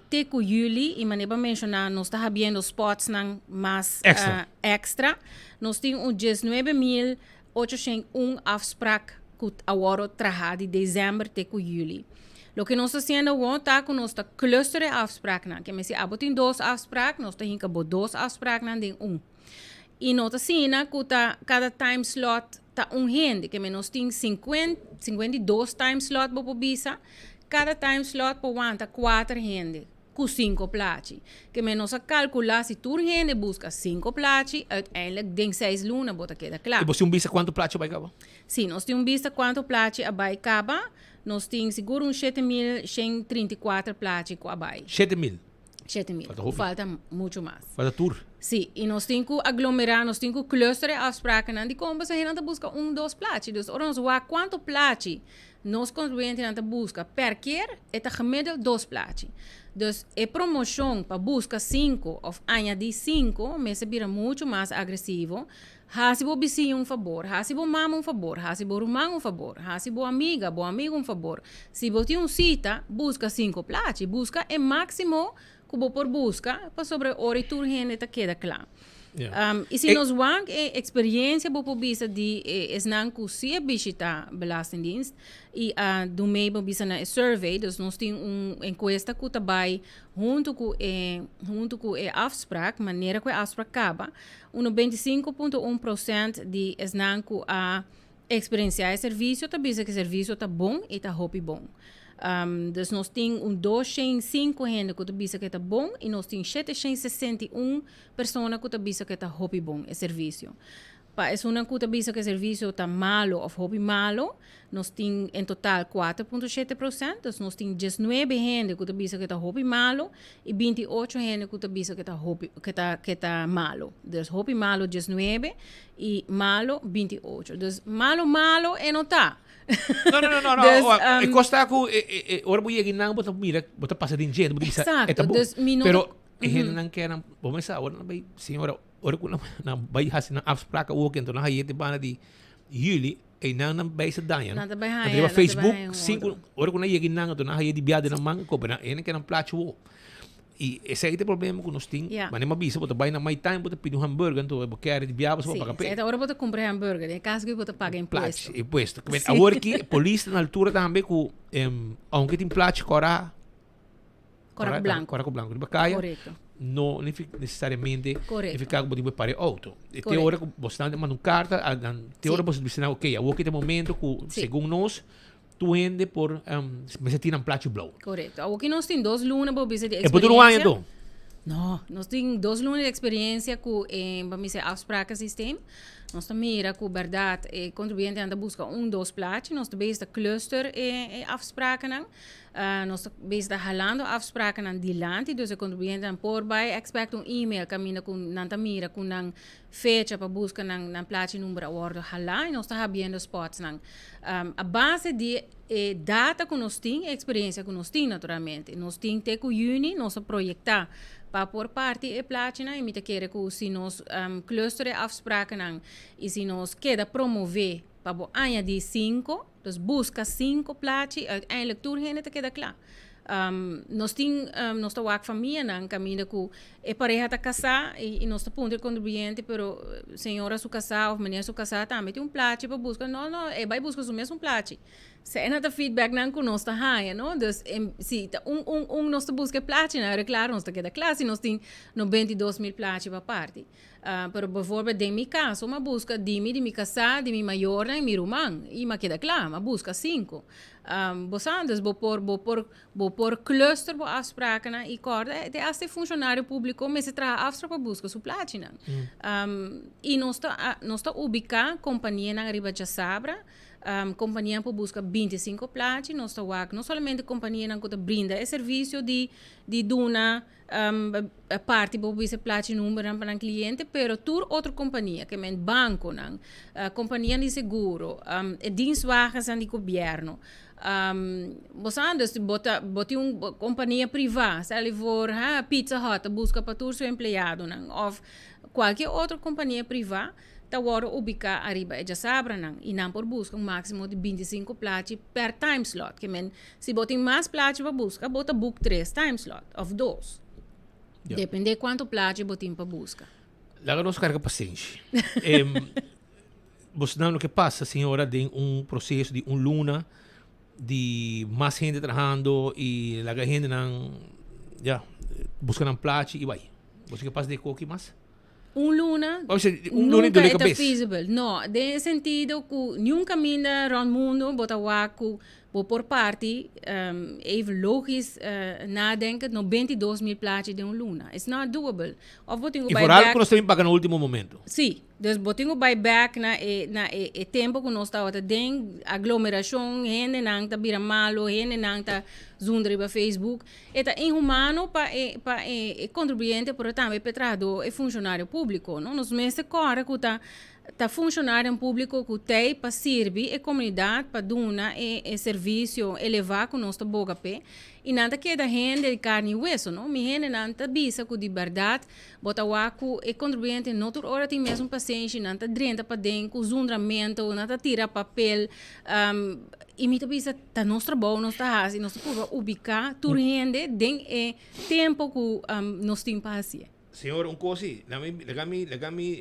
te cu juli y manera bo a menciona nos ta habiendo spotsnan mas Extra. extra nos tin un 19801 afspraak cu a worde traha di december te cu juli. Loke nos ta haciendo awor ta cu nos ta cluster e afspraaknan. Ke mester abo tin dos afspraak, nos ta hinca bo dos afspraaknan den un. Y no ta asina cu ta cada time slot ta un hende. Ke nos tin 52 time slot bo por bisa. Cada time slot por wanta cuater hende. Ku sinku plachi. Ke men nos a kalkulá si tur hende buska sinku plachi, uiteindelijk den seis luna bo ta keda kla. I bo tin un bista kuantu plachi a bai kaba? Sí, nos tin un bista kuantu plachi a bai kaba. nos tin sigur un 7134 plachi ku a bai. 7000? 7000. Falta hopi. Falta mucho mas. Falta tur. Sí, i nos tin ku aglomerá, nos tin ku cluster e afsprakennan di kon pasobra hendenan ta buska un, dos plachi. Dus ora nos wak kuantu plachi nos kontribuyentenan ta buska per keer, e ta gemiddeld dos plachi. Dus e promoshon pa buska sinku òf añadí sinku mester bira muchu mas agresivo. Hasi bo bisiño un fabor, hasi bo mama un fabor, hasi bo ruman un fabor, hasi bo amiga, bo amigo un fabor. Si bo tin un sita, buska sinku plachi. Buska e máksimo ku bo por buska pasobra ora i tur hende ta keda kla. I si nos wak e eksperiencia bo por bisa di e esnan ku si a bishita Belastingdienst i a dumei bo bisa na e survey, dus nos tin un enkuesta ku ta bai huntu ku e huntu ku e afspraak, manera ku e afspraak kaba, un 25.1 prosent di esnan ku a Eksperensiá e servisio ta bisa ku e servisio ta bon i ta hopi bon. Dus nos tin un 205 hende ku ta bisa ku e ta bon i nos tin 761 persona ku ta bisa ku e ta hopi bon e servisio. Pa esunnan ku ta bisa ku e servisio ta malo òf hopi malo, nos tin en total 4.7 prosènt, dus nos tin 19 hende ku ta bisa ku e ta hopi malo i 28 hende ku ta bisa ku e ta hopi ku e ta ku e ta malo. Dus hopi malo 19 I malo 28. Dus malo malo e no ta. No, no, no, no, no. Dus, E kos ta ku e, e, e, ora bo yega einan bo ta mira, bo ta pasa den djente, bo ta bisa, e ta Exacto, bon. dus mi no Pero ta- e hendenan ke nan, bo mester sa, ora nan bai, señora, ora ku nan, nan bai hasi nan afspraak awor ke enton nan haye te banda di juli, einan nan bai sa daña. Nan ta bai Nan haña, ta riba nan ta bai Facebook, haña un sin otro. ku, ora ku nan yega einan, enton nan haye di bia den nan man, kope nan, e hende ke nan plachi wou. I esei ta e problema ku nos tin. Ja. Manera mi a bisa, bo ta bai na My Time, bo ta pidi un hamburger, anto bo kere di biaba so bo Sí, paga p'e. esei ta ora bo ta kumpra e hamburger, den e kas ku bo ta paga impuesto. Plachi, impuesto. Sí. Awor ki polis ta na altura tambe ku aunke tin plachi kòrá, Kòrá ku blanku. Kòrá ku blanku riba kaya, Korekto. no nesesariamente Korekto. nifiká ku bo tin ku para e outo. Te Korekto. ora ku bo stan manda un karta, te Sí. ora bo bisa nan, okey, awor ki ta e momento ku Sí. segun nos, Tur hende por mester tin nan plachi blou. Correcto. Awoki nos tin dos luna bo bisa di E por dura un aña experiencia. anto? No, nos tin dos luna di experiencia cu e ba misa afsprakensysteem. Nos ta mira cu berdad e contribuyentenan ta busca un dos plachi. Nos ta bezig ta cluster e e afsprakennan. Nos ta bezig ta halando afsprakennan dilanti. Dus e contribuyentenan por bay expect un email caminda cu nan ta mira cu nan fecha pa buska nan nan plachi number a wordo hala y nos ta habiendo spots nan a base di e data cu nos tin e experiencia cu nos tin naturalmente nos tin te cu juni nos a proyecta pa por parti e plachinan y mi ta kere cu si nos cluster e afsprakennan y si nos keda promove pa bo añadi cinco dus buska cinco plachi uiteindelijk tur hende ta keda cla. Nos tin, nos ta wak famianan kaminda ku e pareha ta kasá i nos ta puntra e kontribuyente pero señora su kasá òf meneer su kasá tambe tin un plachi pa buska. No, no, e bai buska su mesun plachi. Esei ta feedbacknan ku nos ta haña, no. Dus si ta un, un, un nos ta buska e plachinan, ora klaro nos ta keda kla si nos tin 92.000 plachi pa parti. Pero bijvoorbeeld den mi caso m'a busca di mi, di mi casá, di mi mayornan y mi ruman y m'a keda cla, m'a busca cinco. Bo sa, dus bo por, bo por, bo por cluster bo afsprakennan y corda te hasta e funcionario publico mester traha afspraak pa busca su plachinan. Y nos ta, nos ta ubica companianan riba djasabra, companianan por busca 25 plachi, nos ta wak no solamente companianan cu ta brinda e servicio di, di duna Parti bo bisa plachi numbernan pa nan cliente, pero tur otro compania, ke men banconan, companianan di seguro, e dienstwagennan di gobierno, bo sa dus bo ta bo tin un compania priva, sali voor ha Pizza Hut ta busca pa tur su empleadonan of cualkier otro compania priva ta wordo ubica ariba e djasabranan y nan por busca un maximo di 25 plachi per time slot, ke men Si bo tin mas plachi pa buska, bo ta book tres time slot of dos. Ja. Depende cuanto plachi bo tin pa buska. Laga nos carga pasenshi. Bo sa loke pasa, señora, den un proceso di un luna di mas hende trahando y laga hendenan, ja, buska nan plachi y bai. Bo sa ke pasa den e koki mas? Un luna O sea, un luna nunca dole e ta cabes. feasible. No, den e sentido cu niun caminda rond mundo bo ta wak cu Bo por parti, even logisch nadenken, no 22.000 plachi den un luna. It's not doable. Of bo tin ku I bai vooral bek. ku nos ta bin paga na ultimo momento. Sí, dus bo tin ku bai bek na e na e e tempo ku nos tabata den aglomerashon, hendenan ta bira malo, hendenan ta zundra riba Facebook. E ta inhumano pa e pa e e kontribuyente pero tambe pa e trahadó, e funshonario públiko, no. Nos mester kòrda ku ta Ta funshonarionan públiko ku t'ei pa sirbi e komunidat, pa duna e e servisio elevá ku nos ta boga p'e, i nan ta keda hende di karni i weso, no? Mi hendenan ta bisa ku di bèrdat bo ta wak ku e kontribuyente no tur ora tin mesun pasenshi, nan ta drenta paden ku zundramentu, nan ta tira papel, i mi ta bisa ta nos trabou nos ta hasi, nos ta purba ubiká tur hende den e tempu ku nos tin pa hasié. Señor, un cos si, laga mi, laga mi,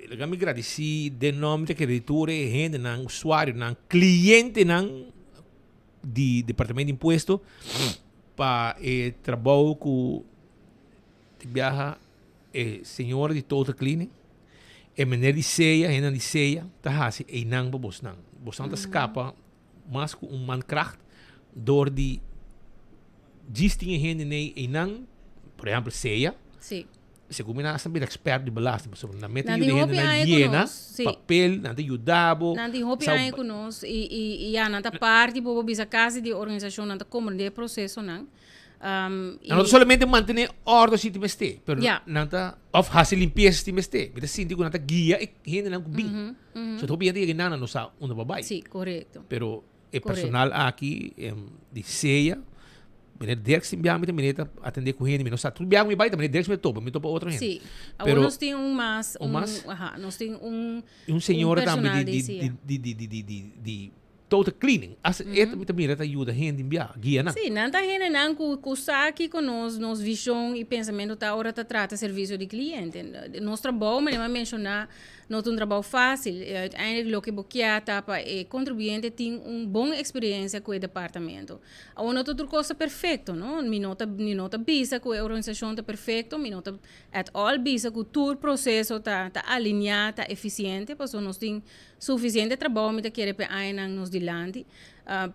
laga mi gradici den nomber di creditor e hendenan, usuarionan, clientenan di Departamento di Impuesto pa e trabou cu di biaha e señora di Total Cleaning, e meneer di Sea, hendenan di Sea ta haci eynan pa bosnan. Bosnan ta scapa mas cu un mankracht door di djis tin e hende nei einan, por ehempel Sea, Sí. segun mi nan hasta bira expert di belasting pasobra nan mete Nan yuda tin hende hopi nan aña ku yena nos, sí. papel, nan ta yuda bo. Nan tin hopi Sa- aña ku nos i i i ya nan ta parti bo por bisa kasi di e organisashon, nan ta komprende e prosesonan. Nan no ta solamente mantené orde si tin mester, pero nan ta of hasi limpiesa si tin mester. Mi ta sinti ku nan ta guia e hendenan ku bin. So hopi hende yega einan nan no sa unda pa bai. Sí, korekto. Pero e personal aki di sea, meneer Dirks tin biaha mi ta mira e ta atendé ku hende, mi no sa. Tur biaha ku mi bai ta meneer Dirks mi ta topa, mi topa otro hende. Sí. Awor nos tin un mas, Un mas? Aha, nos tin un I un señora tambe personal di di sea. di di di di di Total cleaning. As e ta mi ta mira ta yuda hende bia, guia nan. Sí, nan ta hendenan ku ku sa kiko nos nos vishon i pensamentu ta ora ta trata servisio di kliente. Nos trabou, manera mi a menshoná, no ta un trabou fásil. Uiteindelijk loke bo kier ta pa e kontribuyente tin un bon eksperensia ku e departamento. Awor no ta tur kos ta perfekto, no. Mi no ta mi no ta bisa ku e organisashon ta perfekto, mi no ta at all bisa ku tur proseso ta ta alineá, ta efisiente, pasobra nos tin Suficiente trabou mi ta kere p'e añanan nos dilanti,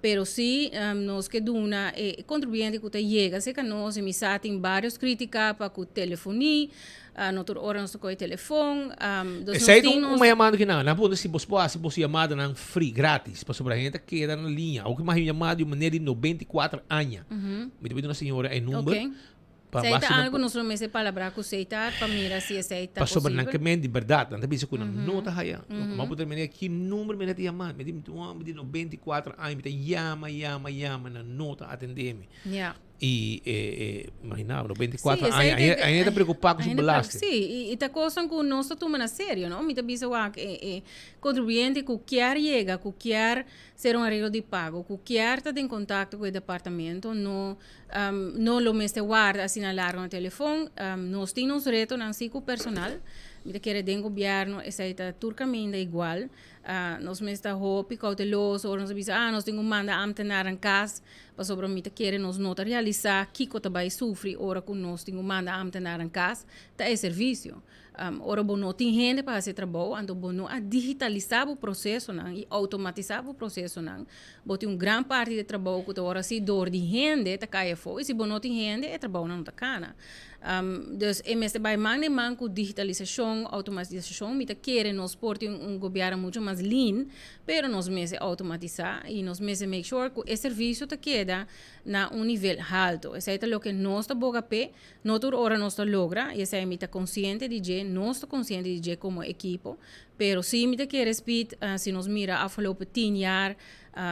pero si nos ke duna e contribuyente cu ta yega cerca nos, y mi sa tin varios critica pa cu telefoni, no tur ora nos ta coge telefon, dus nos Esey ta tin un nos. yamada ki nan, nan puntra si bos por haci bos yamadanan free, gratis, pasobra hende ta keda na liña. Awor ki mi haci un yamada di un meneer di 94 aña, mi ta pidi una señora e number. Pa Esei ta algu nos lo mester palabrá ku Seitar pa mira si esei ta Pasobra nan posibel. ke men di bèrdat, nan ta bisa ku nan no ta haya. Ma bo ta mira ki number mi ta yama. Mi di mi ta un hòmber di 94 aña, mi ta yama, yama, yama, nan no ta atendé mi. I e, e, imaginá bo, 94 Sí, esei aña, ta- ainda, ainda ta preokupá ku su ainda belasting. Sí, i, i ta kosnan ku nos ta tuma na serio, no? Mi ta bisa wak e, e kontribuyente ku kier yega, ku kier ser un areglo di pago, ku kier ta den kontakto ku e departamento, no No lo mester warda asina largo na telefon. Nos tin nos retonan si ku personal. Mi ta kere den gobierno esei ta tur kaminda igual. Nos mester ta hopi kouteloso ora nos a bisa ah nos tin ku manda ambtenarnan kas pasobra mi ta kere nos no ta realisá kiko ta bai sufri ora ku nos tin ku manda ambtenarnan kas ta e servisio. Ora bo no tin hende pa hasi e trabou, anto bo no a digitalisá bo prosesonan i outomatisá bo prosesonan, bo tin un gran parti di e trabou ku ta wòrdu hasi dor di hende ta kai afó i si bo no tin hende e trabounan no ta kana. Dus e mester bai man den man ku digitalisashon, outomatisashon. Mi ta kere nos por tin un gobièrnu muchu mas lean, pero nos mester outomatisá i nos mester make sure ku e servisio ta keda na un nivel haltu. Esei ta loke nos ta boga p'e. No tur ora nos ta logra, y esei mi ta consciente di dje, nos ta consciente di dje como ekipo, pero si mi ta kere Speed, si nos mira afgelopen tien jaar,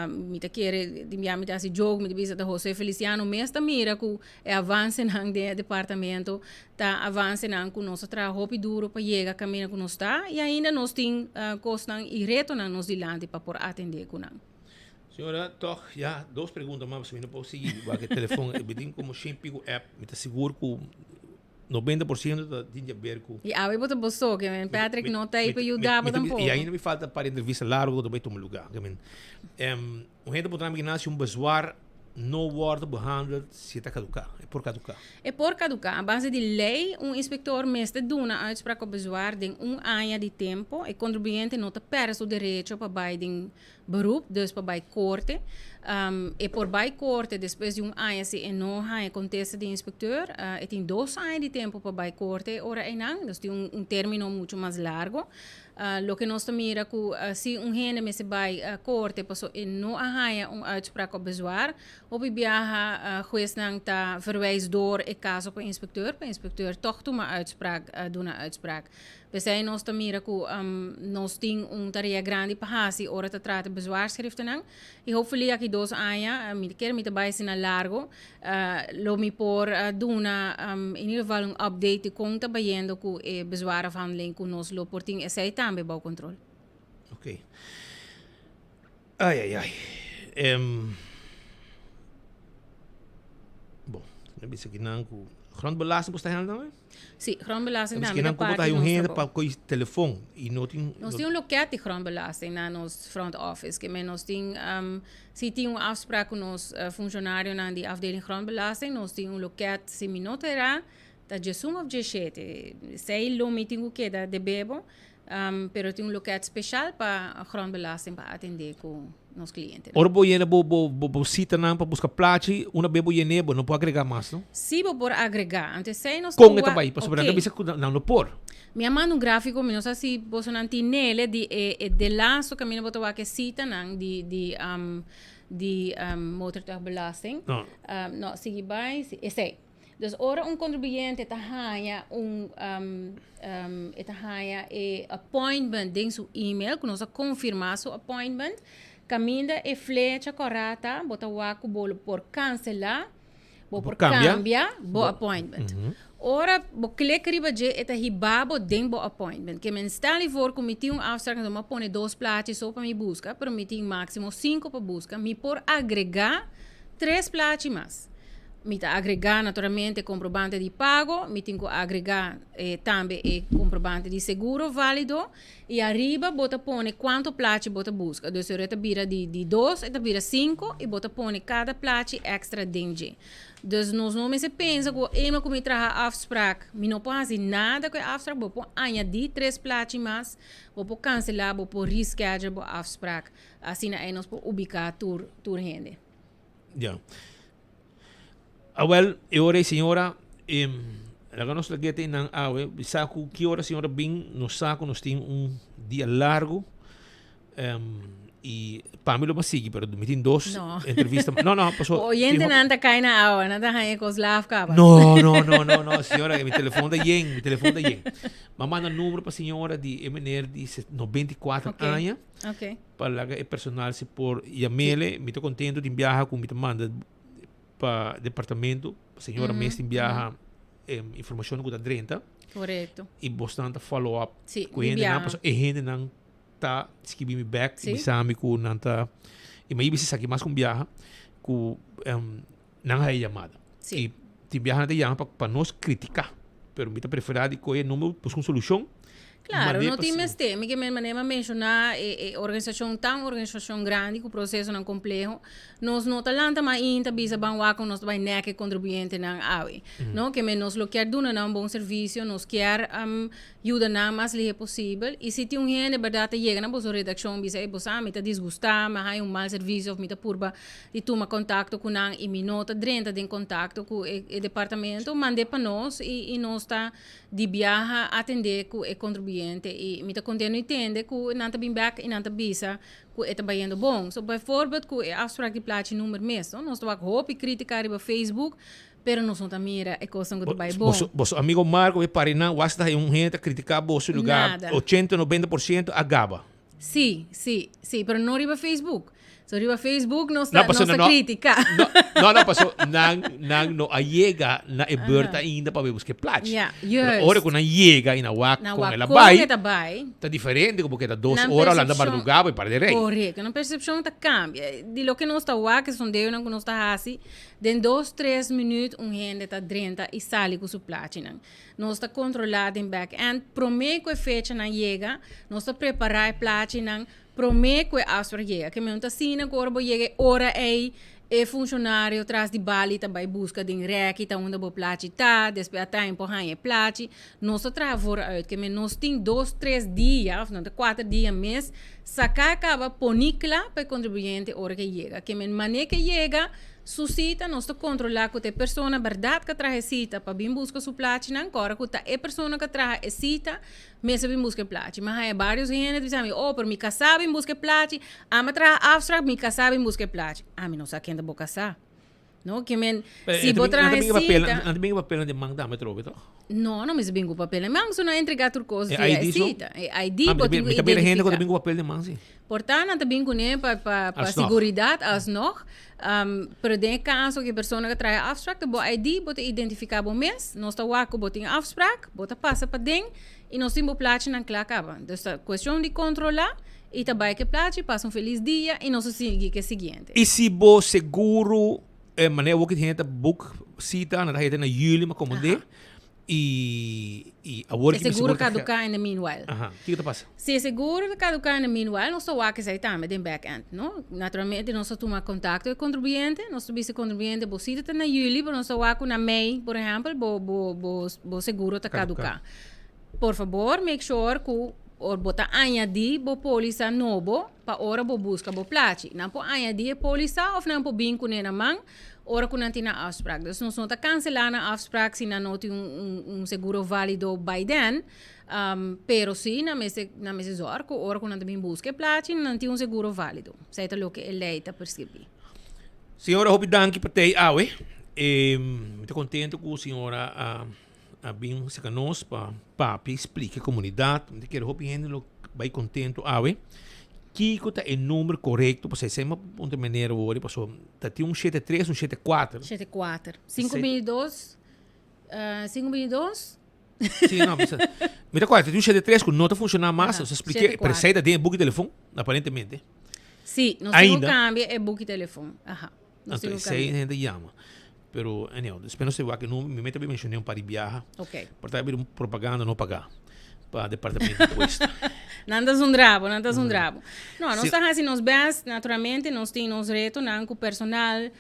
mi ta kere, di bia mi ta haci joke, mi ta bisa ta Jose Feliciano mes ta mira cu e avancenan den e departamento ta avancenan cu nos a traha hopi duro pa yega caminda cu nos ta, y ainda nos tin cosnan y retonan nos dilanti pa por atende cu nan. Señora, tog ya dos pregunta mas pasobra mi no por sigui wak e telefon. Mi tin como shen pico app. Mi ta sigur cu 90% ta tin di haber cu. Y awe bo ta bo so, ke men Patrick no ta ahí pa yuda bo tampoco. Y ainda mi falta par entrevista largo cu ta bay tuma lugar. Ke men, un hende por trami gimnasio un bezwaar. no wòrdu behandeld si e ta kaduká, e por kaduká. E por kaduká. A base di lei, un inspektor mester duna uitspraak òf bezwaar den un aña di tempu. E kontribuyente no ta pèrdè su derecho pa bai den beroep, dus pa bai korte. E por bai korte despues di un aña si e no haña kontesta di inspekteur. E tin dos aña di tempu pa bai korte e ora einan, dus tin un término muchu mas largu. Loke nos ta mira ku si un hende mester bai korte paso e no a haña un uitspraak òf bezwaar, hopi biaha huesnan ta verwijs door e kaso pa inspekteur, pa inspekteur tòg tuma uitspraak, duna uitspraak. P'esei nos ta mira ku nos tin un tarea grandi pa hasi ora ta trata bezwaarschriftennan i hopefully aki dos aña, mi ta kere mi ta bai asina largo, lo mi por duna in ieder geval un update di kon ta bayendo ku e bezwaarafhandeling ku nos lo por tin esei tambe bou kontrol. Ok. Ai ai ai. Bon, mi bisa kinan ku grondbelasting bo sta hel tambe? Sí, grondbelasting tambe ta parti nos trabou. un hende pa koe telefon y no tin... Nos tin un loket di grondbelasting na nos front office. Ke men nos tin, si tin un afspraak ku nos funcionarionan di afdeling grondbelasting, nos tin un loket, si mi no ta erá, ta djesun of djeshete. Esei lo mi tin ku keda debe bo, pero tin un loket special pa grondbelasting pa atendé ku nos clientenan. Ora bo yena bo bo bo citanan pa busca plachi, una bes bo yen'é bo no por agrega mas, no? Sí bo por agrega. Anto esei nos ta Con e ta bai? Pasobra nan ta bisa cu nan no por. Mi a manda un grafico, mi no sa si bosonan tin nele, di e e delasto caminda bo ta wak e citanan di di di motortuigbelasting. No. No, sigui bai, esei. Dus ora un contribuyente ta haña un e ta haña e appointment den su email, ku nos a konfirmá su appointment, kaminda e flecha kòrá ta, bo ta wak ku bo lo por kanselá, bo por kambia bo appointment. Ora bo klik riba dje e ta hiba bo den bo appointment. Ke men stel di voor ku mi tin un afspraak anto mi a pone dos plachi so pa mi buska, pero mi tin máksimo sinku pa buska, mi por agregá tres plachi mas. Mi ta agregá naturalmente komprobante di pago, mi tin ku agregá tambe e komprobante di seguro válido i ariba bo ta pone kuantu plachi bo ta buska. Dus ora e ta bira di di dos e ta bira sinku i bo ta pone kada plachi èkstra den dje. Dus nos no mester pensa ku ema ku mi traha afsprak mi no por hasi nada ku e afsprak, bo por añadí tres plachi mas, bo por kanselá, bo por reschedule bo afsprak. Asina ei nos por ubiká tur tur hende. Ja. Awel, e ora ei señora, em, laga nos lag'é te nan awe, sa ku ki ora señora bin, nos sa ku nos tin un dia largu, em, i pa mi lo mas sigui, pero mi tin dos No. entrevista. No, no, paso O oyentenan ta kai na awa, nan ta haña kos laf kaba. No, no, no, no, no, señora, mi telefon ta yen, mi telefon ta yen. M'a manda numero pa señora di e meneer di 94 Ok. aña. Ok. Pa laga e personal si por yamele. Mi ta contento tin biaha cu mi ta manda pa departamento. Señora mes tin biaha informacion cu ta drenta. Correcto. Y bosnan ta follow up Sí, cu di hendenan. biaha. Pasobra e hendenan ta skibi mi back y Sí. bisa mi cu nan ta. Y mi a bisa esaki mas cu un biaha cu nan haya yamada. Sí. Y tin biaha nan ta yama pa nos critica. Pero mi ta prefera di coge e number busca un solucion. Claro, no tin mester. Mi ke men manera mi a menciona e e organisacion ta un organisacion grandi cu procesonan compleho. Nos no ta lanta mainta bisa ban wak con nos ta bay nek e contribuyentenan awe. No, ke men nos lo kier duna nan un bon servicio, nos kier yuda nan mas lihe posibel. Y si tin un hende berdad ta yega na boso redaccion bisa ey bo sa mi ta disgusta, mi a haya un mal servicio of mi ta purba di tuma contacto cu nan y mi no ta drenta den contacto cu e e departamento, mande pa nos y y nos ta di biaha atendé ku e kontribuyente i mi ta kontento di tende ku nan ta bin bèk i nan ta bisa ku e ta bayendo bon. So bijvoorbeeld ku e afsprak di plachi number mes no, nos ta wak hopi kritika riba Facebook pero nos no ta mira e kosnan ku ta bai bon. Boso boso amigo Marco e pari nan wak si ta un hende ta kritika boso lugar Nada. ochenta 90% a gaba. Sí, sí, sí, pero no riba Facebook. So riba Facebook nos No, ta, paso nos ta no, critica. No, no, no, paso nan, nan no a yega na e beurt ainda pa busca plachi. Ja, Pero juist. ora cu nan yega y nan wak Nan con wak el a con bai, e ta bai. ta diferente como que ta dos Nan ora holanda percepcion madrugada bai para de rey. Correcto, nan percepcion ta cambia. Di loke nos ta wak, e sondeonan cu nos ta haci, den dos, tres minuut un hende ta drenta y sali cu su plachinan. Nos ta controla den back end prome cu e fechanan yega, nos ta prepara e plachinan prome cu e afspraak yega. Ke men ta asina cu ora bo yega e ora ey, E funshonario tras di bali ta bai buska den rèki ta unda bo plachi ta, despues a tempo haña e plachi. Nos ta traha vooruit, ke men nos tin dos, tres dia, òf no ta kuater dia mes, saká kaba poni kla pa e kontribuyente ora ke yega. Ke men manera ke yega su sita nos ta kontrolá ku ta e persona bèrdat ku a traha e sita pa bin buska su plachinan, ku ora ku ta e persona ku a traha e sita Mester bin buska e plachi. Mi a haña varios hende ta bisa mi, oh, pero mi kasá bin buska e plachi. Ami a traha afspraak, mi kasá bin buska e plachi. Ami no sa ken ta bo kasá. No, ke men, si bo traha e sita. Nan ta bin ku papelnan den man tambe atrobe, toch? No, no mester bin ku papel den man, pasobra nan a entrega tur kos via e sita. E ID bo tin ku Mi ta mira hende ku ta identifiká. bin ku papel den man, si. Por ta nan ta bin kuné pa pa pa Alsnog. siguridat, alsnog. Pero den e kaso ku e persona ku traha e afsprak ta bo ID, bo ta identifiká bo mes, nos ta wak ku bo tin afsprak, bo ta pasa paden i nos tin bo plachinan kla kaba. Dus ta kuestion di kontrolá i ta bai ku e plachi, pasa un felis dia i nos ta sigui ku e siguiente. I si bo seguro, manera awor ku hende ta boek sita, nan ta hete na juli, ma komand'é. Y, y awor E seguro caduca in the meanwhile. Aha, kiko ta pasa? Si e seguro ta caduca in the meanwhile, nos ta wak esei tambe den back end, no? Naturalmente nos ta tuma contacto e contribuyente, nos ta bisa e contribuyente bo cita ta na juli, pero nos ta wak cu na mei, por ehempel, bo, bo, bo, bo seguro ta caduca. Por fabor, make sure cu or bo ta añadi bo polisa nobo pa ora bo busca bo plachi. Nan por añadi e polisa of nan por bin cune na man, ora ku nan tin nan afsprak. Dus nos no ta kanselá nan afsprak si nan no tin un, un, un seguro válido by then. Pero sí nan mester, nan mester zòrg ku ora ku nan ta bin buska e plachi, nan tin un seguro válido. Esei ta loke e lei ta preskribí. Señora, hopi danki pa tei awe. Mi ta kontento ku señora a a bin seka nos pa papia i splika e komunidat. Mi ta kere hopi hende lo bai kontento awe. Kiko ta e number korekto? Pasobra esei mi a puntra meneer awor, pasobra ta tin un shete tres, un shete kuater. Shete kuater. Sinku bini dos, sinku bini dos. Si, no, mi sa. Mi ta kuater, tin un shete tres ku no ta funshoná mas, nos a splike, pero esei ta den e buki telefon, aparentemente. Si, nos tin ku kambia e buki telefon. Aha. Nos Anto tin ku esei kambia. hende yama. Pero, anyhow, despues nos ta wak e number, mi meta menshoné un par di biaha. Ok. Por ta bira un propaganda no pagá pa departamento di impuesto. Nan ta zundra bo, nan ta zundra bo. No, nos Si. ta hasi nos best, naturalmente nos tin nos retonan ku personal,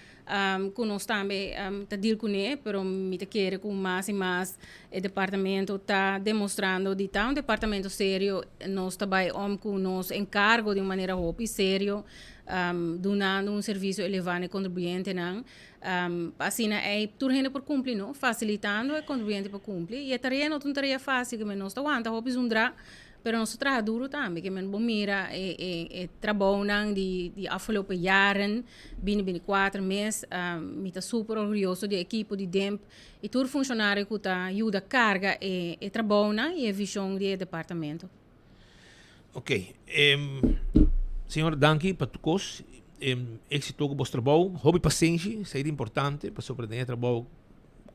ku nos tambe ta deal kuné, pero mi ta kere ku mas i mas e departamento ta demostrando di ta un departamento serio, nos ta bai om ku nos enkargo di un manera hopi serio, dunando un servisio elevá na e kontribuyentenan. Pa asina ei tur hende por kumpli no, fasilitando e kontribuyente pa kumpli. I e tarea no ta un tarea fásil, ke men nos ta wanta hopi zundrá, pero nos ta traha duru tambe. Ke men bo mira e e e trabounan di di afgelopen jaren, bini bini kuater mes, mi ta super orguyoso di e ekipo di DIMP i tur funshonario ku ta yuda karga e e trabounan i e vishon di e departamento. Ok, señora danki pa tur kos, éxito ku bos trabou, hopi pasenshi, esei ta importante pasobra den e trabou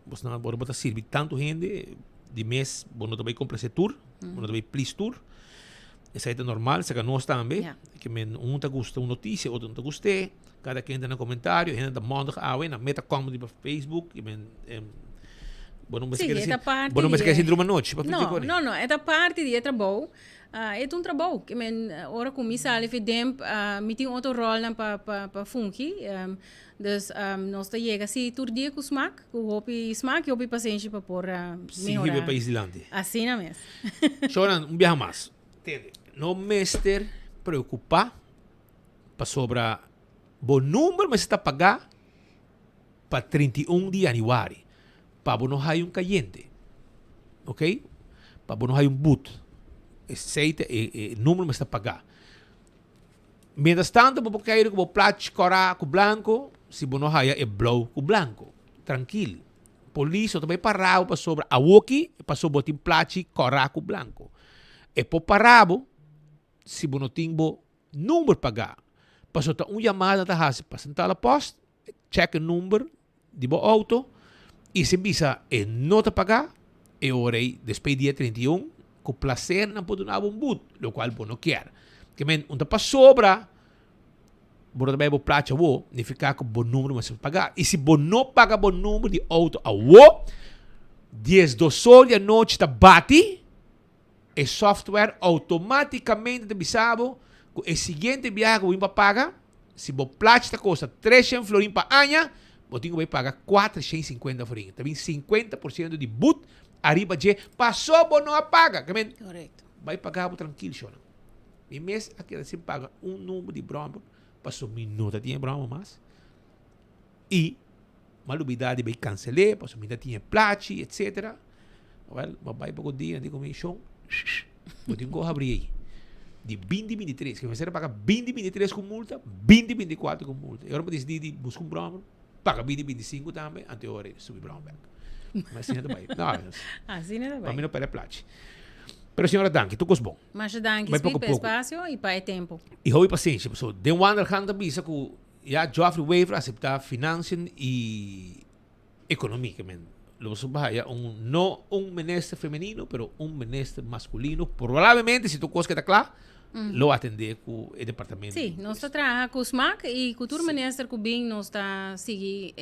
bos nan ora bo ta sirbi tantu hende di mes bo no ta bai komplase tur, bo no ta bai plis tur, esei ta normal, saka nos tambe, ke men un ta gusta un notisia otro no ta gust'é, kada ken ta na komentario, hende ta mòndig awe nan meta kòmenti riba Facebook, ke men bo no mester keda sin, bo no mester keda sin druma anochi pa No, no, no, e ta parti di e trabou. E ta un trabou. Ke men ora ku mi sali fi DEMP, mi tin otro ròlnan pa pa pa fungi. Dus nos ta yega si tur dia ku smak, ku hopi smak i hopi pasenshi pa por mehorá. Sigui hiba e pais dilanti. Asina mes. Shonan, un biaha mas. Tende, no mester preokupá pasobra bo number mester ta pagá pa 31 di januari pa bo no haya un kayente ok pa bo no haya un but esei ta e e numero mester paga mientras tanto bo por kere ku bo plach kora ku blanko si bo no haya e blou ku blanko trankil polis no ta bai para bo pasobra awoki pasobra bo tin plachi kora ku blanko e por para bo si bo no tin bo number pagá. Pasobra ta un yamada ta hasi pa Centrale Post, check e number di bo auto y si bisa e no ta pagá, e ora ei despues dia 31 cu placer nan por duna bo un but, locual bo no kier. Ke men un ta pasobra bo no ta bay bo placha awo, nifica cu bo number mester pagá. Y si bo no paga bo number di auto awo, diesdos or di anochi ta bati, E software automaticamente ta bisa bo cu e siguiente biaha cu bo bin pa paga. Si bo plachi ta kosta 300 florin pa aña, bo tin ku bai paga 450 florin. Ta bin 50% di but ariba dje paso bo no a paga. Ke men, bai paga bo trankil shona. Mi mes a keda sin paga un number di brommer paso mi no ta tin e brommer mas. I m'a lubida di bai kansel'é paso mi ta tin e plachi etcetera. Wèl, m'a bai poko dia di ku mi shon, bo tin ku habri ei. Di binti 23, ke mester a paga binti 23 ku multa, binti 24 ku multa. I ora mi disidí di buska un bròmer, paga binti 25 tambe, anto e ora ei subi bròmer bèk. Ma asina ta bai. No, Asina ta pa bai. mi no pèrdè plachi. Pero señora danki, tur kos bon. Masha danki, Bai Speed, poko pa e poko. spasio i pa e tempu. I hopi pasenshi, pasobra den Wandergang ta bisa ku Ya Geoffrey Wever acepta Financiën y Economie, ke men lo boso haya un, no un minister femenino, pero un minister masculino, probablemente si tur cos keda cla, lo atende cu e departamento. Sí, nos ta traha cu smaak y cu tur minister cu bin nos ta sigui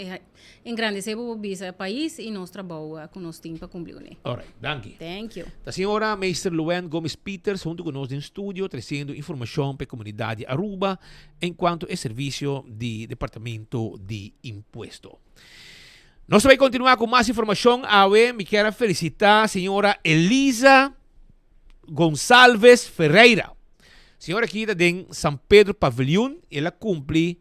Engrandecé bo por bisa pais y nos trabou cu nos tin pa cumpli cune. Alright, danki. Thank you. Ta señora Meester Luann Gomez Pieters hunto cu nos den studio treciendo informacion pa e comunidad di Aruba en cuanto e servicio di Departamento di Impuesto. Nos ta bay continua cu mas informacion awe. Mi kier a felicita señora Elisa Gonsalves Ferreira. Señora aki ta den San Pedro Paviljoen y el a cumpli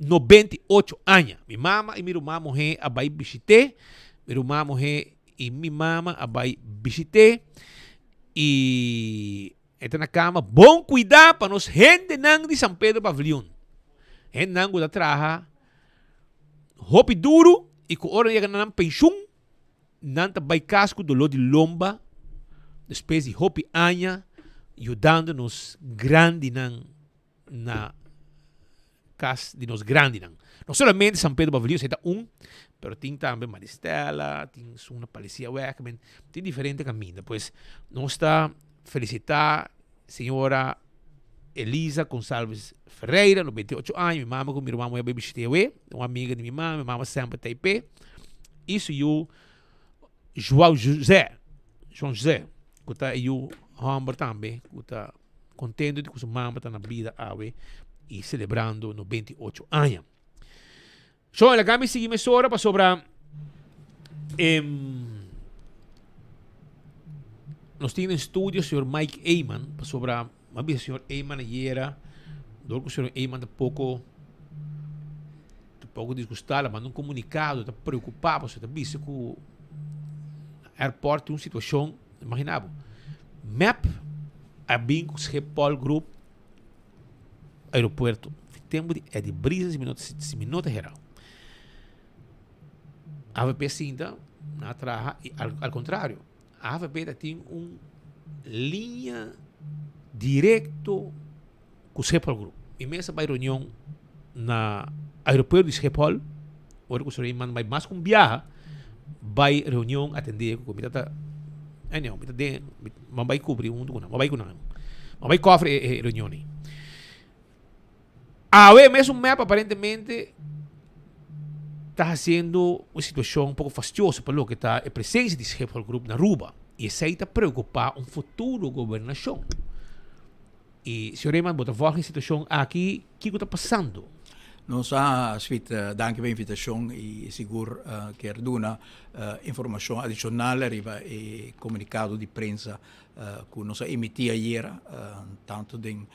98 aña. Mi mama i mi ruman muhé a bai bishit'é. Mi ruman muhé i mi mama a bai bishit'é. I e ta na kama bon kuidá pa nos hendenan di San Pedro Pavilion. Hendenan ku ta traha hopi duru i ku ora nan yega na nan penshun, nan ta bai kas ku doló di lomba despues di hopi aña yudando nos grandinan. na cas di nos grandinan. No solamente San Pedro Bavilio, esei ta un, pero tin tambe Maristella, tin esun na Palisiaweg, men tin diferente caminda. Pues nos ta felicita señora Elisa Gonsalves Ferreira, 98 aña, mi mama cu mi ruman muher a bay bishita awe, un amiga di mi mama, mi mama semper ta eype, y su yu Joao Jose, João José, cu ta e yu homber tambe, cu ta Contento di cu su mama ta na bida awe y celebrando 98 aña. So, laga mi sigui mesora pasobra em, nos tin den studio señor Mike Eman pasobra m'a bisa señor Eman ayera dor cu señor Eman ta poco ta poco disgustado, a manda un comunicado, ta preocupa pasobra ta bisa cu airport tin un situacion Imagina bo, mep a bin ku Schiphol Group aeropuerto. Tempu di Eddie Briesen si mi no si mi no ta hera. AVP sinta na traha i al al kontrario AVP ta tin un liña direkto ku Schiphol Group. Mi mes a bai reunion na aeropuerto di Schiphol, ora ku Soraima manda bai mas ku un biaha, bai reunion atendé ku mi tata, anyhow, mi ta den, mi bai kubri huntu ku nan, mi bai ku nan, mi bai kòfri e reunion ei. Awe mesun mep aparentemente ta hasiendo un situashon un poko fastioso pa loke ta e presensia di Schiphol Group na Aruba i esei ta preokupá un futuro gobernashon. Y señor Eman, bo ta volg e situacion aki, kico ta pasando? Nos a Smit, danki pa e invitacion y sigur kier duna informacion adicional ariba e comunicado di prensa cu nos a emiti ayera, tanto den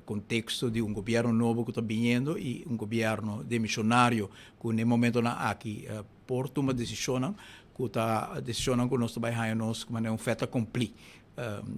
contexto di un gobierno nobo cu ta biniendo y un gobierno demisionario cu n'e momentonan aki por tuma decisionnan cu ta decisionnan cu nos ta bay haya nos manera un fait accompli.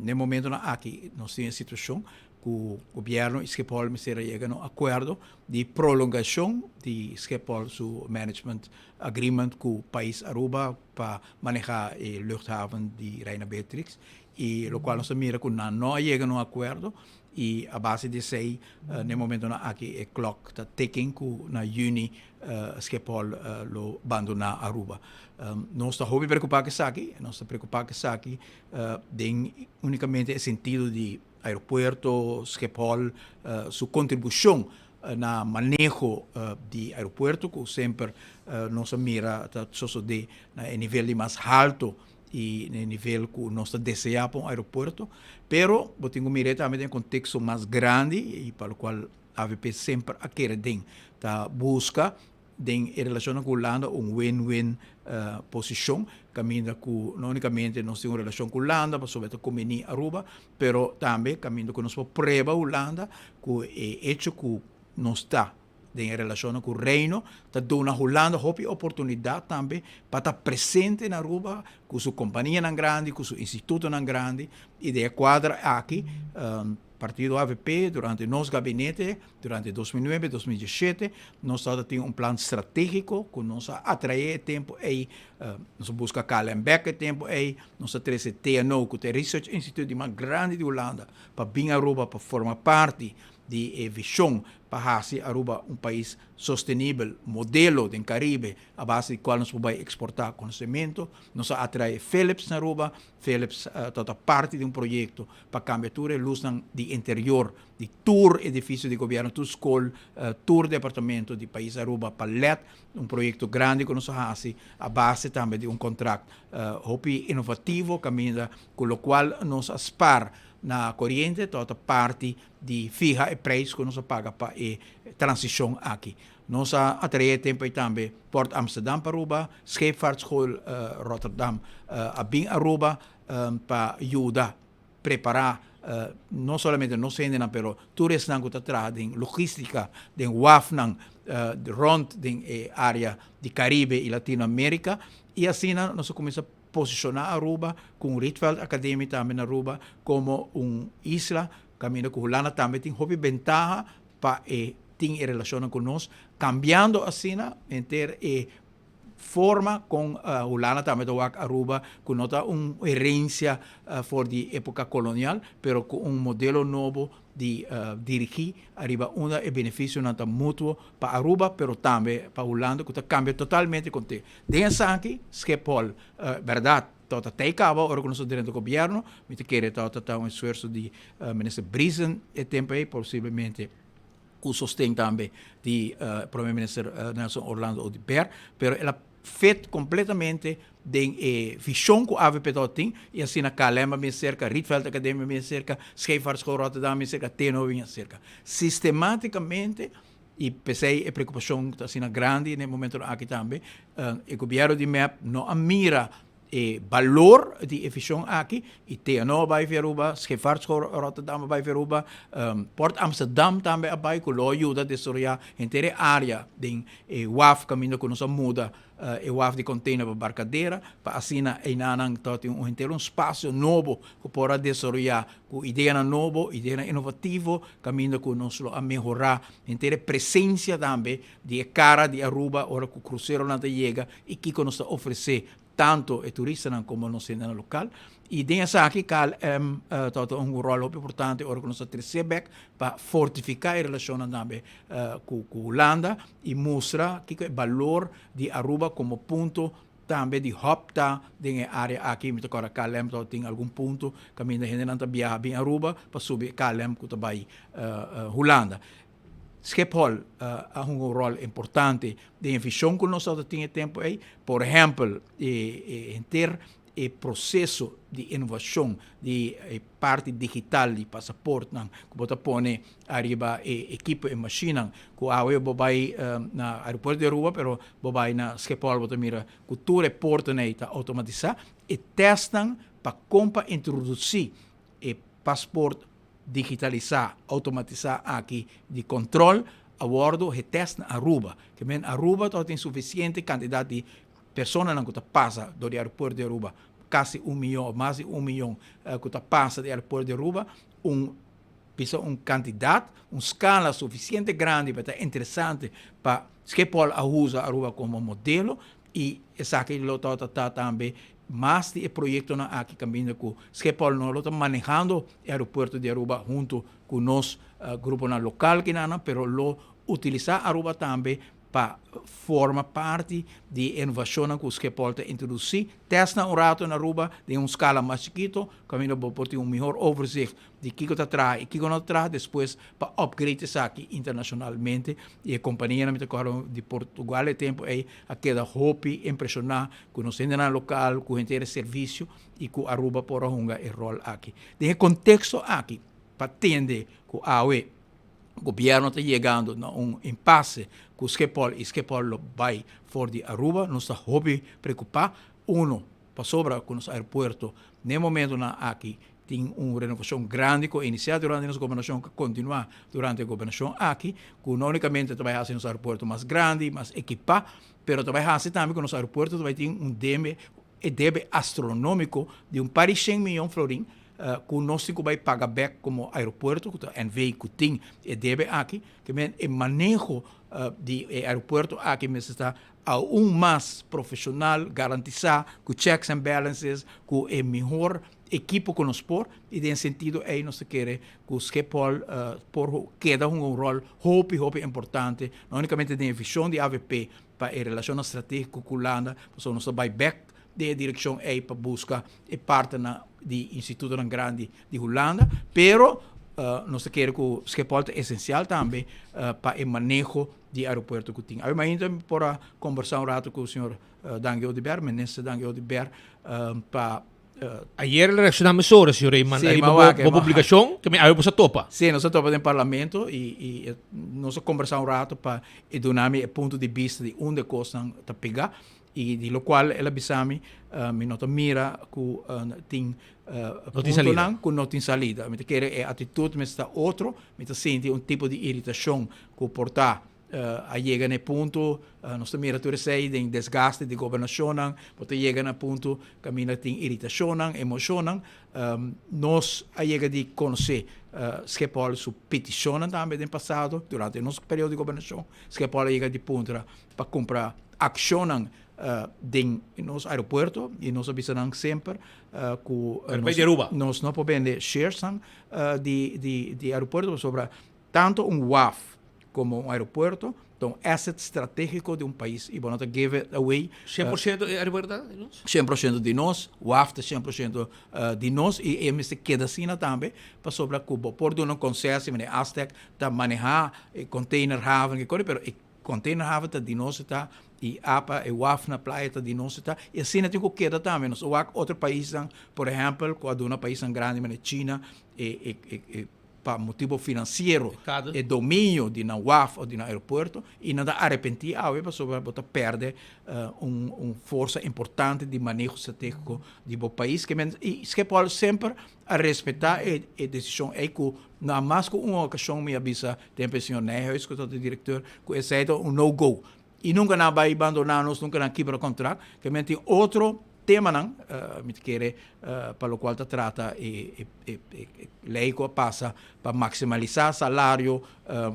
N'e momentonan aki nos tin e situacion cu gobierno y Schiphol mester a yega na un acuerdo di prolongacion di Schiphol su management agreement cu pais Aruba pa maneha e luchthaven di Reina Beatrix y locual nos ta mira cu nan no a yega na un acuerdo y a base di esey n'e momentonan aki e klok ta ticking cu na juni Schiphol lo bandona Aruba. Nos ta hopi preocupa cu esaki, nos ta preocupa cu esaki den unicamente e sentido di aeropuerto, Schiphol su contribucion na maneho di aeropuerto cu semper nos a mira ta sosode na e nivel di mas halto y na e nivel cu nos ta desea pa un aeropuerto, pero bo tin cu mira tambe den contexto mas grandi y pa locual. avp semper a kere den, ta busca den e relacionnan cu Hulanda un win-win posicion, caminda cu no unicamente nos tin un relacion cu Hulanda pasobra e ta conbeni Aruba, pero tambe caminda cu nos por prueba Hulanda cu e hecho cu nos ta den e relacionnan cu Reino ta duna Hulanda hopi oportunidad tambe pa ta presente na Aruba cu su companianan grandi, cu su institutonan grandi y den e cuadra aki Partido avp durante nos gabinete durante 2009, 2017 nos tabata tin un plan strategico cu nos a atrae e tempo ey, nos a busca KLM bek e tempo ey, nos a trece TNO cu ta e research institute di mas grandi di Hulanda pa bin Aruba pa forma parti di e vision pa haci Aruba un pais sostenibel, modelo den Caribe a base di cual nos por bay exporta conocemento. Nos a atrae Philips na Aruba, Philips ta parti di un proyecto pa cambia tur e luznan di interior di tur edificio di gobierno, tur scol, tur departamento di pais Aruba pa led, un proyecto grandi cu nos a haci a base tambe di un contract hopi innovativo caminda cu locual nos a spaar na coriente ta parti di fiha e prijs cu nos a paga pa e transicion aki. Nos a atrae e tempo ei tambe Port Amsterdam pa Aruba, Scheepvaartschool Rotterdam a bin Aruba pa yuda prepara no solamente nos hendenan pero tur esnan cu ta traha den logistica, den wafnan rond den e area di Caribe y Latino America y asina nos a cuminsa posiciona Aruba cu un Rietveld Academie tambe na Aruba como un isla caminda cu Hulanda tambe tin hopi bentaha pa e tin e relacionnan cu nos, cambiando asina henter e forma con Hulanda tambe ta wak Aruba cu no ta un herencia for di epoca colonial, pero cu un modelo nobo di dirigi ariba unda e beneficionan ta mutuo pa Aruba pero tambe pa Hulanda cu ta cambia totalmente con te. Den esaki Schiphol berdad tabata tey caba ora cu nos a drenta gobierno, mi ta kere tabata ta un esfuerzo di Minister Briesen e tempo ey posiblemente cu sosten tambe di Prome Minister Nelson Orlando Oduber, pero el a fit completamente den e vision cu avp tabata tin y asina KLM a bin cerca, Rietveld Academie a bin cerca, Scheepvaartschool Rotterdam a bin cerca, TNO a bin cerca. Sistematicamente y p'esey e preocupacion ta asina grandi na e momentonan aki tambe, e gobierno di mep no a mira E balor di e vision aki y TNO a bay via Aruba, Scheepvaartschool Rotterdam a bay via Aruba, Port Amsterdam tambe a bay cu lo a yuda desaroya henter e area den e waf caminda cu nos a muda e waf di container pa Barcadera pa asina einanan ta tin un henter un spacio nobo cu por a desaroya cu ideanan nobo, ideanan innovativo caminda cu nos lo a mehora henter e presencia tambe di e cara di Aruba ora cu cruceronan ta yega y kico nos ta ofrece tanto e turistanan como nos hendenan local. Y den esaki KLM tabata un rol hopi importante ora cu nos a trece bek pa fortifica e relacionnan tambe cu Hulanda y mustra kico e balor di Aruba como punto tambe di hub ta den e area aki. Mi ta corda KLM tabatin algun punto caminda hendenan ta biaha bin Aruba pa subi e KLM cu ta bay Hulanda. Schiphol a hunga un ròl importante den e vishon ku nos tabata tin e tempu ei. Por ehèmpel, e henter e proseso di inovashon di e parti digital di pasaportnan ku bo ta pone ariba e ekipo, e mashinnan ku awe bo bai na aeropuerto di Aruba pero bo bai na Schiphol bo ta mira ku tur e portanan ei ta outomatisá. E tèstnan pa kon pa introdusí E pasport digitalisá, outomatisá aki di kòntròl a wòrdu getèst na Aruba. Ke men Aruba tabata tin sufisiente kantidat di personanan ku ta pasa dor di aeropuerto di Aruba, kasi un miyon òf mas di un miyon ku ta pasa di aeropuerto di Aruba, un bisa un kantidat, un skala sufisiente grandi pa ta interesante pa Schiphol a usa Aruba komo modelo I esaki lo tabata ta tambe mas di e proyectonan aki caminda cu Schiphol no lo ta manehando e aeropuerto di Aruba hunto cu nos gruponan local kinanan, pero lo utilisa Aruba tambe pa forma parti di e innovacionnan cu Schiphol ta introduci. Testnan un rato na Aruba den un scala mas chikito caminda bo por tin un mihor overzicht di kiko ta traha i kiko no ta traha despues pa upgrade esaki internacionalmente i e companianan mi ta acorda di Portugal e tempo ey a keda hopi impresiona cu nos hendenan local cu henter e servicio i cu Aruba por a hunga e rol aki. Den e contexto aki pa tende cu awe. Gobierno ta yegando na un impasse cu Schiphol y Schiphol lo bay for di Aruba. Nos ta hopi preocupa, uno, pasobra cu nos aeropuerto n'e momentonan aki tin un renovacion grandi cu a inicia durante nos gobernacion cu a continua durante e gobernacion aki, cu no unicamente ta bay haci nos aeropuerto mas grandi, mas equipa, pero ta bay haci tambe cu nos aeropuerto ta bay tin un debe, e debe astronomico di un par di shen miyon florin cu nos tin cu bay paga bek como aeropuerto, cu ta NV cu tin e debe aki. Ke men e maneho di e aeropuerto aki mester ta aun mas profesional, garantisa cu checks and balances, cu e mihor ekipo cu nos por, y den sentido ey nos ta kere cu Schiphol por keda hunga un rol hopi hopi importante, no unicamente den e vision di avp pa e relacionnan strategico cu Hulanda, pasobra nos ta bay bek den e direccion ey pa busca e partnernan di institutonan grandi di Hulanda, pero nos ta kere cu Schiphol ta esencial tambe pa e maneho di aeropuerto cu tin. Awe mainta mi por a combersa un rato cu señor Dangui Oduber, minister Dangui Oduber, pa Ayer el a reacciona mesora, señor Reyman, Sí, ariba ma bo, wak, bo ma- publicacion, que mi awe bo sa topa. Sí, nos a topa den parlamento y, y nos a conversa un rato pa e duna mi e punto di bista di unda e cosnan ta pega y di locual el a bisa mi, mi no ta mira cu tin No tin salida. puntonan cu no tin salida. Mi ta kere e actitud mester ta otro, mi ta sinti un tipo di iritacion cu por ta A yega na e punto, nos ta mira tur esei den desgaste di gobernashonnan, bo ta yega na punto kaminda tin iritashonnan, emoshonnan. Nos a yega di konosé Schiphol su petishonnan tambe den pasado, durante nos periodo di gobernashon. Schiphol a yega di puntra pa kumpra akshonnan den nos aeropuerto i nos a bisa nan semper ku nos no por bende sharesnan di aeropuerto pasobra tanto un waf como un aeropuerto ta un asset strategico di un pais y bo no ta give it away. 100% e aeropuerto ta di nos? 100% di nos, waf ta 100% di nos y e mester keda asina tambe pasobra cu bo por duna un concesie manera Aztec ta maneha e container haven y pero e container haven ta di nos ta y apa e waf na playa ta di nos ta y asina tin cu keda tambe. Nos a wak otro paisnan por ehempel cu a duna paisnan grandi manera China e e pa motibo financiero e dominio di nan waf of di nan aeropuerto y nan ta arepenti awe pasobra bo ta perde un un forsa importante di maneho strategico di bo pais ke men y Schiphol semper a respeta e e decision ey cu na mas cu un ocasion mi a bisa tempo e señor Nijhuis cu ta directeur cu esey ta un no go Y nunca nan a bay bandona nos, nunca nan a kibra contract. Ke men tin otro temanan, mi ta kere pa locual ta trata e ley cu a pasa pa maximalisa salario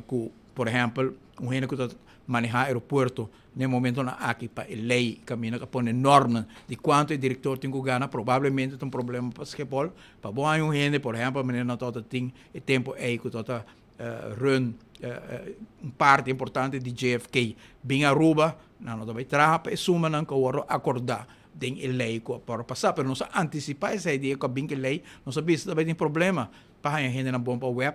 cu, por ehempel, un hende cu ta maneha aeropuerto n'e momentonan aki pa e ley caminda cu a pone normanan di cuanto e director tin cu gana, probablemente ta un problema pa Schiphol. Pa bo haña un hende, por ehempel, manera nan tabata tin e tempo ey cu tabata run un parti importante di JFK bin Aruba, nan no ta bay traha pa e sumanan cu a wordo acorda den e ley cu a por pasa. Pero nos a anticipa esey dia cu a bin cu e ley, nos a bisa ta bay tin problema pa haya hendenan bon pa web,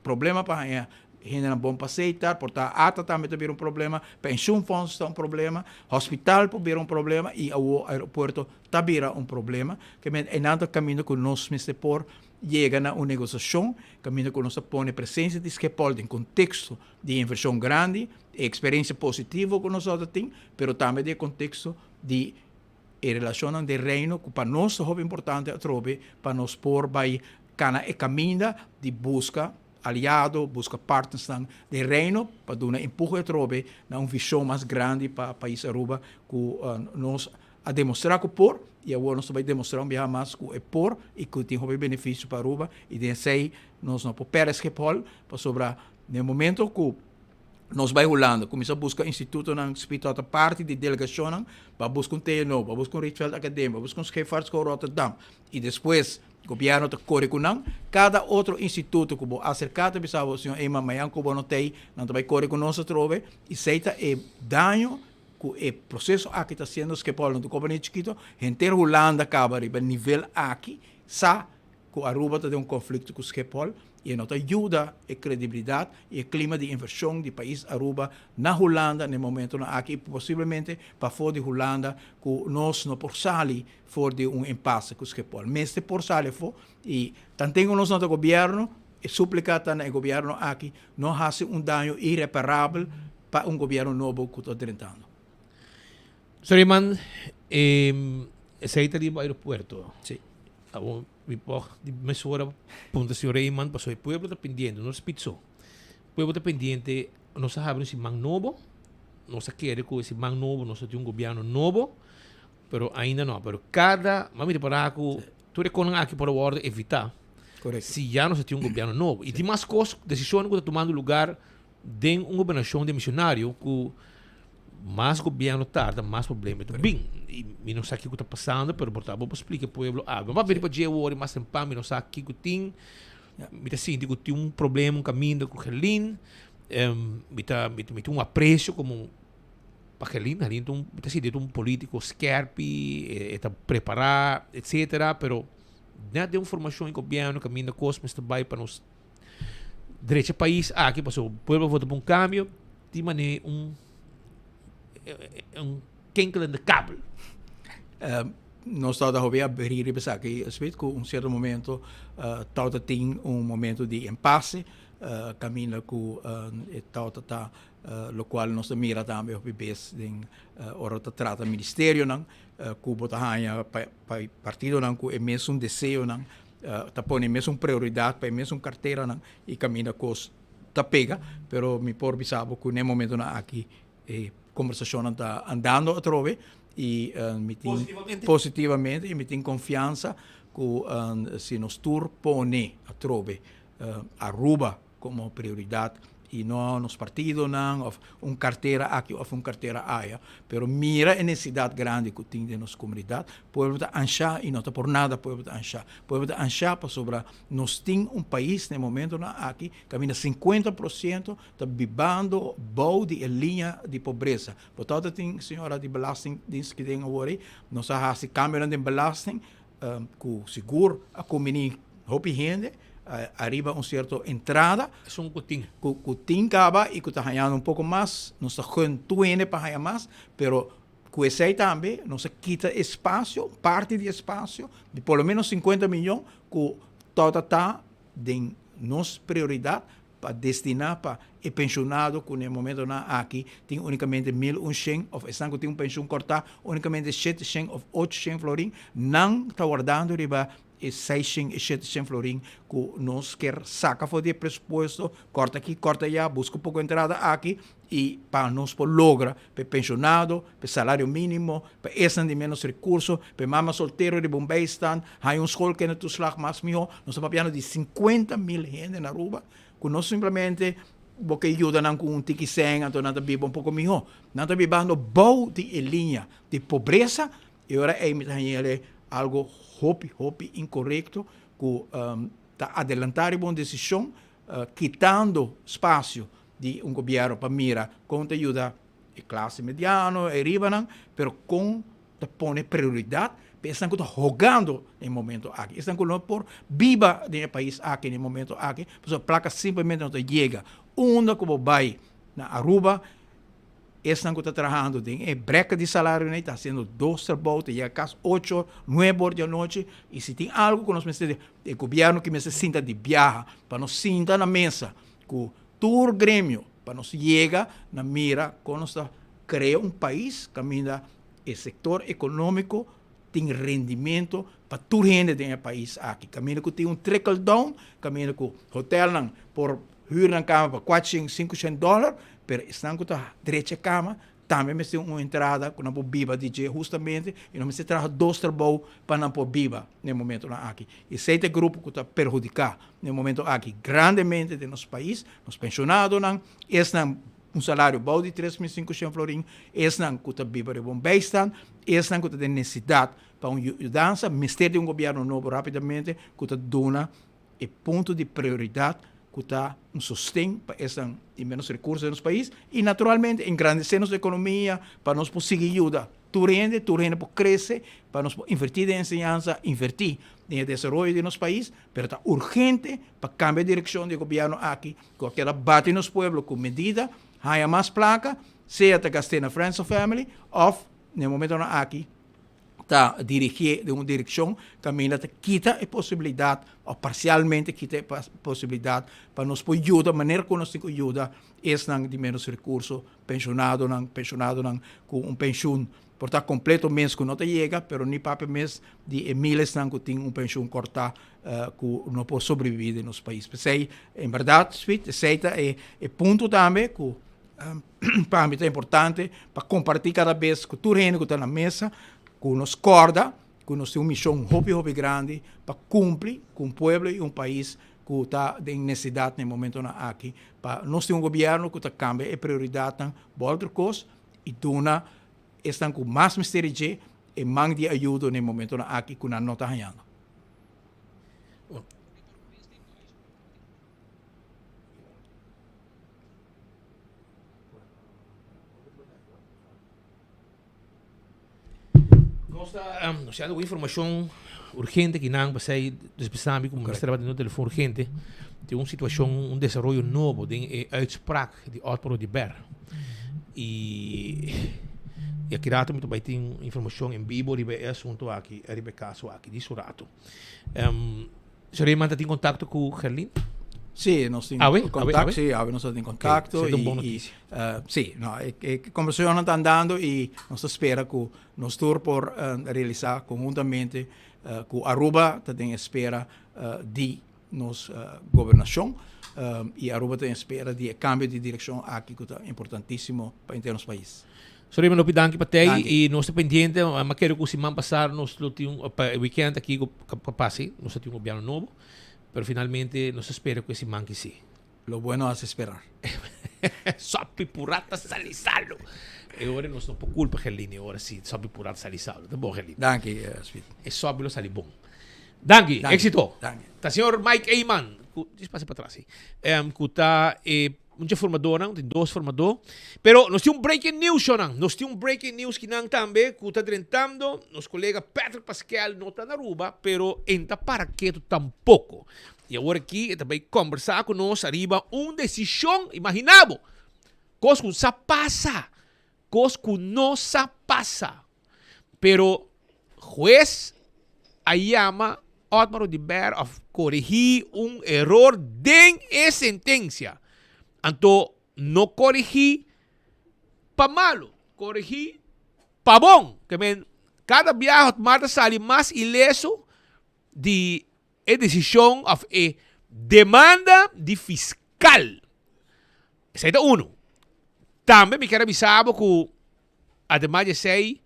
problema pa haya hendenan bon pa Setar, por ta ata tambe ta bira un problema, pensioenfonds ta un problema, hospital por bira un problema y awo aeropuerto ta bira un problema. Ke men eynan ta caminda cu nos mester por Yega na un negosiashon kaminda ku nos ta pone presensia di Schiphol den konteksto di invershon grandi, e eksperensia positivo ku nos a tin, pero tambe den e konteksto di e relashonnan den Reino ku pa nos ta hopi importante atrobe pa nos por bai kana e kaminda di buska aliado, buska partnersnan den Reino pa duna empuhe atrobe na un vishon mas grandi pa pais Aruba ku nos A demostra cu por y awor nos ta bay demostra un biaha mas cu e por y cu tin hopi beneficio pa Aruba y den esey nos no por perde Schiphol pasobra den momento cu nos bay Hulanda cuminsa busca institutonan spito ta parti di delegacionnan pa busca un TNO, pa busca un Rietveld Academie, pa busca un Scheepvaartschool Rotterdam y despues gobierno ta core cu nan. Cada otro instituto cu bo acerca ta bisa bo señor Eman mañan cu bo no ta ey nan ta bay core cu nos atrobe y esey ta e daño Ku e proseso aki ta siendo Schiphol no ta kompania chikito, henter Hulanda kaba riba e nivel aki sa ku Aruba ta den un konflikto ku Schiphol i e no ta yuda e kredibilidat i e klima di invershon di pais Aruba na Hulanda na e momentonan aki i posiblemente pafó di Hulanda ku nos no por sali for di un impase ku Schiphol. Mester por sali afó i tanten ku nos no ta gobièrnu. E súplika ta na e gobièrnu aki no hasi un daño ireparabel pa un gobièrnu nobo ku ta drentando. Suleiman, esei ta riba aeropuerto. Sí. Awor mi por di mesora puntra señor Reyman pasobra e pueblo ta pendiente, no spit so. Pueblo ta pendiente, nos a habri un siman nobo, nos a kere ku e siman nobo nos a tin un gobièrnu nobo, pero ainda no. Pero kada, m'a mira para ku tur e konan aki por a wòrdu evitá si ya nos a tin un gobièrnu nobo. I tin mas kos, desishonnan ku ta tumando lugar den un gobernashon demisionario ku mas gobièrnu tarda, mas problema ta bin. I mi no sa kiko ta pasando, pero por ta bo por splika e pueblo algu. Mi a bini pa dje awor i mas tempan mi no sa kiko tin. Mi ta sinti ku tin un problema, un kaminda ku Gerlin. Mi ta mi tin un apresio komo pa Gerlin. Gerlin ta un, mi ta sinti ta un politiko skèrpi, e ta prepará, etsetera, pero nèt den un formashon di gobièrnu kaminda kos mester bai pa nos drecha pais aki, pasobra pueblo a vota pa un kambio, tin manera un un kinkelende kabel. Nos tabata hopi abrí riba esaki, Smith, ku un sierto momento tabata tin un momento di empase, kaminda ku e tabata ta lokual nos ta mira tambe hopi bes den ora ta trata ministerionan ku bo ta haña pa partidonan ku e mesun deseonan ta pone e mesun prioridat pa e mesun karteranan i kaminda kos ta pega, pero mi por bisa bo ku n'e momentonan aki e kombersashonnan ta andando atrobe i mi tin Positivamente? positivamente i mi tin konfiansa ku si nos tur pone atrobe Aruba komo prioridat i no nos partidonan òf un kartera aki òf un kartera aya, pero mira e nesesidat grandi ku tin den nos komunidat, pueblo ta anshá i no ta por nada pueblo ta anshá. Pueblo ta anshá pasobra nos tin un pais na e momentonan aki kaminda sinkuenta por siento ta bibando bou di e liña di pobresa. Bo tabata tin señora di belastingdienst ki den awor ei, nos a hasi kambionan den belasting ku sigur a kumbiní hopi hende ariba un sierto entrada. Esun ku tin. Ku tin kaba i ku ta hañando un poko mas, nos ta gun tur hende pa haña mas, pero ku esei tambe nos a kita espasio, parti di espasio di por lo menos sinkuenta miyon ku tabata ta den nos prioridat pa destiná pa e penshonado ku na e momentonan aki tin únikamente 1100 òf esnan ku tin un penshun kòrtá únikamente 700 òf 800 florin, nan ta wardando riba e 600 e 700 florin ku nos kier saka for di e presupuesto, kòrta aki, kòrta ayá, buska un poko entrada aki i pa nos por logra pa e penshonado, pa e salario mínimo, pa esnan di ménos rekurso, pa e mama soltero riba un bijstand, haña un schoolkindertoeslag mas mihó. Nos ta papiando di 50.000 hende na Aruba ku no simplemente bo ke yuda nan ku un tiki sèn anto nan ta biba un poko mihó. Nan ta bibando bou di e liña di pobresa i ora ei mi ta haña el algo hopi hopi inkorekto ku ta adelantá riba un desishon kitando spasio di un gobièrnu pa mira kon ta yuda e klase mediano, e ribanan, pero kon ta pone prioridat pa esnan ku ta hogando den e momento aki, esnan ku no por biba den e pais aki den e momento aki, pasobra plaka simplemente no ta yega. Unda ku bo bai na Aruba, esnan ku ta trahando den e brèka di salario nei ta hasiendo dos trabou, ta yega kas ocho or, nuebe or di anochi, i si tin algu ku nos mester di e gobièrnu ki mester sinta di biaha pa nos sinta na mesa ku tur gremio pa nos yega na mira kon nos ta krea un pais kaminda e sektor ekonómiko tin rendimento pa tur hende den e pais aki. Kaminda ku tin un trickle down, kaminda ku hotelnan por hür nan kama pa kuatshen, sinkushen dòler, pero esnan ku ta drecha e kama tambe mester un entrada ku nan por biba di dje hustamente i no mester traha dos trabou pa nan por biba na e momentonan aki. Esei ta e grupo ku ta perhudiká na e momento aki grandemente den nos pais, nos penshonadonan, esnan un salario bou di 3500 florin, esnan ku ta biba riba un bijstand, esnan ku ta den nesesidat pa un yudansa, mester di un gobièrnu nobo rápidamente ku ta duna e punto di prioridat ku ta un sosten pa esnan di ménos rekurso den nos pais i naturalmente engrandesé nos ekonomia pa nos por sigui yuda tur hende, tur hende por krese, pa nos por invertí den enseñansa, invertí den e desaroyo di nos pais, pero ta urgente pa kambia direkshon di e gobièrnu aki ku a keda bati nos pueblo ku medida, haña mas plaka, sea ta gast'é na friends of family òf na e momentonan aki. ta dirigié den un direkshon kaminda ta kita e posibilidat òf parsialmente kita e posibilidat pa nos por yuda manera ku nos tin ku yuda esnan di ménos rekurso, penshonadonan, penshonadonan ku un penshun por ta kompleto mes ku no ta yega, pero ni papia mes di e milesnan ku tin un penshun kòrtá ku no por sobreviví den nos pais. P'esei, en bèrdat, Sweet, esei ta e punto tambe ku pa mi ta importante pa kompartí kada bes ku tur hende ku ta na mesa, ku nos kòrda ku nos tin un mishon hopi hopi grandi pa kumpli ku un pueblo i un pais ku ta den nesesidat na e momentonan aki pa nos tin un gobièrnu ku ta kambia e prioridatnan bo otro kos i duna esnan ku mas mester di dje e man di ayudo na e momentonan aki ku nan no ta hañando. Nos ta nos ta informashon urgente ki nan pasai despisami ku mester tabata den telefon urgente tin un situashon un desaroyo nobo den e uitspraak di Otmar Oduber i i aki rato mi ta bai tin informashon en bibo riba e asunto aki riba e kaso aki di su rato. Señor Eman ta tin contacto cu Gerlin? Sí, nos tin Awe? contacto. Awe, awe? Sí, awe nos ta tin contacto. Okay, un bon y, y, noticia. sí, no, e, e conversacionnan ta andando y nos ta spera cu nos tur por realisa conhuntamente cu Aruba ta den espera di nos gobernacion y Aruba ta den espera di e cambio di direccion aki cu ta importantisimo pa henter nos pais. Sorry man hopi danki pa tei Danki. y nos ta pendiente ma kere cu siman pasa nos lo tin un pa e weekend aki cu pa pasi nos ta tin un gobierno nobo pero finalmente nos ta spera cu e siman ki si. Lo bueno hace esperar. Sopi purata sali salo. E ora nos no por culpa Gerlin e ora si sopi purata sali salo. Ta bon Gerlin. Danki Speed. E sopi lo sali bon. Danki, Danki. exito. Danki. Ta señor Mike Eman cu djis pasa patras si cu ta e Mucha formadónan, tin dos formadó. Pero nos tin un breaking news, shownan. Nos tin un breaking news kinan tambe ku ta drentando. Nos kolega Patrick Paskel no ta na Aruba, pero e no ta para ketu tampoko. I awor aki e ta bai kombersá ku nos ariba un desishon, imaginá bo, kos ku sa pasa, kos ku no sa pasa. Pero hues a yama Otmar Oduber of coregi un error den e sentencia. Anto no coregi pa malo, coregi pa bon. Ke men cada biaha Otmar ta sali mas ileso di e decision of e demanda di fiscal. Esei ta uno. Tambe mi kier a bisa bo cu ademas di esei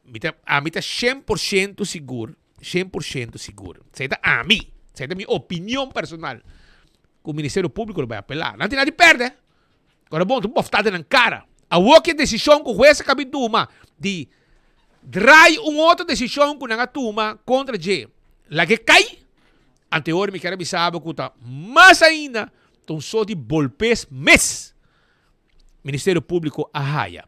mi ta ami ta 100% sigur, 100% sigur, esei ta ami, esei ta mi opinion personal, cu Ministerio Publico lo bay apela. Nan tin nada di perde. Ora bon, ta bofta den nan cara. Awor ki e decision cu hues a cabi tuma di draai un otro decision cu nan a tuma contra dje, laga e cay, anteor mi kier a bisa bo cu ta mas ainda ta un sort di bolpes mes Ministerio Publico a haya.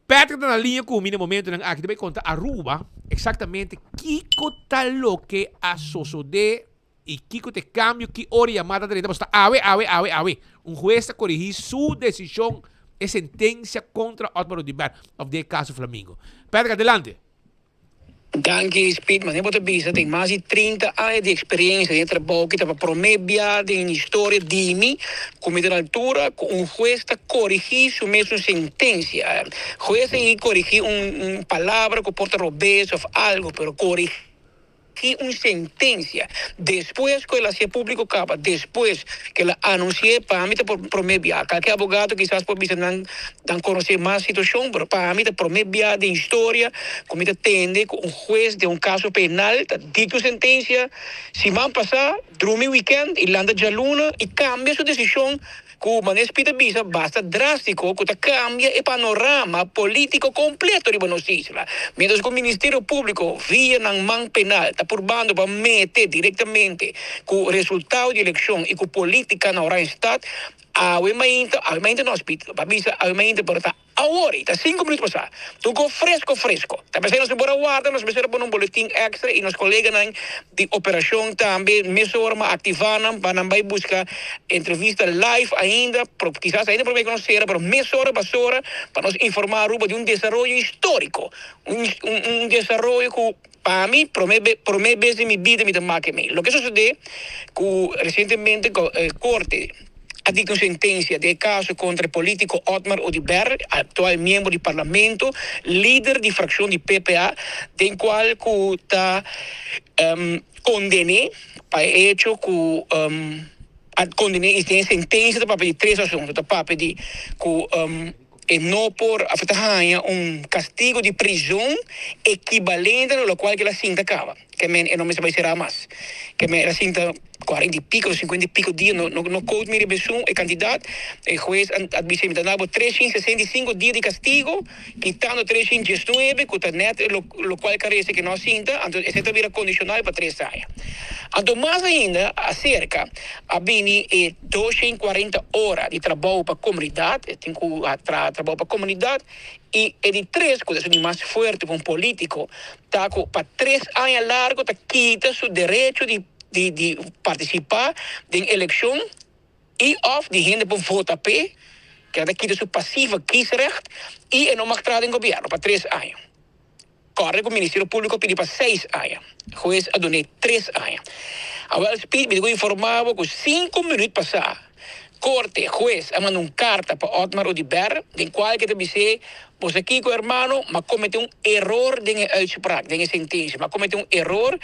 Patrick ta na liña cu mi na e momentonan aki ta bay conta Aruba exactamente kico ta loke a sosode I kiko ta e kambio ki ora yamada ta drenta? Pasobra ta awe, awe, awe, awe. Un hues ta korigí su desishon, e sentensia kontra Otmar Oduber òf den e kaso Flamingo. Patrick, adelante. Danki Speed, manera bo ta bisa tin mas di 30 aña di experiencia den e trabou ki ta pa prome bia den historia di mi ku mi ta na altura ku un hues ta korigí su mesun sentencia. Hues a yega korigí un palabra ku por ta robes of algo pero korigí. Ki un sentencia! Despues cu el a hacié publico caba, despues cu el a anuncié, pa mi ta por prome bia. Calke abogado kisas por bisa nan nan conoce mas situacion, pero pa mi ta prome bia den historia cu mi ta tende cu un huez den un caso penal ta dicta un sentencia siman pasa, drumi weekend y lanta djaluna y cambia su decision Ku manera Speed a bisa basta drástiko ku ta kambia e panorama polítiko kompleto riba nos isla. Miéntras ku Ministerio Públiko via nan man penal ta purbando pa mete direktamente ku resultado di elekshon i ku polítika na Oranjestad, awe mainta, awe mainta no Speed pa bisa awe mainta pero ta. Awor ta sinku minuut pasá. Tur fresco fresco. Ta p'esei nos por a warda, nos mester a pone un boletin extra y nos coleganan di operacion tambe mesora a activa nan pa nan bay busca entrevista live ainda, kisas ainda prome cu nos cera, pero mesora basora pa nos informa Aruba di un desaroyo historico, un desaroyo cu pa mi prome prome bes den mi bida mi ta make mi. Loke sosode cu recientemente corte a dicta un sentencia den e caso contra e politico Otmar Oduber, actual miembro di parlamento, lider di fraccion di PPA, den cual cu ta condene pa e hecho cu a condene y den e sentencia ta papia di tres asunto, ta papia di cu e no por of ta haña un castigo di prison equivalente na locual cu el a sinta caba. Ke men e no mester bai será mas. Ke men el a sinta cuarenta y pico, cincuenta y pico dia, no no quote mi riba esun e cantidad. E hues a bisa mi ta dabo 365 dia di castigo, kitando 319 cu ta net locual carece cu no a sinta, anto esey ta bira condicional pa tres aña. Anto mas ainda acerca a bini e 240 ora di trabou pa comunidad, e tin cu a traha trabou pa comunidad, y e di tres cu ta esun di mas fuerte pa un politico, ta cu pa tres aña largo ta kita su derecho di di di participa den eleccion y of di hende por vota p'e, keda ta kita su pasieve kiesrecht y e no mag traha den gobierno pa tres aña. Corre cu Ministerio Publico a pidi pa seis aña, huez a dun'e tres aña. Awel Speed mi ta cu informa bo cu cinco minuut pasa Corte, huez a manda un carta pa Otmar Oduber den cual ke ta bis'e, Bo sa kico hermano, m'a comete un error den e uitspraak, den e sentencia, m'a comete un error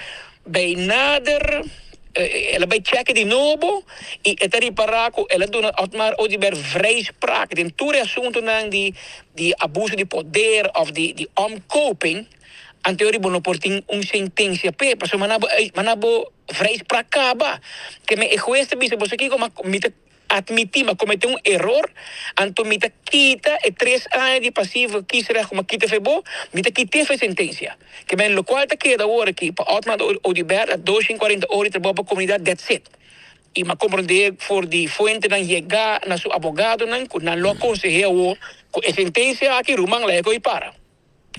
bay nader, el a bay check di nobo y e ta ripara cu el a duna Otmar Oduber vrijspraak den tur e asuntonan di di abuso di poder of di di omkoping, anteori bo no por tin un sentencia p'e, pasobra mana bo mana bo vrijspraak caba. Ke men e huez ta bisa bo sa kico, ma mi ta admiti mi a comete un eror, anto mi ta kita e tres aña di pasivo kiesrecht cu mi a kita fe bo, mi ta kit'e fe sentencia. Ke men locual ta keda awor aki pa Otmar Oduber ta 240 ora di trabao pa comunidad, that's it. I m'a komprondé for di fuentenan yegá na su abogadonan ku nan lo a konseh'é awor ku e sentensia aki ruman laga ku e para.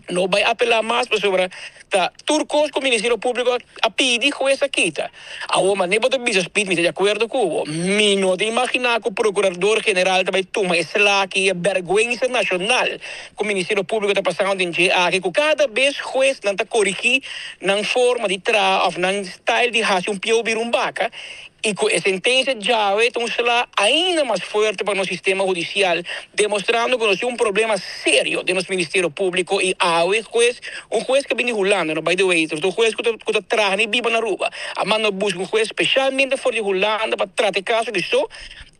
No bai apelá mas pasobra ta tur kos ku Ministerio Públiko a pidi hues a kita. Awor manera bo ta bisa Speed mi ta di akuerdo ku bo. Mi no ta imaginá ku Prokurador General ta bai tuma e sla aki e bèrgwensa nashonal ku Ministerio Públiko ta pasando den dje aki ku kada bes huesnan ta korigí nan forma di traha òf nan style di hasi un pieu bira un baka i ku e sentensia djawe ta un sla ainda mas fuerte pa nos sistema hudisial demostrando ku nos tin un problema serio den nos Ministerio Públiko i awe hues un hues ku a bini di Hulanda no by the way ta un hues ku ta ku ta traha ni biba na Aruba a manda buska un hues speshalmente for di Hulanda pa trata e kaso di so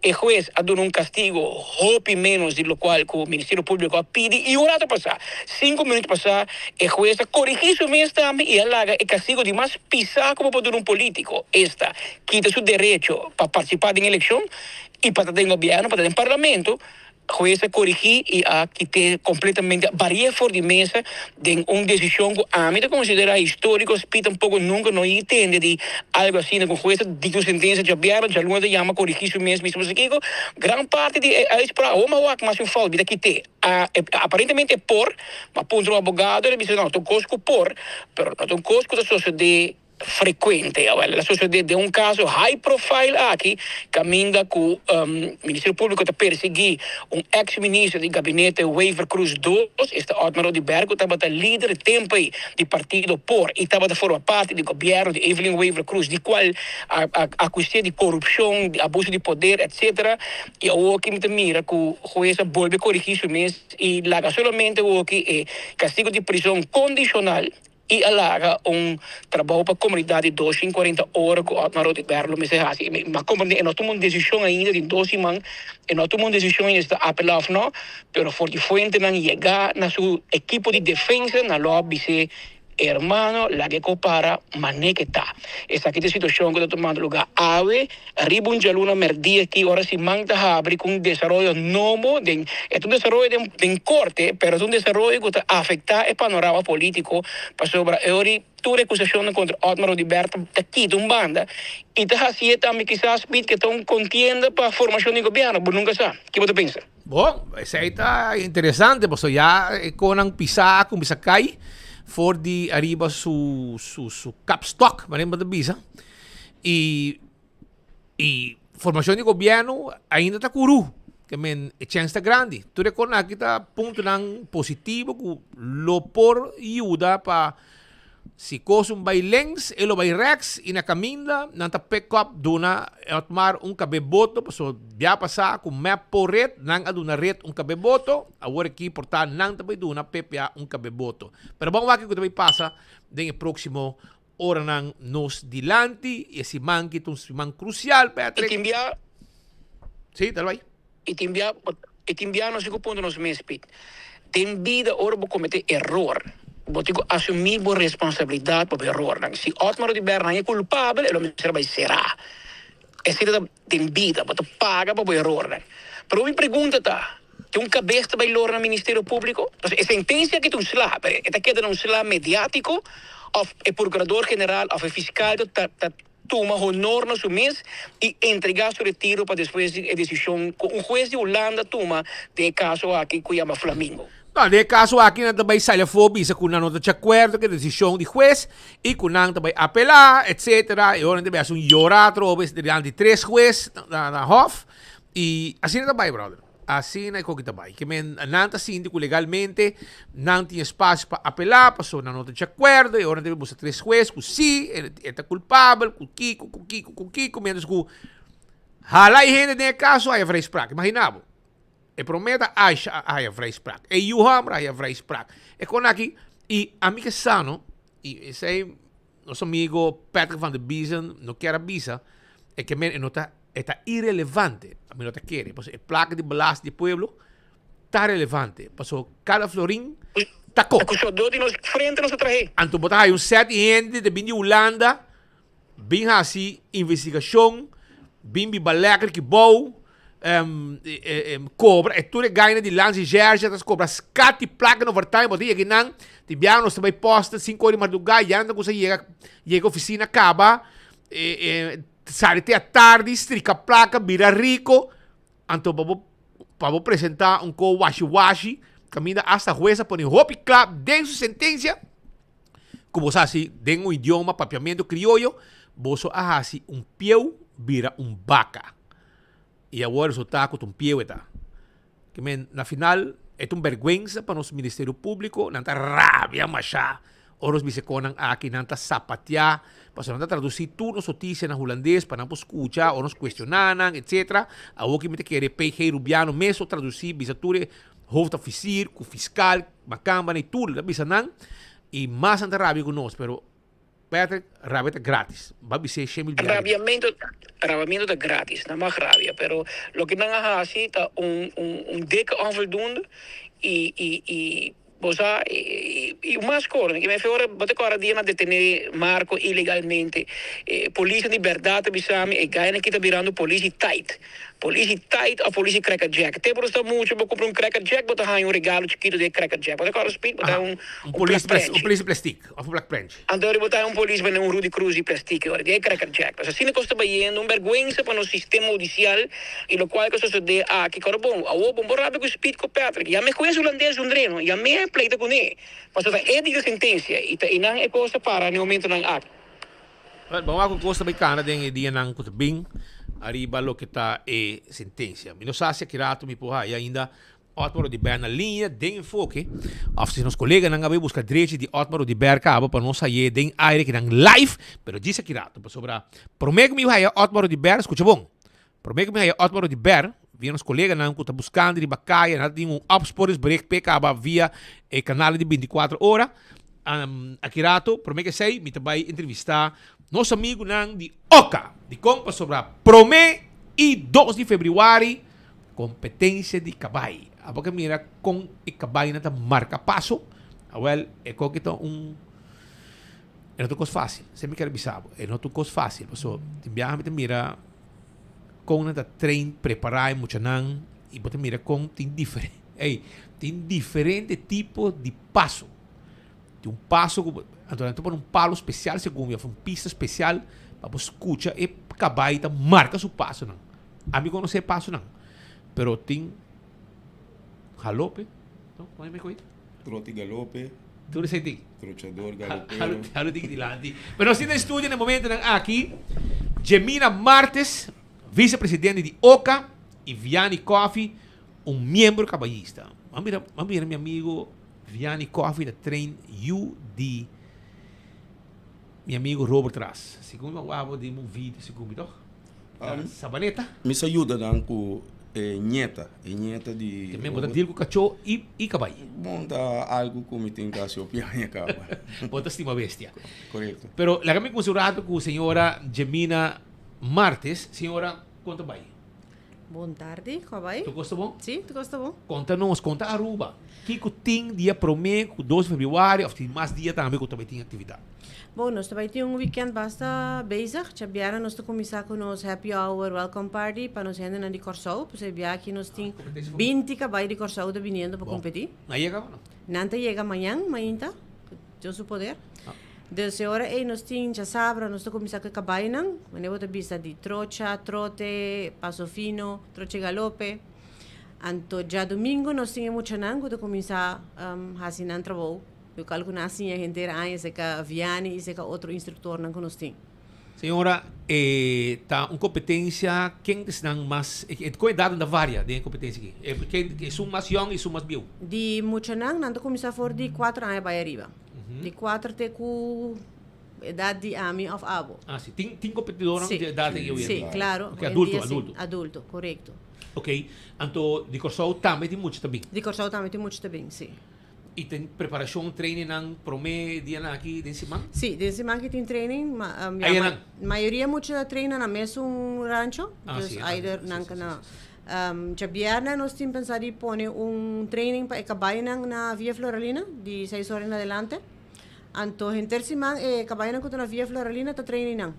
E hues a duna un castigo hopi menos di locual cu Ministerio Publico a pidi y un rato pasa, cinco minuut pasa, e hues a corigi su mes tambe y a laga e castigo di mas pisa cu bo por duna un politico, esta, kita su derecho pa participa den eleccion y pa ta den gobierno, pa ta den parlamento. Hues a korigí i a kit'é kompletamente, a bari'é for di mesa den un desishon ku ami ta konsiderá históriko. Speed tampoko nunka no i tende di algu asina ku hues ta dikta un sentensia djabièrnè, djaluna ta yama korigí su mes mismo. Pasobra kiko? Gran parti di e uitspraak, awor mi a wak mas un fout, mi ta kit'é. Aparentemente e por, mi a puntra un abogado, el a bisa no, ta un kos ku por, pero no ta un kos ku ta sosodé. Frekuente. Awel, el a sosodé den un kaso high profile aki kaminda ku Ministerio Públiko ta persiguí un eks minister di gabinete Wever Croes dos, esta Otmar Oduber ku tabata lider e tempu ei di partido por i tabata forma parti di gobièrnu di Evelyn Wever Croes di kual a akus'é di korupshon, di abuso di poder etcetera. I awoki mi ta mira ku hues a bolbe korigí su mes i laga solamente awoki e kastigo di prison kondishonal. I a laga un trabou pa komunidat di 240 ora ku Otmar Oduber lo mester hasi. Mi a komprendé e no tuma un desishon ainda den dos siman, e no tuma un desishon ainda si ta apelá òf no, pero for di fuentenan yegá na su ekipo di defensa nan lo a bis'é. Hermano, laga e ko para mane ke ta. Esaki ta e situashon ku ta tumando lugá awe riba un djaluna mèrdia aki ora siman ta habri ku un desaroyo nobo den e ta un desaroyo den den korte pero ta un desaroyo ku ta afektá e panorama polítiko pasobra e ora tur e akusashonnan kontra Otmar Oduber ta kita un banda i ta hasié tambe kisas bit ke ta un kontienda pa formashon di gobièrnu bo nunka sa. Ki bo ta pensa? Bon, esei ta interesante pasobra ya e konan pisá a kuminsá kai for di ariba su su su kapstok, manera bo ta bisa. I i formashon di gobièrnu ainda ta kuru, ke men e chèns ta grandi. Tur e konan aki ta puntonan positivo ku lo por yuda pa Si kos un bai links, e lo bai rèks i na kaminda nan ta pick up duna Otmar un kab'é boto pasobra bia pasá ku mep por ret nan a duna ret un kab'é boto, awor aki por ta nan ta bai duna PPA un kab'é boto. Pero ban wak kiko ta bai pasa den e próksimo oranan nos dilanti i e siman ki ta un siman krusial I Patrick. tin bia. Sí, dal bai. I tin bia i tin bia nos tin ku puntra nos mes, Piet, den bida ora bo kometé eror, bo tin ku asumí bo responsabilidat pa bo erornan. Si Otmar Oduber nan e kulpabel, e lo mester bai será. Esei ta den bida, bo ta paga pa bo erornan. Pero mi pregunta ta, tin un kabes ta bai lora na Ministerio Públiko? Pasobra e sentensia aki ta un sla, pero e ta keda na un sla mediátiko òf e Prokurador General òf e fiskal ta ta tuma honor na su mes y entrega su retiro pa despues di e decision cu un hues di Hulanda tuma den e caso aki cu yama Flamingo. No, den e caso aki nan ta bay sali afo bisa cu nan no ta di acuerdo cu e decision di hues y cu nan ta bay apela etc. Y ora nan ta bay haci un yora atrobe dilanti di tres hues na hof y asina ta bay brother. Asina e koki ta bai. Ke men nan ta sinti ku legalmente nan tin espasio pa apelá pasobra nan no ta di akuerdo i ora nan debe buska tres hues ku si e ta kulpabel ku kiko ku kiko ku kiko mientras ku hala e hende den e kaso haya vrijspraak. Imagina bo. E promé ta Aisha a haya vrijspraak. E yu hòmber a haya vrijspraak. E kon aki i ami ke sa no i esei nos amigo Patrick van der Biezen no kier a bisa e ke men e no ta E ta irelevante, ami no ta kere, pasobra e plaka di belasting di pueblo ta relevante, pasobra kada florin ta konta. Ku sodó di nos frente nos a trah'é. Anto bo ta haya un sèt di hende ta bin di Hulanda, bin hasi investigashon, bin biba lèker ki bou, kobra, e tur e gaina di Lansi Jersia ta kobra skat di plaka na overtime, bo ta yega einan, di biaha nos ta bai posta sinku ora di mardugá, ya nan ta kusa yega yega ofisina kaba, Sali te atardi, strika plaka, bira riko, anto pa bo pa bo presenta un ko washi washi, kaminda asta hues a pone hopi kla den su sentensia, ku bo sa hasi den un idioma papiamentu krioyo, boso a hasi un pieu bira un baka. I awor resulta ku ta un pieu e ta. Ke men na final e ta un bèrgwensa pa nos Ministerio Públiko, nan ta rabia mashá ora nos bisa e konan aki, nan ta sapatiá, pasobra nan ta tradusí tur nos notisia na hulandes pa nan por skucha ora nos kuestioná nan, etsetera. Awor ki mi ta kere PG Rubiano mes lo tradusí bisa tur e hoofdofficier ku fiskal, makamba i tur, ta bisa nan i mas nan ta rabia ku nos, pero Patrick, rabia ta gratis. Ba bis'é shemil biaha. Rabiamento, rabiamento ta gratis, nan mag rabia, pero loke nan a hasi ta un un un dikke onvoldoende i i i bo sa i i mas kor, mi fe ora bo ta kòrda dia nan detené Marco ilegalmente, e polis di bèrdat ta bisa mi e gainan aki ta birando polis di tight. Polis di tight of polis di cracker jack. Te bo ta sta mucho bo cumpra un cracker jack bo ta haña un regalo chikito di e cracker jack. Bo ta kòrda Speed? Bo ta haña un Un polis un polis di plastic of un black prench. Anto ora bo ta haña un polis bende un Rudy Cruz di plastic ora di e cracker jack. Pasobra asina cos ta bayendo un berguensa pa nos sistema hudicial y locual cu a sosode aki. Kòrda bon, awor bon bo rabia cu Speed cu Patrick. Yama e hues hulandes Dundreno, yam'é pleita cun'é. Pasobra ta e di e sentencia y ta eynan e cos ta para na e momentonan aki. Wel, ban wak ku kos ta bai kana den e dianan ku ta bin ariba loke ta e sentensia. Mi no sa si aki rato mi por haya ainda Otmar Oduber na liña den enfoke of si nos koleganan a bai buska drechi di Otmar Oduber kaba pa nos haye den aire kinan live, pero djis aki rato pasobra prome ku mi haya Otmar Oduber, skucha bon, prome ku mi haya Otmar Oduber via nos koleganan ku ta buskando riba kaya, nan ta tin un opsporingsbericht p'e kaba via e kanal di bintikuater ora. Aki rato, prome ke esei, mi ta bai entrevistá nos amigunan di Oka. Dikon? Pasobra prome i dos di febrüari, kompetensia di kabai. Abo ke mira kon e kabainan ta marka paso? Awèl, e koki ta un. E no ta un kos fásil. Esei mi ker bisa bo. E no ta un kos fásil. Paso tin biaha mi ta mira kon nan ta train, prepará e muchanan i bo ta mira kon tin diferente, ey, tin diferente tipo di paso. Tin un paso ku bo, anto nan ta pone un palo spesial segun mi òf un pista spesial pa bo skucha e kabai ta marka su pasonan. Ami konosé e pasonan, pero tin galope, no? Kon e mi koe? Trote galope. Tur esei tin. Trochador galopero. Halo tin dilanti. Pero nos tin den studio na e momentonan aki Jemina Martes, vicepresidente di oca, y Vianney Coffie, un miembro caballista. M'a mira, m'a mira mi amigo Vianney Coffie ta train yu di mi amigo Robert Ras. Segun mi a wak den un video segun mi toch? Sabaneta. Mi sa yuda nan ku e ñeta, e ñeta di. Te men bo ta deal ku kachó i i kabai. Bon ta algu ku mi tin kasi hopi aña kaba. Bo ta stima bestia. Korekto. Pero laga mi kuminsá un rato ku señora Jemina Martes. Señora, kon ta bai? Bon tardi, kon a bai? Tur kos ta bon? Si, tur kos ta bon. Konta nos, konta Aruba, kiko tin dia promé ku dos di febrüari òf tin mas dia tambe ku ta bai tin aktividat? Bon, nos ta bai tin un weekend basta bezig. Djabièrnè nos ta kuminsá ku nos happy hour welcome party pa nos hendenan di Kòrsou. Pasobra e biaha aki nos tin binti kabai di Kòrsou ta biniendo pa kompetí. Nan yega òf no? Nan ta yega mañan mainta, ku Dios su poder. Dus e ora ei nos tin djasabra nos ta kuminsá ku e kabainan, manera bo ta bisa di trocha, trote, paso fino, troche galope. Anto djadumingu nos tin e muchanan ku ta kuminsá hasi nan trabou, lokual ku nan a siña henter aña serka Vianney i serka otro instruktornan ku nos tin. Señora, e ta un kompetensia ken ta esnan mas, kon e edatnan ta varia den e kompetensia aki? Ken esun mas yòn i esun mas bieu? Di muchanan nan ta kuminsá for di kuater aña bai ariba. Di kuater te ku edat di ami òf abo. Ah, si. Tin, tin kompetidornan di edat ei Sí, klaro. Ok, adulto, adulto. Adulto, korekto. Ok, anto di Kòrsou tambe tin mucha ta bin? Di Kòrsou tambe tin mucha ta bin, si. I tin preparashon, trainingnan promé dianan aki den siman? Si, den siman aki tin training. Ma, um, ya, ma, mayoria mucha ta traina na mesun rancho. Ah, Dus si, eider nan ka na. Djabièrnè nos tin pensá di pone un training pa e kabainan na Via Floralina di seis ora en adelante. Anto henter siman e kabainan ku ta na Via Floralina ta training nan.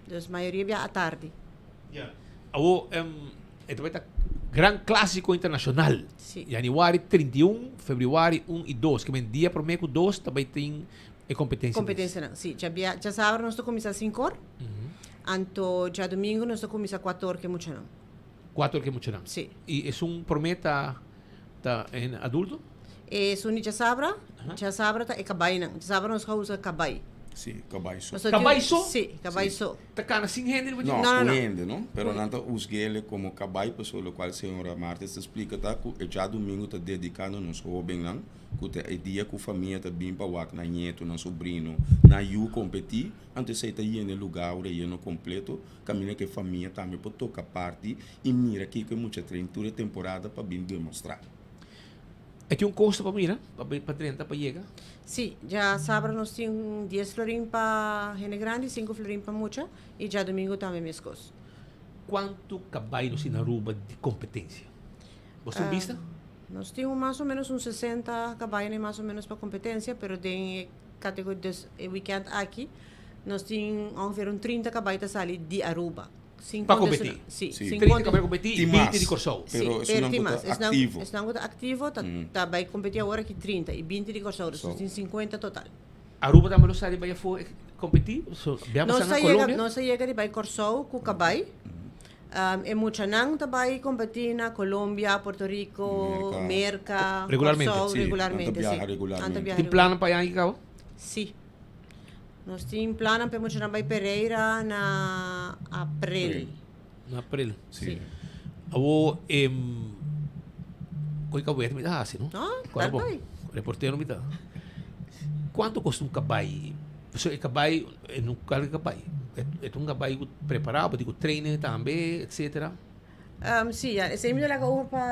Dus mayoria bia atardi. Ya. Awo e ta bai ta gran klásiko internashonal. Si. Yanüari 31, febrüari un i dos. Ke men dia promé ku dos ta bai tin e kompetensia mes. Kompetensianan, si. Djabia, djasabra nos ta kuminsá sinkor. Anto djadumingu nos ta kuminsá kuator ke muchanan. Kuator ke muchanan? Si. I esun promé ta ta en adulto? Esun di djasabra, djasabra ta e kabainan. Djasabra nos ka usa kabai. Si, kabai so. Pasobra tin- Kabai so? Si, kabai so. Ta kana sin hende riba dje? No, No, no, ku no. hende, no? Pero nan ta usg'ele komo kabai, pasobra lokual señora Martes ta splika ta ku e djadumingu ta dediká na nos hóbennan. Ku ta e dia ku famia ta bin pa wak nan nieto, nan sobrino, nan yu kompetí, anto esei ta yena e lugá ora yeno kompleto, kaminda ku e famia tambe por toka parti i mira kiko e mucha train tur e temporada pa bin demostrá. E tin un kosto pa mira, pa pa drenta, pa yega? Sí, djasabra nos tin dies florin pa hende grandi, sinku florin pa mucha i djadumingu tambe meskos. Kuantu kabai nos tin na Aruba di kompetensia? Bo tin bista? Nos tin un mas o menos un 60 caballonan mas o menos pa competencia, pero den e categoria, dus e weekend aki, nos tin ongeveer un 30 caballo ta sali di Aruba. Sin Pa conta competi? esun- Si, Si. sin 30 conta caballo competi y Tin 20 mas, di Corsou. Si, pero pero esunnan tin cu ta mas. Esnan, activo. esnan cu ta activo ta, ta bay competi awor aki 30 y 20 di Corsou, dus nos tin 50 total. Aruba tambe lo sali bay afo competi? So, bia Nos pasa ta na yega, Colombia? nos ta yega di bay Corsou cu cabay. E muchanan ta bai kompetí na Colombia, Puerto Rico, Merka, Regularmente? Kòrsou, Sí, nan ta regularmente, sí. biaha regularmente. Nan ta biaha Tin plannan pa aña kaba? Sí. Nos tin plannan pa e muchanan bai Pereira na aprel. Na aprel. Sí. Awor, em, koi kabuet mi ta hasi, no? No, Kora tal bon. bai. Reportero mi ta. Kuantu kosta un kabai? Pasobra e kabai, e no kalke kabai. E ta un kabai ku prepará, bo tin ku trainen tambe, etcetera. Sí, ya, esei mi ta laga over pa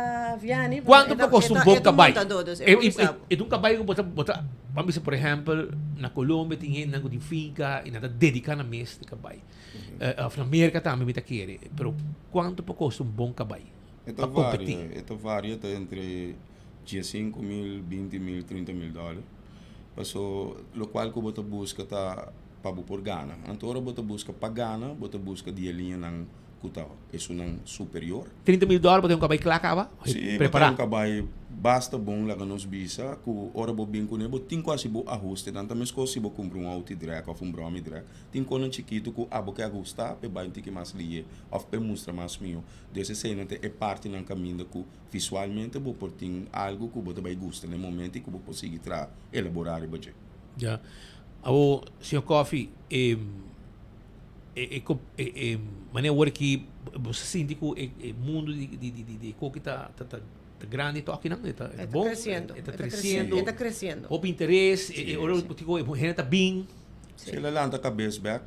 Vianney. Kuantu por kosta un bon kabai? E ta montadó, dus e por bisa bo. E ta un kabai ku bo ta, bo ta, ban bisa por ehèmpel, na Colombia tin hendenan ku tin finka i nan ta dediká nan mes di kabai. Òf na Merka tambe mi ta kere. Pero kuantu por kosta un bon kabai E ta pa kompetí? varia, e ta varia ta entre diesinku mil, binti mil, trinta mil dòler. Paso lokual ku bo ta buska ta pa bo por gana. Anto ora bo ta buska pa gana, bo ta buska di e liñanan ku ta esunnan superior. 30 mil dòler bo ta un kabai kla kaba? Sí, bo ta un kabai basta bon laga nos bisa ku ora bo bin kuné bo tin ku hasi bo ahustenan. Ta meskos si bo kumpra un outo drèk òf un bròmi drèk, tin konan chikitu ku abo ke ahusta p'e bai un tiki mas lihe òf p'e mustra mas mihó. Dus eseinan ta e partinan kaminda ku Visualmente bo por tin algu ku bo ta bai gusta na e momento i ku bo por sigui traha, elaborá riba dje. Ya. Awor, señor Coffie, e e e e manera awor aki bo sa sinti ku e e mundu di di di di koki ta ta ta grandi tòg akinan? E ta e ta bon? E E ta ta kresiendo. E ta kresiendo. Hopi interes, e e ora bo tin ku e hende ta bin. Si el a lanta kabes bèk,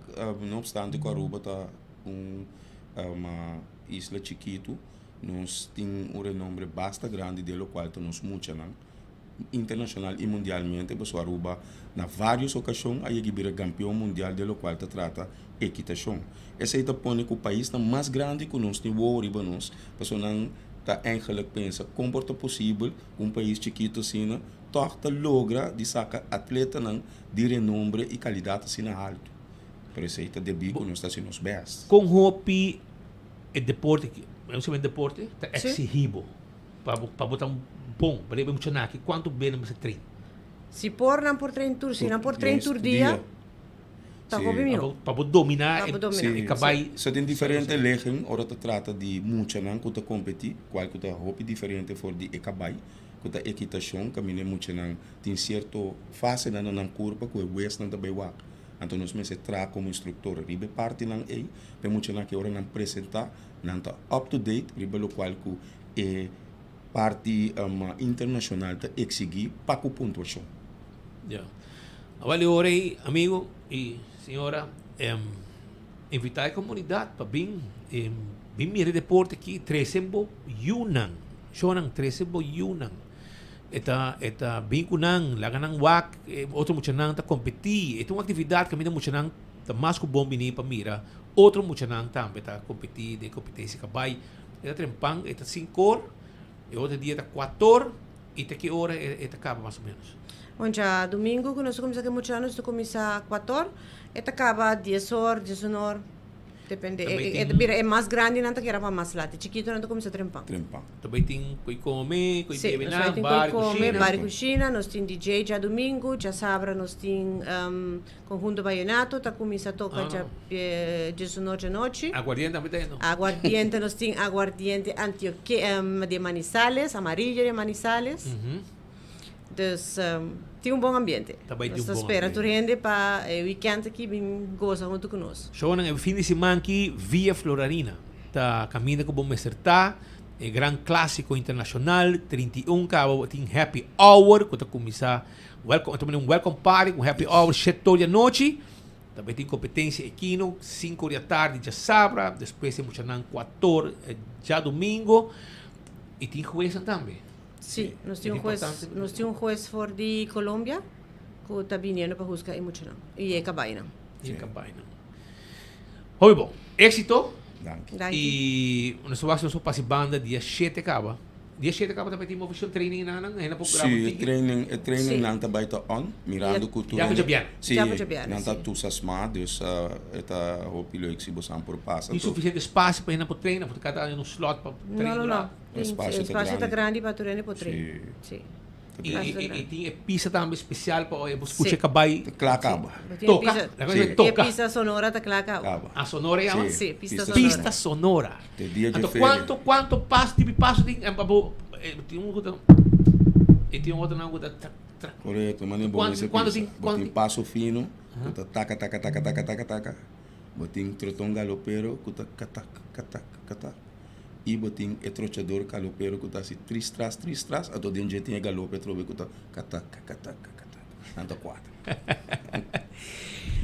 no opstante ku Aruba ta un isla chikitu, Nos tin un renombre basta grandi den locual ta nos muchanan internacional y mundialmente pasobra Aruba na varios ocasion a yega bira campeon mundial den locual ta trata equitacion. Esey ta pone cu paisnan mas grandi cu nos tin wowo riba nos pasobra nan ta eigenlijk pensa con por ta posibel cu un pais chikito asina tog ta logra di saca atletanan di renombre y calidad asina halto. Pero esey ta debi cu nos ta haci nos best. Con hopi E deporte ki, no solamente deporte, ta exigí bo pa bo pa bo ta bon, pa riba e muchanan aki kuantu benen mester train? Si por nan por train tur, si nan por train tur dia, ta hopi mihó. Pa bo dominá e kabai. So tin diferente legen ora ta trata di muchanan ku ta kompetí, kual ku ta hopi diferente for di e kabai ku ta ekitashon, kaminda e muchanan tin sierto fasenan na nan kurpa ku e wesnan ta bai wak. Anto nos mester traha komo instruktor riba e partinan ei pa e muchanan ki ora nan presentá nan ta up to date riba lokual ku e parti internashonal ta eksigí pa ku puntuashon. Ya. Awor e ora ei, amigo i señora, invitá e komunidat pa bin bin mira e deporte aki, trese bo yunan, shownan trese bo yunan. E ta e ta bin ku nan, laga nan wak e otro muchanan ta kompetí. E ta un aktividat kaminda muchanan ta mas ku bon bini pa mira otro muchanan tambe ta kompetí den kompetensia kabai. E ta trempan, e ta sinkor, e otro dia ta kuator i ta ki ora e ta kaba mas o ménos? Bon, djadumingu ku nos ta kuminsá ku e muchanan nos ta kuminsá kuator, e ta kaba dies or, diesun or. Depende, Tambe e ta tin. bira e mas grandinan ta keda pa mas lat, e chikitonan ta kuminsá trempan. Trempan. Tambe tin koi kome, koi Sí, bebe nos bai nan, tin koi bar i kome, kushina. bar i kushina, nos tin DJ djadumingu, djasabra nos tin Conjunto Vallenato ta kuminsá toka Ah. dja diesunocho anochi. Aguardiente tambe ta endo. Aguardiente, nos tin aguardiente antioke de Manizales, amarillo de Manizales. Dus tin un bon ambiente. Ta bai tin Nos un ta bon spera tur ambiente. hende pa e weekend aki bin goza huntu ku nos. Shownan e fin di siman aki Via Florarina ta kaminda ku bo mester ta. E gran klasiko internashonal 31 kaba bo tin happy hour ku ta kuminsá welcome ta un welcome party ku happy hour shete or di anochi. Ta bai tin kompetensia ekino sinku or di atardi djasabra despues e muchanan kuator djadumingo i tin huesnan tambe. Sí, nos tin un hues, nos tin un hues for di Colombia ku ta biniendo pa husga e muchanan i e kabainan. I e kabainan. Hopi bon. Éxito. Danki. Danki. I nos ta wak si nos por pasa e banda dia shete kaba. Dia shete kaba ta bai tin movishon training nan nan? Hende por graba Sí, e tiki? training, e training Sí. nan ta bai ta on, mirando ku tur Ya ku hende. djabièrnè. Sí, Ya ku djabièrnè, nan ta sí. tusasmá, dus e ta hopi leuk si bosan por pasa. Tin sufisiente spasio pa hende por traina? Por kada un slot pa No, train no, no. durante? E espacio ta Espacio ta grandi. grandi pa tur hende por train. Sí. Sí. I, Espacio ta i, i grandi. tin e pista tambe special pa bo scucha Sí. cabay Ta kla kaba. Bo tin e toca. pista- La cosa Sí. es E toca. pista sonora ta kla kaba. Kaba. Ah, sonora llama? Sí, Sí, pista pista sonora. Pista sonora. Te dia dje Anto feria. cuanto cuanto paso tipo paso tin eh, pa bo eh, tin un ku ta i tin otro nan ku ta tra tra. Correcto, mane bo Cuanto mester cuanto pisa. tin Bo cuanto tin paso fino, ku ta taka taka taka taka taka taka. Bo tin troton galopero ku ta katak katak katak. I bo tin e trochador galopero ku ta hasi tris tras tris tras, anto den dje tin e galope atrobe ku ta katak katak katak. Nan ta kuater.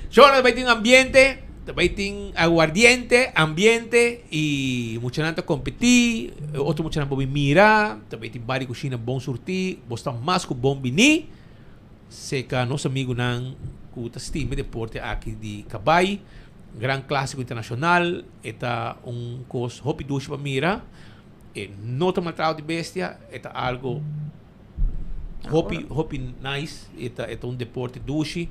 Shona ta bai tin ambiente, ta bai tin aguardiente, ambiente i muchanan ta kompetí, otro muchanan por bin mira, ta bai tin bar di kushina bon surtí, bo sta mas ku bon biní. Seka nos amigunan ku ta stima e deporte aki di kabai, gran klasiko internashonal, e ta un kos hopi dushi pa mira, e no ta maltrato di bestia, e ta algo. Hopi, hopi nice. E ta, e ta un deporte dushi.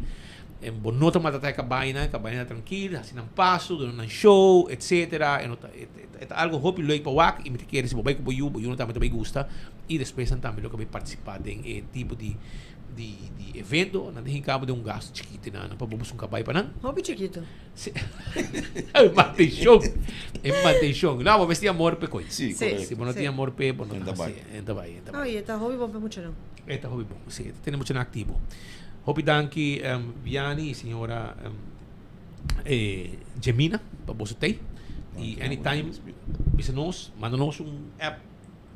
En bo no ta maltrata e kabaina, e kabaina ta trankil, hasi nan paso, duna nan show, etcetera. E no ta, e, e ta algo hopi leuk pa wak y mi ta kere si bo bai ku bo yu, bo yunan tambe ta bai gusta y despues nan tambe lo ka bai participa den e tipo di di di evento. Nan ta hinka bo den un gasto chikito nan pa bo busca un kabai pa nan. Hopi chikito. Si. E mantenshon. E mantenshon. No, bo mester tin amor p'e koi. Si, korekto. Si bo no tin amor p'e, bo no ta hasi. E ta bai, e ta bai. No, y e ta hopi bon p'e muchanan. E ta hopi bon, si. E ta tene muchanan aktivo. Hopi danki Vianney y señora Jemina pa boso tei. Y anytime bisa nos, manda nos un app.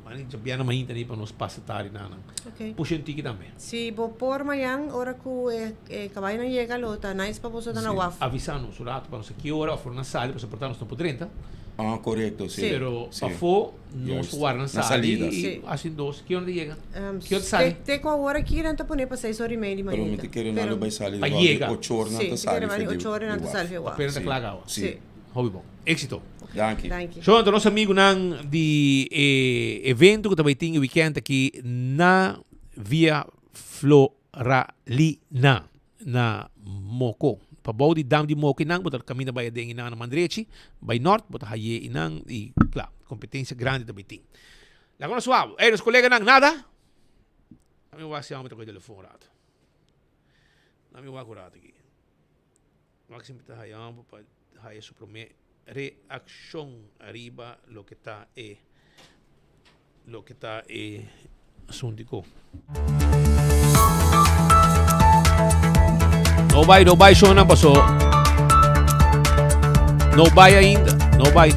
Mani djabiana mainta ni pa nos pasa tardi na nan. Ok. Pusha un tiki tambe. Si bo por mañan ora cu e caballonan yega lo ta nice pa boso ta na waf. Avisa nos un rato pa nos a ki ora of ora nan sali pasobra por ta nos no por drenta. Ah, correcto, si. Pero pafó nos por warda nan sali y hasi dos. Ki ora ta yega? Ki ora ta sali? Te cu awor aki nan ta pone pa seis ora y media di mainta. Pero mi ta kere nan lo bay sali Pa rond di yega. ocho ora nan ta sali for di waf. Apenas ta kla awa. Si. Hopi bon. Éxito. Danki. Danki. So anto nos amigunan di e evento ku ta bai tin e weekend aki na Via Floralina na Moko. Pa bou di dam di Moko einan bo ta kaminda bai aden einan na Mandrechi, bai nort bo ta haye einan i kla, kompetensia grandi ta bai tin. Laga nos wou. Ey nos koleganan nada? Ami wak si amo ta kohe telefon un rato. Ami wak un rato aki. Maxim ta haya homber pa haya su prome reaccion ariba loke ta e loke ta e asuntico. No bai, no bai shownan paso. No bai ainda, no bai.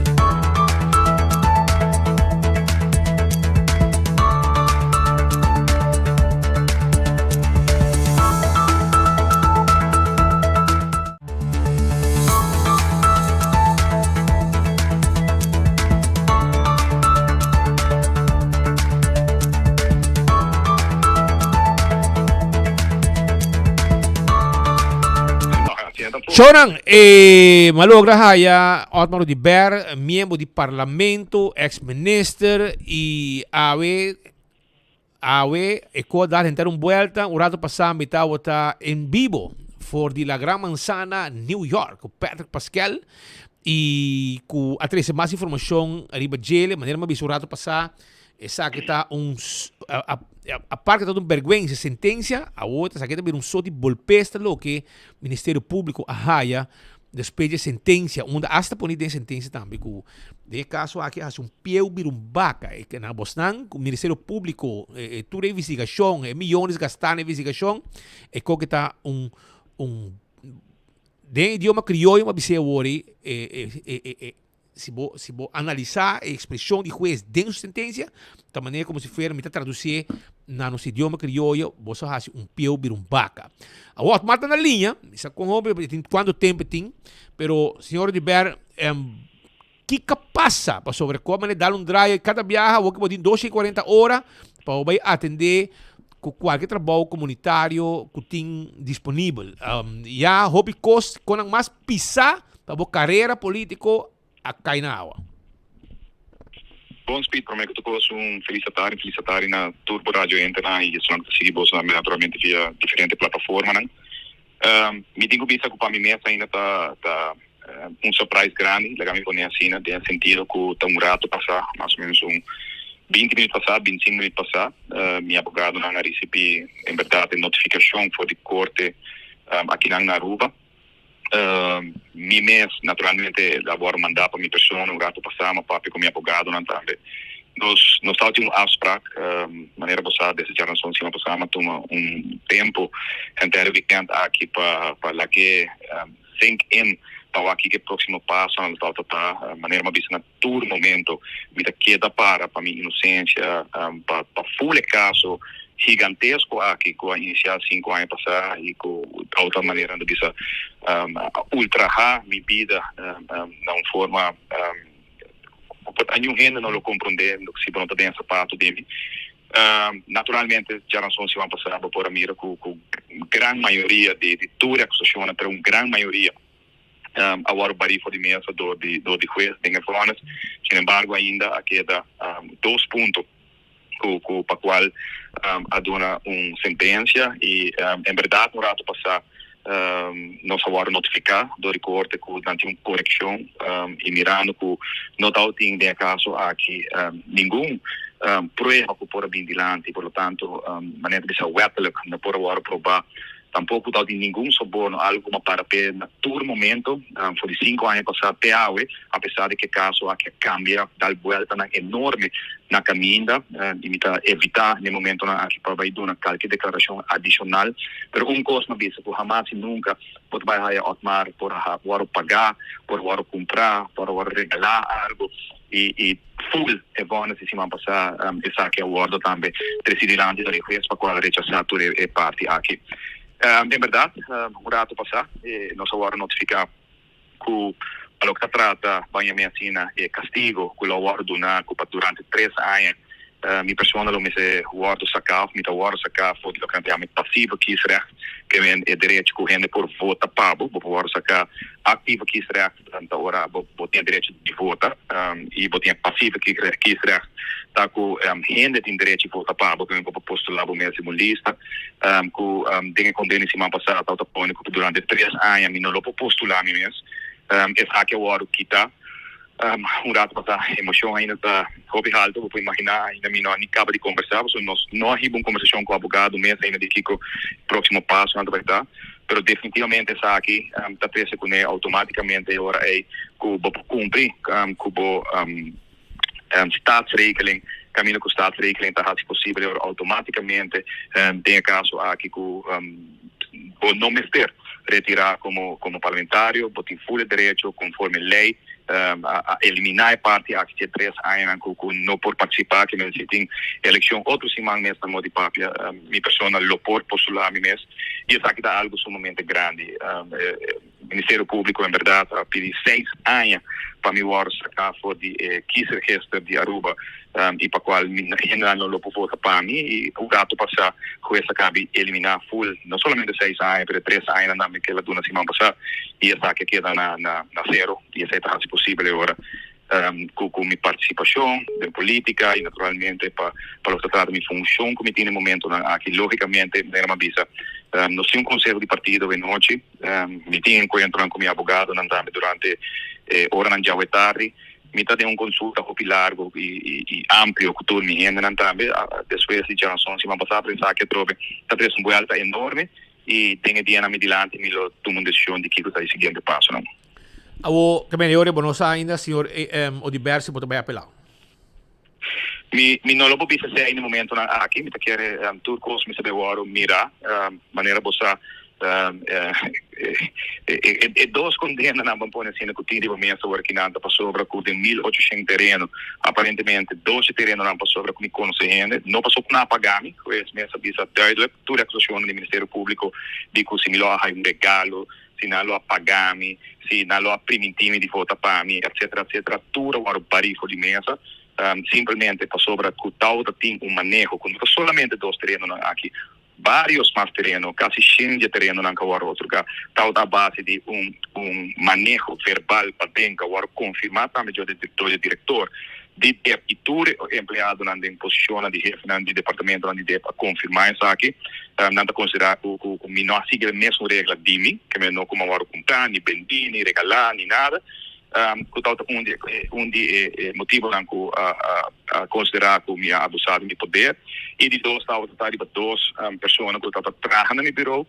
Shownan, e malogra haya Otmar Oduber, miembro di parlamento, ex minister y awe Awe e ku a dar henter un buelta, un rato pasá mi tabata en bibo for di La Gran Manzana, New York, ku Patrick Pascal i ku a trese mas informashon riba djele. Manera mi a bisa un rato pasá, esaki ta un aparte ta un bergwensa e sentensia, awor esaki ta bira un sort di bolpesta loke Ministerio Públiko a haya Despues di e sentencia, unda hasta poni den sentencia tambe cu den e caso aki a haci un pieu bira un baca. E na bosnan cu Ministerio Publico, e tur e investigacion, e miyones gasta na investigacion, e koke ta un un den idioma crioyo mi a bis'e awor e e e e Si bo, si bo analisá e ekspreshon di hues den su sentensia, ta manera komo si fuera mi ta tradusié na nos idioma krioyo, boso a hasi un pieu bira un baka. Awor, Otmar ta na liña, mi sa kon hopi e tin, kuantu tempu e tin, pero señor Oduber, kiko a pasa? Pasobra ku a manera dal un draai kada biaha, awor ku bo tin 240 ora pa bo bai atendé ku kualke trabou komunitario ku tin disponibel. Ya hopi kos kon nan mas pisá pa bo karera polítiko a kai na awa. Bon Speed, prome ku tur kos un felis atari, un felis atari na tur bo radio oyentenan i esunnan ku ta sigui boso tambe naturalmente via diferente plataformanan. Mi tin ku bisa ku pa mi mes ainda ta ta un surprise grandi, laga mi pone asina, den e sentido ku ta un rato pasá, mas o menos un binti minuut pasá, bintisinko minuut pasá, mi abogadonan a risibí en bèrdat e notifikashon for di korte akinan na Aruba. Mi mes, naturalmente, a wòrdu mandá pa mi persona un ratu pasá, m'a papia ku mi abogadonan tambe. Nos nos tabatin un afsprak, manera bo sa, desde djaranson siman pasá m'a tuma un tempu henter e wikènt aki pa pa lag'é sink in pa wak kiko e próksimo pasonan lo tabata ta. Manera m'a bisa na tur momento mi ta keda para pa mi inosensia, pa pa ful e kaso gigantesko aki ku a inisiá sinku aña pasá i ku tabata manera nan ta bisa a ultrahá mi bida na un forma ku por ta niun hende no lo komprondé si bo no ta den e sapato di mi. Naturalmente djaranson siman pasá bo por a mira ku ku gran mayoria di tur e akusashonnan pero un gran mayoria a wòrdu barí for di mesa dor di dor di hues den e vònis. Sin embargo ainda a keda dos punto. ku ku pa kual a duna un sentensia i en bèrdat un ratu pasá nos a wòrdu notifiká dor di korte ku nan tin un korekshon i mirando ku no tabatin den e kaso aki ningun prueba ku por a bin dilanti por lo tanto manera ta bisa wètelijk no por a wòrdu probá. Tampoco tabatin ningun soborno, algo cu a para p'e na tur momento, for di cinco aña pasa te awe, a pesar di cu e caso aki a cambia, dal bueltanan enorme na caminda, y mi ta evita n'e momentonan aki pa bay duna calke declaracion adicional. Pero un cos m'a bisa cu hamas y nunca bo ta bay haya Otmar por a worde paga, por a worde cumpra, por a worde regala algo, y full e vonnis di siman pasá esaki a wordo tambe treci dilanti dor e hues pa cual a rechasa tur e parti aki. En berdad un rato pasá nos a wordo notifica cu pa loke ta trata baña mi asina e castigo cu lo a wordo duna cu pa durante tres aña Mi persona lo mester wòrdu saká òf mi ta wòrdu saká for di loke nan ta yama e pasivo kiesrecht, ke men e derecho ku hende por vota pa bo. Bo por wòrdu saká aktivo kiesrecht ta ora bo bo tin e derecho di vota i bo tin e pasivo kiesrecht ta ku hende tin derecho di vota pa bo, ke men bo por postulá bo mes riba un lista ku den e kondena di siman pasá tabata pone ku durante tres aña mi no lo por postulá mi mes. Esaki a wòrdu kitá. Un rato pasá emocion ainda ta hopi halto, bo por imaginá ainda mi no a ni kaba di kombersá pasobra nos no a hiba un kombersashon ku abogado mes ainda di kiko próksimo pasonan ta bai ta, pero definitivamente esaki ta trese kuné outomátikamente e ora ei ku bo por kumpli ku bo staatsregeling, kaminda ku staatsregeling ta hasi posibel e ora outomátikamente den e kaso aki ku bo no mester retirá komo komo parlamentario, bo tin ful e derecho konforme lei a eliminá e parti aki dje tres añanan ku ku no por partisipá, ke men si tin elekshon otro siman mes na modo di papia mi persona lo por postulá mi mes i esaki ta algu sumamente grandi. Ministerio Públiko en bèrdat a pidi seis aña pa mi wòrdu saká for di e kiesregister di Aruba i pa kual mi hendenan no lo por vota pa mi i un ratu pasá hues a kabi eliminá ful no solamente seis aña pero e tres añanan tambe ku el a duna siman pasá i esaki a keda na na sero i esei ta hasi posibel e ora ku ku mi partisipashon den polítika i naturalmente pa pa loke ta trata mi funshon ku mi tin e momentonan aki lógikamente manera mi a bisa nos tin un konseho di partido awenochi. Mi tin enkuentronan ku mi abogadonan tambe durante e oranan djawe tardi. Mi ta den un konsulta hopi largu i amplio ku tur mi hendenan tambe. Despues di djaranson siman pasá pero esaki atrobe ta trese un buelta enorme i den e dianan mi dilanti mi lo tuma un desishon di kiko ta e siguiente pasonan. Awo, ke mene ora bo no sa ainda, señor Odiber, si bo ta bai apelá? Mi mi no lo por bisa esei na e momentonan aki. Mi ta kere tur kos mi sa bay wòrdu mirá. Manera bo sa e dos kondenanan ban pone asina ku tin riba mesa awor aki nan ta pasobra ku den 1800 tereno aparentemente 12 terenonan pasobra ku mi konosé hende no pasobra ku nan a paga mi. Hues mes a bisa duidelijk tur e akusashonnan di Ministerio Públiko di ku si mi lo a haña un regalo si nan lo a paga mi, si nan lo a priminti mi di vota pa mi, etcetera, etcetera, tur a wòrdu barí for di mesa, simpelmente pasobra ku tau ta tin un maneho ku no ta solamente dos terenonan aki, barios mas tereno, kasi shen di e terenonan ku a wòrdu otorgá, tau ta a base di un un maneho verbal paden ku a wòrdu konfirmá tambe dor di e direktor di dep i tur e empleadonan den posishonnan di hefenan di departamentonan di dep a konfirmá esaki. Nan ta konsiderá ku ku mi no a sigui e mesun regla di mi, ke mi no ku mi a wòrdu kumprá, ni bendí, ni regalá, ni nada, ku tabata un di un di e motibonan ku a a konsiderá ku mi a abusá di mi poder. I di dos tabata ta riba dos persona ku tabata traha na mi birou.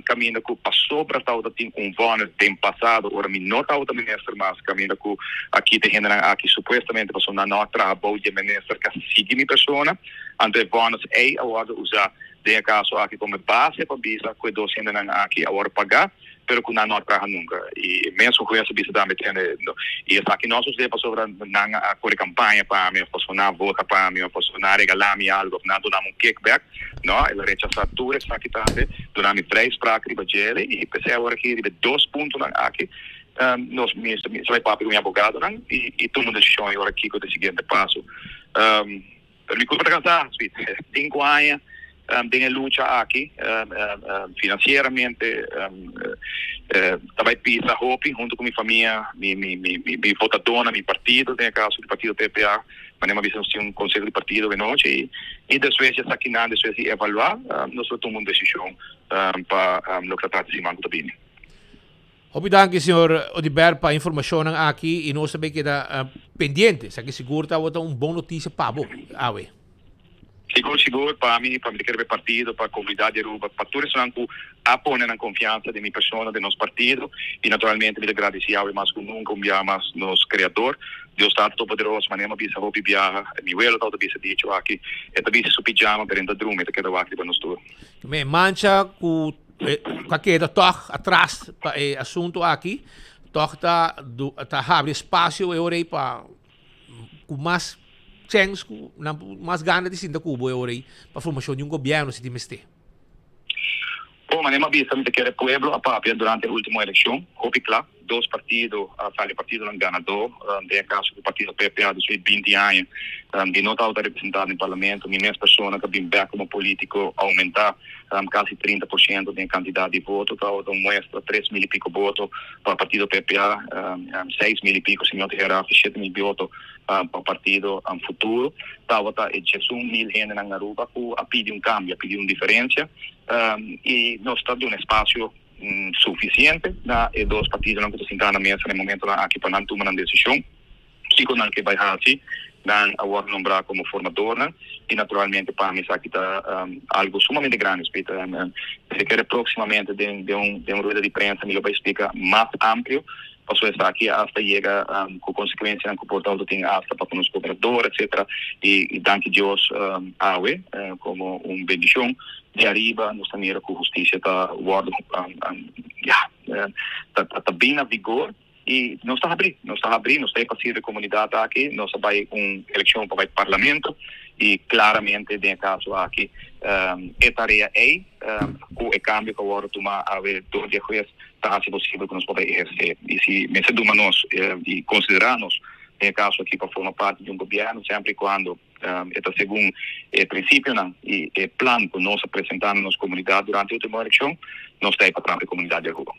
Caminda cu pasobra tabata tin un vonnis den pasado ora mi no tabata minister mas caminda cu a kita e hendenan aki supuestamente pasobra nan no a traha bou di e minister cu a sigui mi persona anto e vonnis ey a wordo usa den e caso aki como e base pa bisa cu e dos hendenan aki a wordo paga pero cu nan no a traha nunca y e mesun hues a bisa tambe tende y esaki no a sucede pasobra nan a core campaña pa mi of pasobra nan a vota pa mi of pasobra nan a regala mi algo of nan a duna mi un kickback. No, el a rechasá tur esaki tambe, duna mi vrijspraak riba djele i p'esei awor aki riba e dos puntonan aki nos mi sa bai papia ku mi abogadonan i i tuma un desishon e ora kiko ta e siguiente paso. Pero mi kurpa ta kansá, Sweet. Sinku aña den e lucha aki finansieramente ta bai pisa hopi huntu ku mi famia, mi mi mi mi votadónan, mi partido, den e kaso di partido PPA. Manera mi a bisa nos tin un conseho di partido anochi y y despues di esaki nan, despues di evalua, nos lo tuma un decision pa loke ta trata siman cu ta bini. Hopi danki señor Oduber pa informacionnan aki y nos ta bay keda pendiente. Esaki sigur tabata un bon noticia pa bo awe. Sigur sigur pa mi, pa mi ta kere pa e partido, pa comunidad di Aruba, pa tur esunnan cu a pone nan confiansa den mi persona, den nos partido y naturalmente mi ta gradici awe mas cu nunca un biaha mas nos Creador, Dios Tata Todopoderoso, manera mi a bisa hopi biaha, mi welo tabata bisa dicho aki, e ta bisti su pijama pero e no ta drumi, e ta keda wak riba nos tur. Me mancha cu cu a keda tog atras pa e asunto aki, tog ta ta habri espacio e ora ei pa cu mas chens cu nan por mas gana di sinta cu bo e ora ei pa formacion di un gobierno si tin mester. Bon, manera mi a bisa mi ta kere pueblo a papia durante e ultimo eleccion hopi cla. Dos partido a sali partidonan ganadó, den e kaso ku partido PPA di su 20 aña di no tabata representá den parlamento. Mi mes persona ta bin bèk komo polítiko oumentá kasi 30% den e kantidat di voto. Tabata un muestra 3000 i piko voto pa partido PPA, 6000 i piko si mi no ta erá hasta 7000 voto pa partido Futuro. Tabata e 11,000 hendenan na Aruba ku a pidi un kambio, a pidi un diferensia i nos ta duna espasio Sufisiente na e dos partidonan ku ta sintá na mesa na e momentonan aki pa nan tuma nan desishon kiko nan ke bai hasi. Nan a wòrdu nombrá komo formadornan i naturalmente pa mi esaki ta algu sumamente grandi. Spita si kere próksimamente den den un rueda di prensa mi lo bai splika mas amplio pasobra esaki asta yega ku konsekuensianan ku por ta tin asta pa ku nos gobernador etcetera i danki Dios awe komo un bendishon Di ariba nos ta mira cu husticia ta wordo ya ta bin na vigor y nos ta habri, nos ta habri, nos ta e pa sirbi comunidad aki, nos a bay un eleccion pa bay parlamento y claramente den e caso aki e tarea ey cu e cambio cu a wordo tuma awe door di e huez ta haci posibel cu nos por bay eherce y si mester duma nos y considera nos den e caso aki pa forma parti di un gobierno semper y cuando E ta segun e prinsipionan i e plan ku nos a presentá na nos komunidat durante e último elekshon. Nos ta ei pa traha pa e komunidat di Aruba.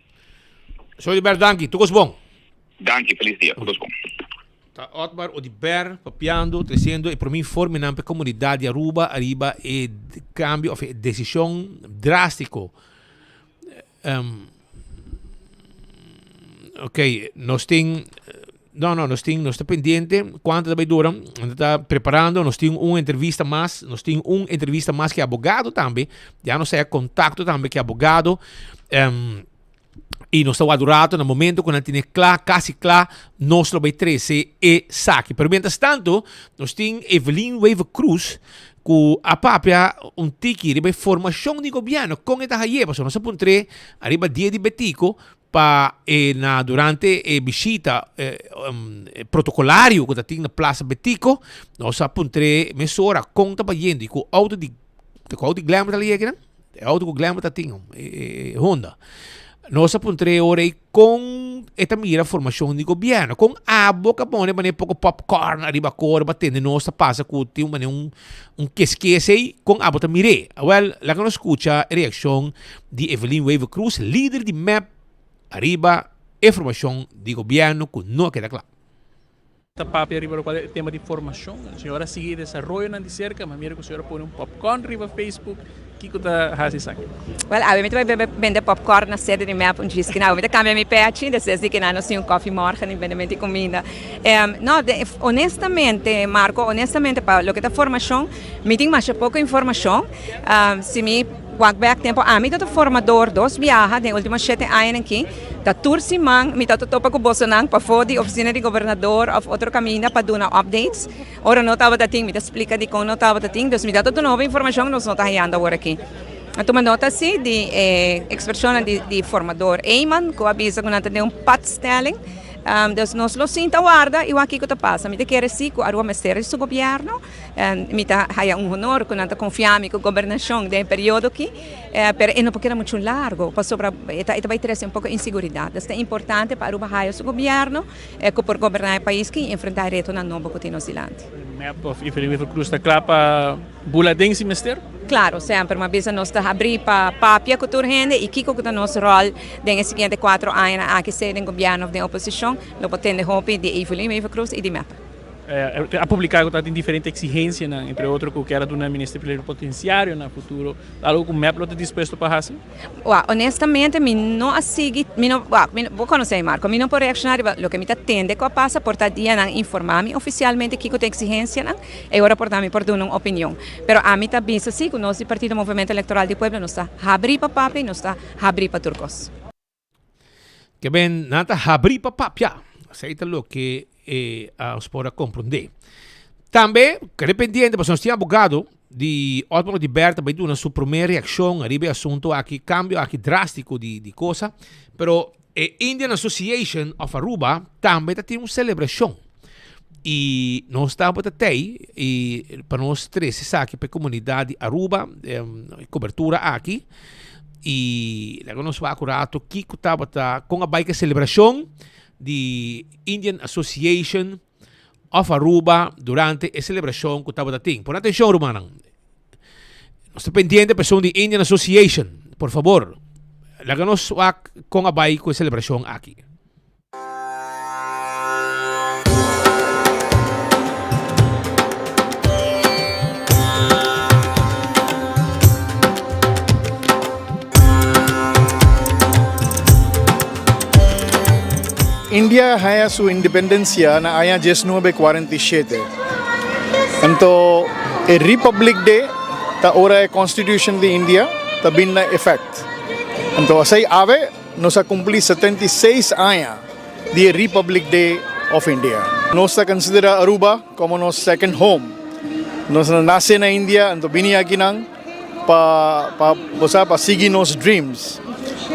Señor Oduber, danki. Tur kos bon. Danki. Felis dia. Tur kos bon. Ta Otmar Oduber papiando, tresiendo e prome informenan pa e komunidat di Aruba ariba e kambio òf e desishon drástiko. Ok, nos tin, no, no, nos tin, nos ta pendiente cuanto ta bay dura, nos ta preparando, nos tin un entrevista mas, nos tin un entrevista mas que abogado tambe, ya nos haya contacto tambe que abogado, um, y nos ta wak un rato, na momento cu nan tene cla, casi cla, nos lo bay trece esaki. Pero mientras tanto, nos tin Evelyn Wever Croes, cu a papia un tiki riba e formacion di gobierno, con e ta haye, pasobra nos a puntr'é ariba dia di Betico pa e na durante e bishita protocolario cu ta tin na Plaza Betico, nos a puntr'é mesora con ta bayendo y cu auto di, cu auto di Glamour ta yega nan? E auto cu Glamour ta tin, e Honda. Nos a puntr'é ora ei con e ta mira formacion di gobierno. Con abo ka pone manera poco popcorn ariba cor pa tende nos ta pasa cu tin manera un un keskes ei, con abo ta mir'é? Awel, laga nos scucha e reaccion di Evelyn Wever-Croes, lider di mep, ariba e formacion di gobierno cu no a keda cla. Ta papia riba locual e tema di formacion. Señor a sigui e desaroyonan di cerca, ma mira cu señor a pone un popcorn riba Facebook. Kico ta haci esaki? Wel, awe mi ta bai bende popcorn na sede di mep un djis kina. Awe mi ta cambia mi pechi, despues di kina nos tin un koffie morgen y bendemento di cuminda. No, honestamente, Marco, honestamente pa loke ta formacion, mi tin masha poco informacion. Si mi wak bek tempo, ami ta formador dos biaha den ultimo shete añanan aki. Ta tur siman mi ta topa ku bosonan pafó di ofisina di gobernador òf otro kaminda pa duna updates. Ora no tabata tin mi ta splika dikon no tabata tin. Dus mi ta duna hopi informashon nos no ta hayando awor aki. A tuma nota si di e ekspreshonnan di formador Eman ku a bisa ku nan ta den un patstelling. Dus nos lo sinta warda i wak kiko ta pasa. Mi ta kere si ku Aruba mester di su gobièrnu. Mi ta haya un honor ku nan ta konfia mi ku gobernashon den e periodo aki, pero e no por keda muchu largo pasobra e ta bai trese un poko inseguridat. Des ta importante pa Aruba haya su gobièrnu ku por goberná e pais ki i enfrentá e retonan nobo ku tin nos dilanti. Mep of Evelyn Wever Croes ta kla pa bula den si mester? Klaro, semper. Mi a bisa nos ta habrí pa papia ku tur hende i kiko ku ta nos ròl den e siguiente kuatro añanan aki, sea den gobièrnu of den oposishon, lo por tende hopi di Evelyn Wever Croes i di mep. A publica cu ta tin diferente exigencianan, entre otro cu kier a duna minister plenipotenciario na futuro, algo cu mep lo ta dispuesto pa haci? Wak, honestamente mi no a sigui, mi no, wak, mi no, bo conoce mi Marco, mi no por reacciona riba loke mi ta tende cu a pasa, por ta dianan informa mi oficialmente kico ta exigencianan, e ora por ta mi por duna un opinion. Pero ami ta bisa si cu nos di Partido Movimento Electoral di Pueblo nos ta habri pa papia y nos ta habri pa tur cos. Ke ben nan ta habrí pa papia. Esei ta loke e nos por a komprondé. Tambe, kere pendiente pasobra nos tin abogado di Otmar Oduber ta bai duna su promé reakshon ariba e asuntu aki, kambio aki drástiko di di kosa. Pero e Indian Association of Aruba tambe ta tin un selebrashon. I nos tabata tei i pa nos trese esaki pa e komunidat di Aruba, e kobertura aki. I laga nos wak un rato kiko tabata, kon a bai ku e selebrashon di Indian Association of Aruba durante e selebrashon ku tabata tin. Pone atenshon rumannan. Nos ta pendiente pa esun di Indian Association. Por fabor, laga nos wak kon a bai ku e selebrashon aki. India a haña su independencia na aña diesnuebe kuarenta i shete. Anto e Republic Day ta ora e Constitution di India ta bin na effect. Anto asei awe. Nos a cumpli 76 aña di e Republic Day of India. Nos ta considera Aruba como nos second home. Nos a nace na India anto bini akinan pa pa bo sa pa sigui nos dreams.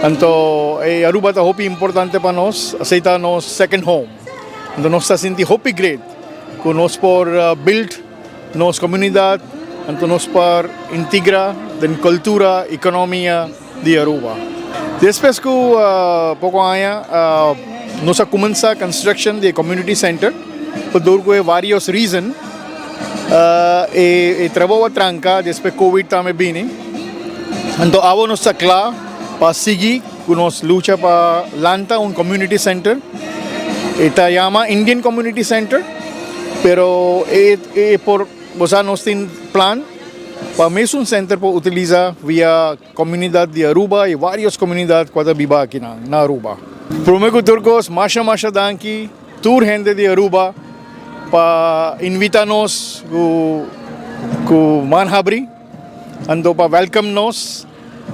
Anto e Aruba ta hopi importante pa nos, asey ta nos second home. Anto nos ta sinti hopi great cu nos por build nos comunidad, anto nos por integra den cultura, economia. di Aruba. Despues cu poco aña nos a cuminsa construction di e community center pa dor cu e varios reason e trabou a tranca despues covid tambe bini. Anto awo nos ta cla pa sigui cu nos lucha pa lanta un community center. E ta yama Indian Community Center pero e por Bo sa nos tin plan pa mesun center por utiliza via comunidad di Aruba y varios comunidad cu ta biba aki nan na Aruba. Prome cu tur cos masha masha danki tur hende di Aruba pa invita nos cu cu man habri anto pa welcome nos.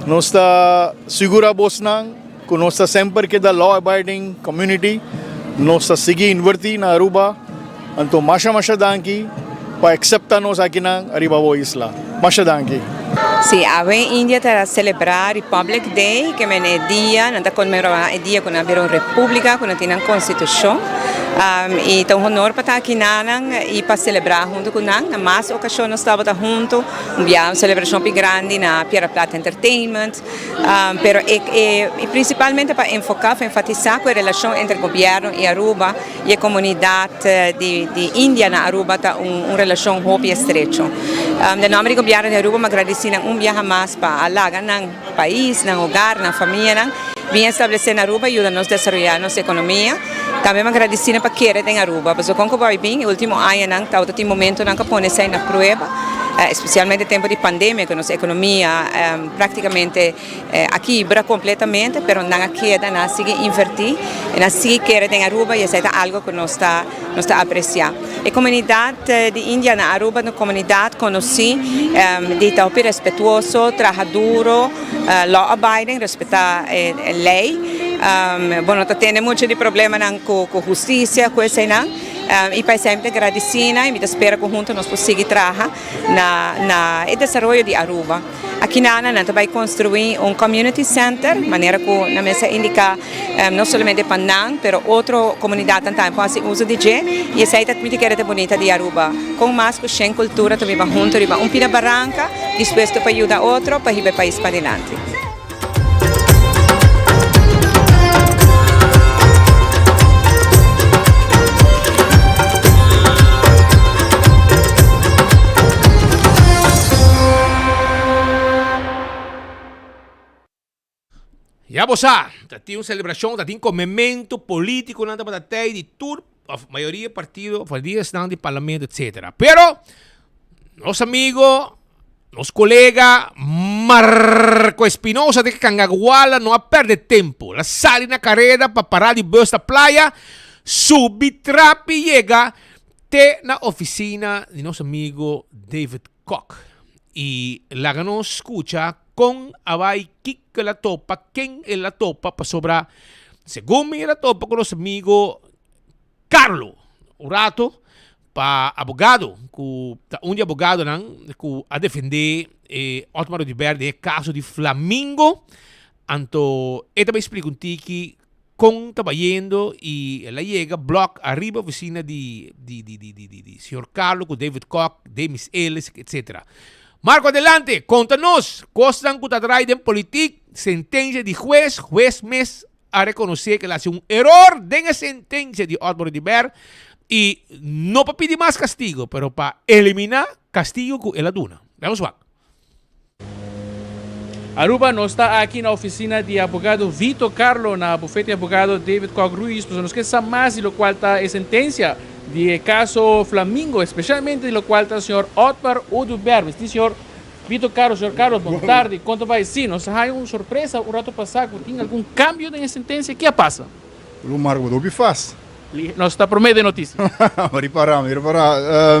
Nos ta sigura bosnan cu nos ta semper keda law abiding community, nos ta sigui inverti na Aruba, anto masha masha danki pa acepta nos akinan ariba bo isla. Masha danki. Sí, awe India ta celebra Republic Day, ke men e dia, nan ta conmemora e dia cu nan a bira un republica, cu nan tin nan constitucion. Y ta un honor pa ta aki nanan y pa celebra hunto cu nan. Na mas ocasion nos tabata hunto. Un bia un celebracion pi grandi na Piedra Plata Entertainment, pero e e principalmente pa enfoca of enfatisa cu e relacion entre gobierno y Aruba y e comunidad di di India na Aruba ta un un relacion hopi estrecho. Den nomber di gobierno di Aruba mi a gradici nan un biaha mas pa a laga nan pais, nan hogar, nan famianan bin establece na Aruba y yuda nos desaroya nos economia. Tambe mi a gradici nan pa kere den Aruba, pasobra con cu bo a bin e ultimo añanan tabata tin momentonan cu a pone esey na prueba, especialmente tempo di pandemia cu nos economia practicamente a kibra completamente, pero nan a keda, nan a sigui inverti, nan a sigui kere den Aruba y esey ta algo cu nos ta nos ta aprecia. E comunidad di India na Aruba ta un comunidad conoci di ta hopi respetuoso, traha duro, law abiding, respeta e ley. Bo no ta tene mucho di problemanan cu husticia, cu eseynan. Y pa esey mi ta gradici nan y mi ta spera cu hunto nos por sigui traha na na e desaroyo di Aruba. Aki nan nan ta bai construi un community center, manera cu nan mes a indica no solamente pa nan pero otro comunidadnan tambe por haci uso di dje y esey ta mi ta kere ta bunita di Aruba. Con mas cu shen cultura ta biba hunto riba un pida baranca dispuesto pa yuda otro pa hiba e pais padilanti. Ya bo sa, ta tin un celebracion, ta tin comemento, politiconan tabata tey di tur. of mayoria partido, of mayoria esnan di parlamento, etc. Pero, nos amigo, nos colega Marco Espinosa de Cangaguala no a perde tempo. La sali na careda pa para di bus na playa, subi trapi yega te na oficina di nos amigo David Kock. Y laga nos scucha con a bay kiko el a topa, ken el a topa, pasobra segun mi el a topa cu nos amigo Carlo un rato pa abogado cu ta un di abogadonan cu a defende e Otmar Oduber den e caso di Flamingo. Anto e ta bay splica un tiki con ta bayendo y el a yega blok ariba oficina di di di di di di señor Carlo cu David Kock, Demis Ellis etc. Marco adelante, conta nos cosnan cu ta draai den politiek, sentencia di huez, huez mes a reconoce cu el a haci un eror den e sentencia di Otmar Oduber y no pa pidi mas castigo pero pa elimina castigo cu el a duna. Vamos wak. Aruba, Nos ta aki na oficina di abogado Vito Carlo na bufete di abogado David Kock Ruiz pasobra nos ke sa mas di locual ta e sentencia di e caso Flamingo, especialmente di locual ta señor Otmar Oduber. Mi tin señor Vito Carlo. Señor Carlo, bon tardi. Con ta bay? Si, nos a haya un sorpresa un rato pasa cu tin algun cambio den e sentencia. Ke a pasa? Lo Marco, bo ta hopi fast. Nos ta prome den noticia. Mi ripara, mi ripara.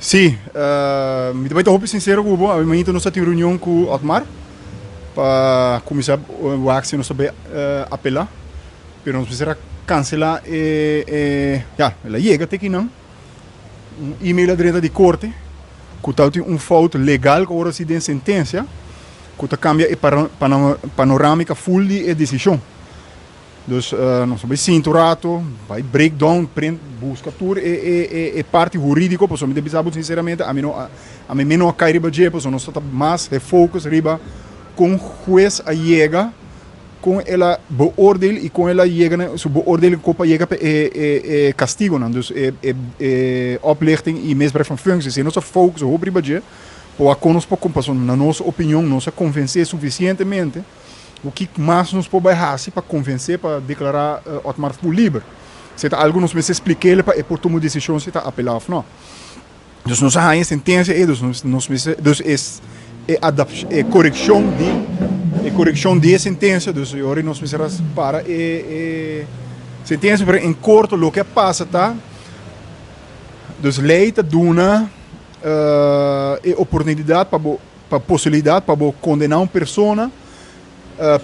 Si, mi ta bai ta hopi sincero cu bo. Awe nos a tin reunion cu Otmar pa cuminsa wak si nos ta bai apela. Pero nos mester a cancela e, e, ya, el a yega te kinan. Un email a drenta di corte cu ta tin un fout legal cu awor a si den sentencia cu ta cambia e panoramica full di e decision. Dus nos a bai sinta un rato, bai break down, print, busca tur e e e e parti huridico, pasobra mi ta bisa bo sinceramente ami no ami mi no a cay riba dje, pasobra nos ta mas e focus riba con huez a yega, con el a beoordeel y con el a yega na su beoordeling con pa yega pa e e e castigonan, dus e e e oplichting y misbruik van functie. Si nos a focus hopi riba dje, pa wak con nos por, pasobra na nos opinion nos a convence suficientemente. Ku ki mas nos por bai hasi pa konvensé pa deklará Otmar Fu liber? Si ta algu nos mester splik'é pa e por tuma un desishon si ta apelá òf nò. Dus nos a haña e sentensia ei, dus nos nos mester, dus e e adap e korekshon di e korekshon di e sentensia, dus e ora nos mester a para e e sentensia, pero en korto loke a pasa ta, dus lei ta duna e oportunidat pa bo. Pa posibilidat pa bo kondená un persona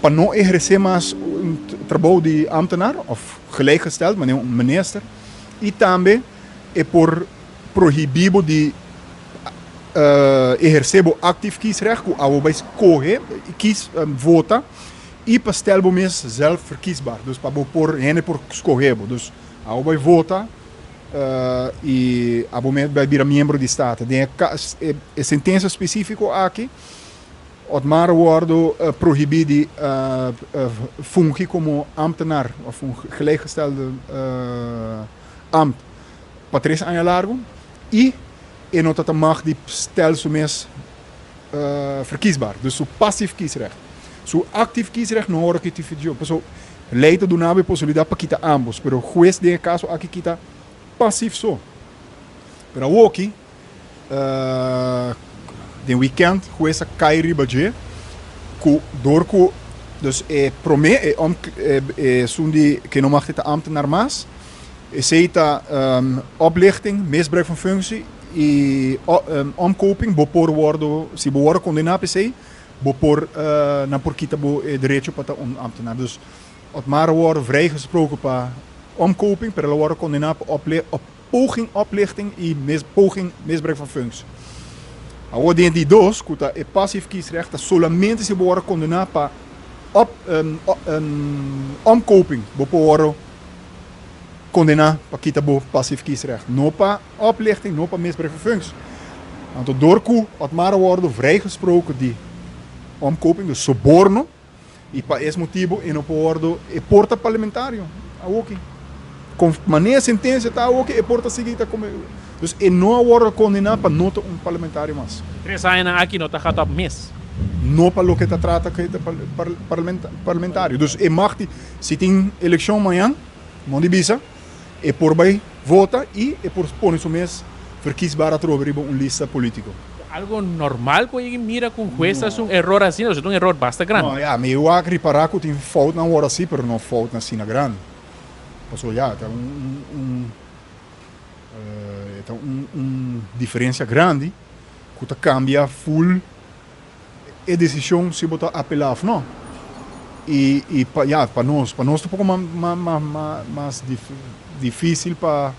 pa no ehersé mas un trabou di ámtenar òf gelijkgesteld, manera un minister, i tambe e por prohibí bo di ehersé bo actief kiesrecht ku abo bai skohe, kies, vota i pa stel bo mes zelf verkiesbaar, dus pa bo por hende por skohe bo. Dus abo bai vota. I abo mes bai bira miembro di Staten. Den e e sentensia spesífiko aki, Otmar a wòrdu prohibí di fungi komo ámtenar òf un gelijkgestelde ambt pa tres aña largu i e no ta ta mag di stel su mes verkiesbaar. Dus su passief kiesrecht. Su actief kiesrecht no wòrdu kitifidió. Pasobra Ley ta duna bo e posibilidad pa kita ambos, pero hues den e caso aki kita pasief so. Pero awoki, den weekend hues a cay riba dje cu door cu dus e prome e om esun di ke no mag ta ambtenaar mas, esey ta oplichting, misbruik van functie y omkoping, bo por wordo, si bo wordo condena pa esey, Bo por, nan por kita bo e derecho pa ta un ambtenaar. Dus Otmar a wòrdu vrijgesproken pa omkoping, pero el a wòrdu kondená pa op poging oplichting i mis poging misbruik van functie. Awor den di dos, ku ta e passief kiesrecht, ta solamente si bo wòrdu kondená pa op omkoping bo por wòrdu kondená pa kita bo passief kiesrecht, no pa oplichting, no pa misbruik van functie. Anto dor ku Otmar a wòrdu vrijgesproken di omkoping, dus soborno, i pa es motibu e no por wòrdu, e por ta parlamentario awoki. Kon manera sentensia ta awoki e por ta sigui ta kome, dus e no a wòrdu kondená pa no ta un parlamentario mas. Tres añanan aki no ta gata op mes. No pa loke ta trata ku e ta parlamentario. Dus e mag di, si tin elekshon mañan, mondi bisa. E por bai vota y e por pone su mes verkiesbaar atrobe riba un lista politico. Algo normal cu a mira cu un huez haci un error asina, pasobra ta un error basta grandi. No, ya, mi wak ripara cu tin foutnan wor haci, pero no foutnan asina grandi. Pasobra ya, ta un, un, e ta un, un diferencia grandi cu ta cambia full e decision si bo ta apela of no. Y, y pa, ya, pa nos, pa nos ta un poco ma, ma, ma, mas dificil pa,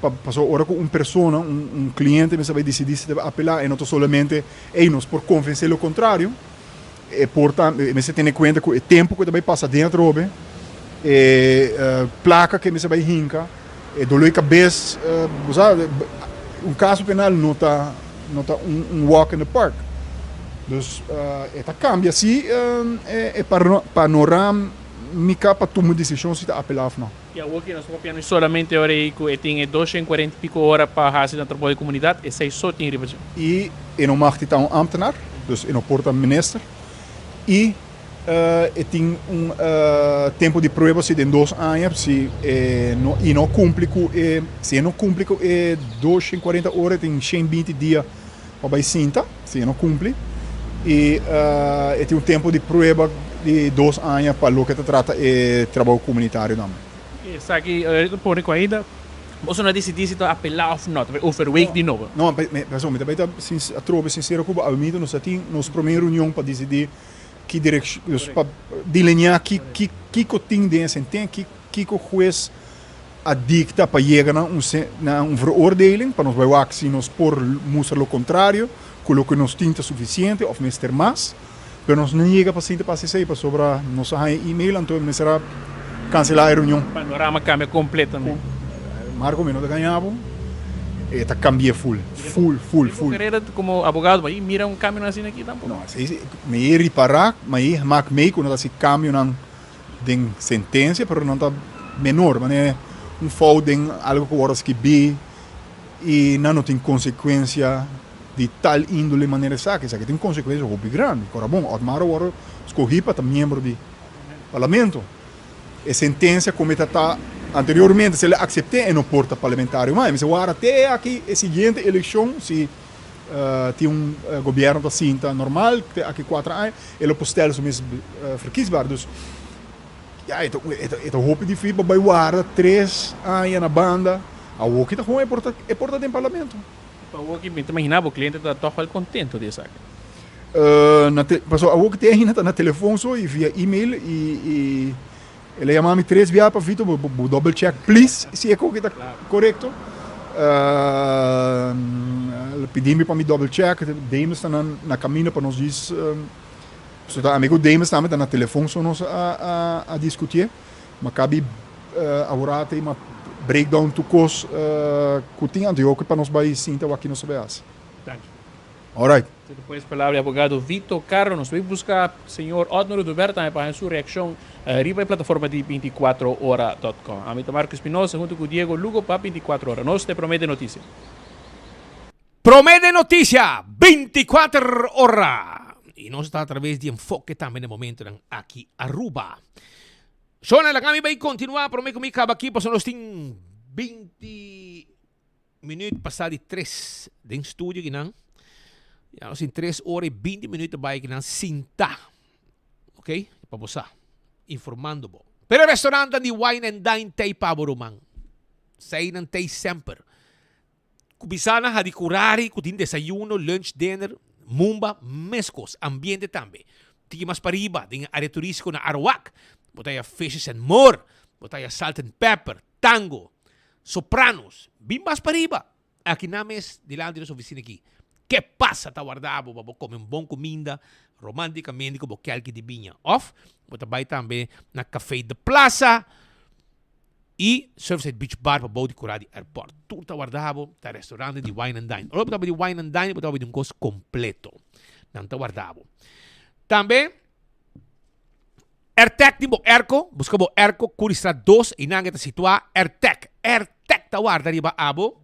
pa, pasobra ora cu un persona, un, un cliente mester bay dicidi si ta bay apela, e no ta solamente, ey, nos por convence lo contrario, e por ta, e mester tene cuenta cu e tempo cu e ta bay pasa den atrobe, e placa cu e mester bay hinca, E dolor di cabes, bo sa, un caso penal no ta, no ta un, un walk in the park. Dus e ta cambia si e panoramica pa tuma decision si ta apela of no. Y awor ki nos ta papiando solamente ora ei cu e tin e doshen cuarenta y pico ora pa haci nan trabou di comunidad, esey so tin riba dje. Y e no mag di ta un ambtenaar, dus e no por ta minister. Y E tin un tempu di prueba si den dos aña si e no y no cumpli cu e si e no cumpli cu e 240 ora e tin 120 dia pa bay sinta si e no cumpli y e tin un tempu di prueba di dos aña pa loke ta trata e trabou comunitario tambe. Esaki ta pone cu ainda boso no a dicidi si ta apela of no, ta bay overweeg di nobo. No, pasobra mi ta bay ta atrobe sincero cu bo, awor nos a tin nos prome reunion pa dicidi ki direkshon, dus pa delineá ki ki kiko tin den e senten, ki kiko hues a dikta pa yega na un na un veroordeling, pa nos bai wak si nos por mustra lo kontrario, ku loke nos tin ta sufisiente òf mester mas. Pero nos no yega pa sinta pa hasi esei pasobra nos a haña e-mail anto mester a kanselá e reunion. Panorama kambia kompletamente. Marco mi no ta gaña bo, e ta kambi'é ful, ful, ful, ful. Den bo karera komo abogado bo a mira un kambionan asina aki tampoco? No, esei mi e ripará, mi e mak mei ku no ta hasi kambionan den sentensia, pero nan ta menor, manera un fout den algu ku wòrdu skibí i nan no tin konsekuensia di tal índole manera esaki. Esaki tin un konsekuensia hopi grandi. Kora bon, Otmar a wòrdu skohí pa ta miembro di parlamento. E sentensia como e ta ta anteriormente, si el a acepte e no por ta parlamentario mas. E mester wara te aki e siguiente eleccion, si tin un gobierno ta sinta normal te aki cuatro aña, e lo por stel su mes verkiesbaar. Dus, ya, e ta, e ta hopi dificil pa bay warda tres aña na banda. Awoki ta gewoon e por ta, e por ta den parlamento. Awoki mi ta imagina bo cliente ta toch wel contento di esaki. Na te, pasobra awor ku te ainda ta na telefon so i via email i i el a yama mi tres bia pa Vito bo bo double check please si e koki ta korekto. El a pidi mi pa mi double check, Demus ta na na kaminda pa nos djis so ta ami ku Demus tambe ta na telefon so nos a a a diskutié. Ma kabi awor te ma breakdown tur kos ku tin anto yo ke pa nos bai sinta wak ki nos ta bai hasi. Danki. Alright. Despues palabra di abogado Vito Carro. Nos bay busca señor Otmar Oduber tambe pa haña su reaccion riba e plataforma di 24 ora dot com. Ami ta Marco Espinosa hunto cu Diego Lugo pa 24 ora. Nos ta e prome den noticia. Prome den noticia 24 ora. Y nos ta a traves di Enfoke tambe na e momentonan aki Aruba. Shona laga mi bay continua prome cu mi caba aki pasobra nos tin 20. Minuut pasa di tres den studio kinan. Ya nos tin tres ora y binti minuut ta bai kinan sinta. Ok, pa bo sa. Informando bo. Pero e restaurantnan di Wine and Dine tei pa bo ruman. Seinan tei semper. Kuminsá na hadi kurari ku tin desayuno, lunch, dinner, mumba, meskos. Ambiente tambe. Tiki mas pariba den e area turístiko na Arawak, bo ta haya Fishes and More, bo ta haya Salt and Pepper, Tango, Sopranos, bin mas pariba. Aki nan mes dilanti nos oficina aki. Ke pasa ta warda bo pa bo come un bon cuminda romanticamente cu bo kelki di biña. Of bo ta bay tambe na Café de Plaza y Surfside Beach Bar pa bou di cura di airport. Tur ta warda bo, ta restaurante di Wine and Dine. Ora bo ta bay di Wine and Dine bo ta bay di un cos completo. Nan ta warda bo. Tambe. Airtec tin bo airco, busca bo airco Curistrat dos, einan e ta situa Airtec. Airtec ta warda riba abo.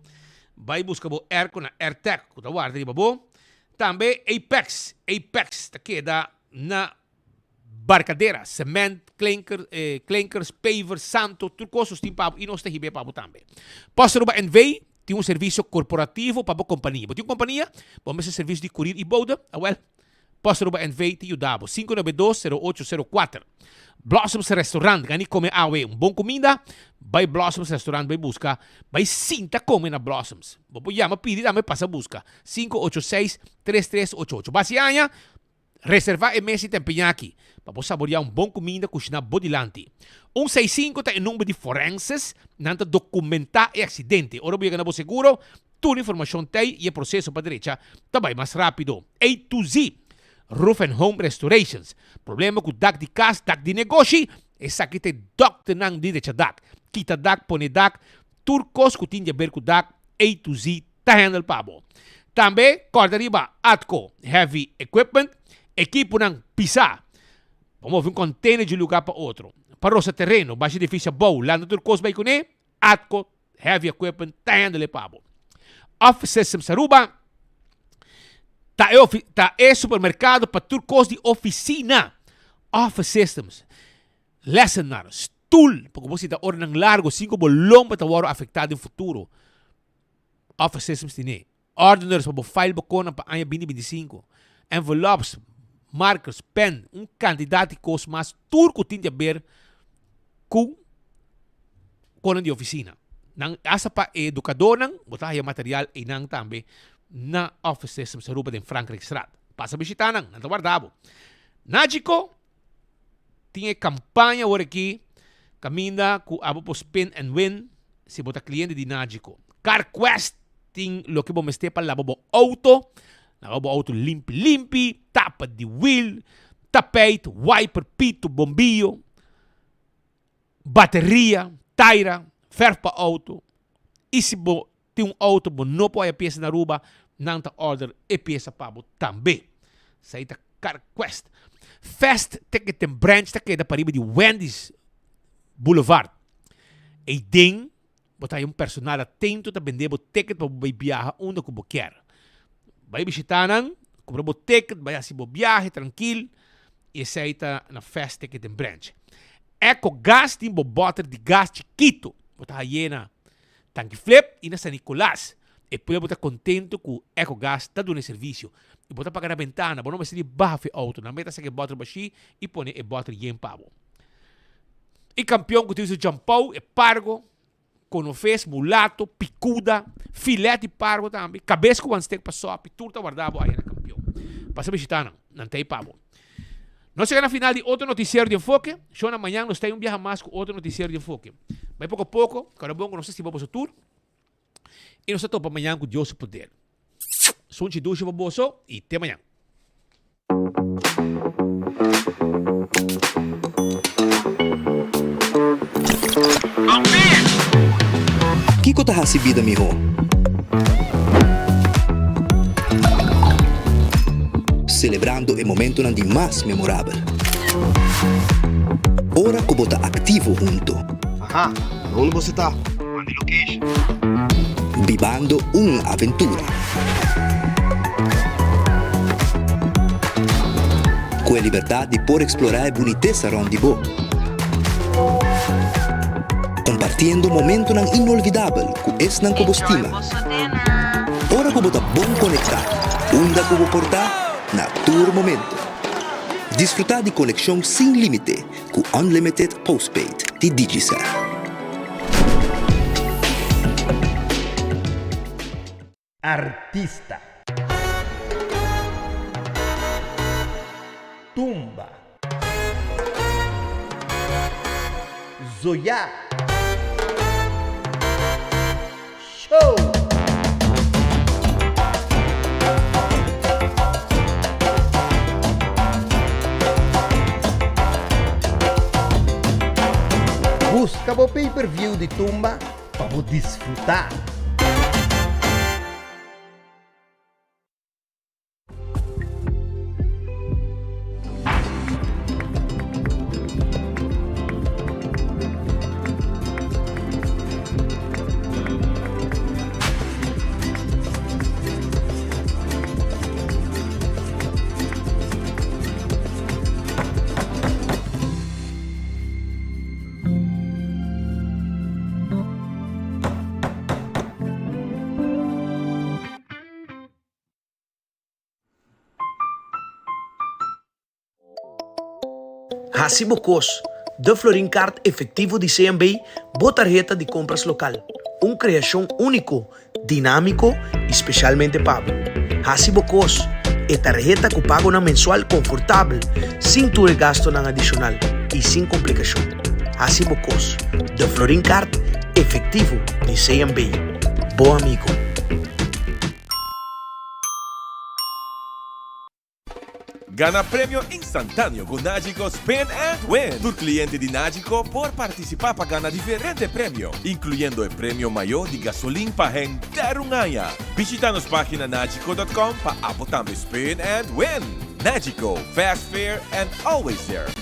Bai busca bo airco na Airtec cu ta warda riba bo. Tambe Apex, Apex ta keda na Barcadera, cement, klinker, klinkers, paver, santo, tur cos nos tin pa bo y nos ta hib'é pa bo tambe. Post Aruba NV tin un servicio corporativo pa bo compania. Bo tin un compania? Bo mester servicio di courier y bode? Awel, Post Aruba NV ta yuda bo. 592 0804. Blossoms Restaurant, gana y come awe un bon cuminda? Bay Blossoms Restaurant bay busca, bay sinta come na Blossoms. Bo por yama pidi tambe pasa busca. 586 3388. Basi aña? Reservá e mes i ta empeñá aki pa bo saboreá un bon kuminda kushiná bo dilanti. Un seisinku ta e number di forenses, nan ta dokumentá e aksidente. Ora bo yega na bo seguro, tur informashon t'ei i e proseso pa drecha ta bai mas rápido. A to Z, Roof and Home Restorations, Problema ku dak di kas, dak di negoshi, esaki ta e dòkternan di drecha dak. Kita dak, pone dak, tur kos ku tin di aber ku dak, A to Z ta handle pa bo. Tambe kòrda riba Atco Heavy Equipment, ekiponan pisá pa move un container di un lugá pa otro, pa rosa tereno, basha edifisio abou, lanta tur kos bai kuné, Atco Heavy Equipment ta handle pa bo. Office Systems Aruba ta e ta e supermerkado pa tur kos di ofisina. Office Systems, lessenaar, stoel, pa ku bo sinta oranan largo sin ku bo lomba ta wòrdu afektá den futuro. Office Systems tine ordeners pa bo file bo konan pa aña 2025, envelopes, markers, pen, un kantidat di kos mas tur ku tin di aber ku konan di ofisina. Nan hasta pa e edukadornan bo ta haya material einan tambe na Office Systems Aruba den Frankrijkstraat. Pasa bishita nan, nan ta warda bo. Nagico Tin e kampaña awor aki kaminda ku abo por spin and win si bo ta kliente di Nagico. CarQuest tin loke bo mester pa laba bo outo, laba bo outo limpi limpi, tapa di wiel, tapijt, wiper, pito, bombiyo, bateria, taira, verf pa outo. I si bo tin un outo bo no por haya piesa na Aruba, nan ta order e piesa pa bo tambe. Esei ta CarQuest. Fast Ticketing Branch ta keda pariba di Wendy's Boulevard. Eiden bo ta haya un personal atento ta bende bo ticket pa bo bai biaha unda ku bo kier. Bai bishita nan, kumpra bo ticket, bai hasi bo biahe trankil i esei ta na Fast Ticketing Branch. Ecogas tin bo bòter di gas chikito. Bo ta hay'é na Tanki Flip i na San Nicolas. E pueblo ta contento cu Ecogas ta duna e servicio. I bo ta paga na bentana, bo no mester di baha fu e auto. Nan meta saca e bottle bashi i pone e bottle yen pa bo. E campeon cu tin su jampou, e pargo, conofes, mulato, picuda, filet di pargo tambe, cabes cu wan steak pa sopi, tur ta warda bo aya na campeon. Pasa bishita nan, nan ta ei pa bo. Nos yega na final di otro noticiero di Enfoke. Shona mañan nos ta un biaha mas cu otro noticiero di Enfoke. Bai poco a poco, cada bon cu nos ta stima boso tur. Y nos ta topa mañan cu Dios su poder. Sunchi dushi pa boso y te mañan. Kiko ta hasi bida mihó? Selebrando e momentonan di mas memorabel. Ora ku bo ta aktivo hunto. Aha, na unda boso ta? Manda e location. Bibando un aventura. Ku e libertat di por eksplorá e bunitesa rònt di bo. Kompartiendo momentonan inolvidabel ku esnan ku bo stima. Ora ku bo ta bon konektá, unda ku bo por ta, na tur momento. Disfrutá di konekshon sin límite ku Unlimited Postpaid di Digicel. Artista. Tumba. Zoya. Show! Busca bo pay per view di Tumba pa bo disfruta! Hasi bo kos! De Florin Card Efectivo di CMB, bo tarheta di kompras lokal. Un kreashon úniko, dinámiko i spesialmente pa bo. Hasi bo kos! E tarheta ku pagonan mensual konfortabel, sin tur e gastonan adishonal i sin komplikashon. Hasi bo kos! De Florin Card Efectivo di CMB, bo amigo. Gana premio instantáneo ku Nagico Spin and Win! Tur kliente di Nagico por partisipá pa gana diferente premio, inkluyendo e premio mayó di gasolin pa henter un aña. Bishita nos página nagico dot com pa abo tambe spin and win! Nagico, fast, fair and always there!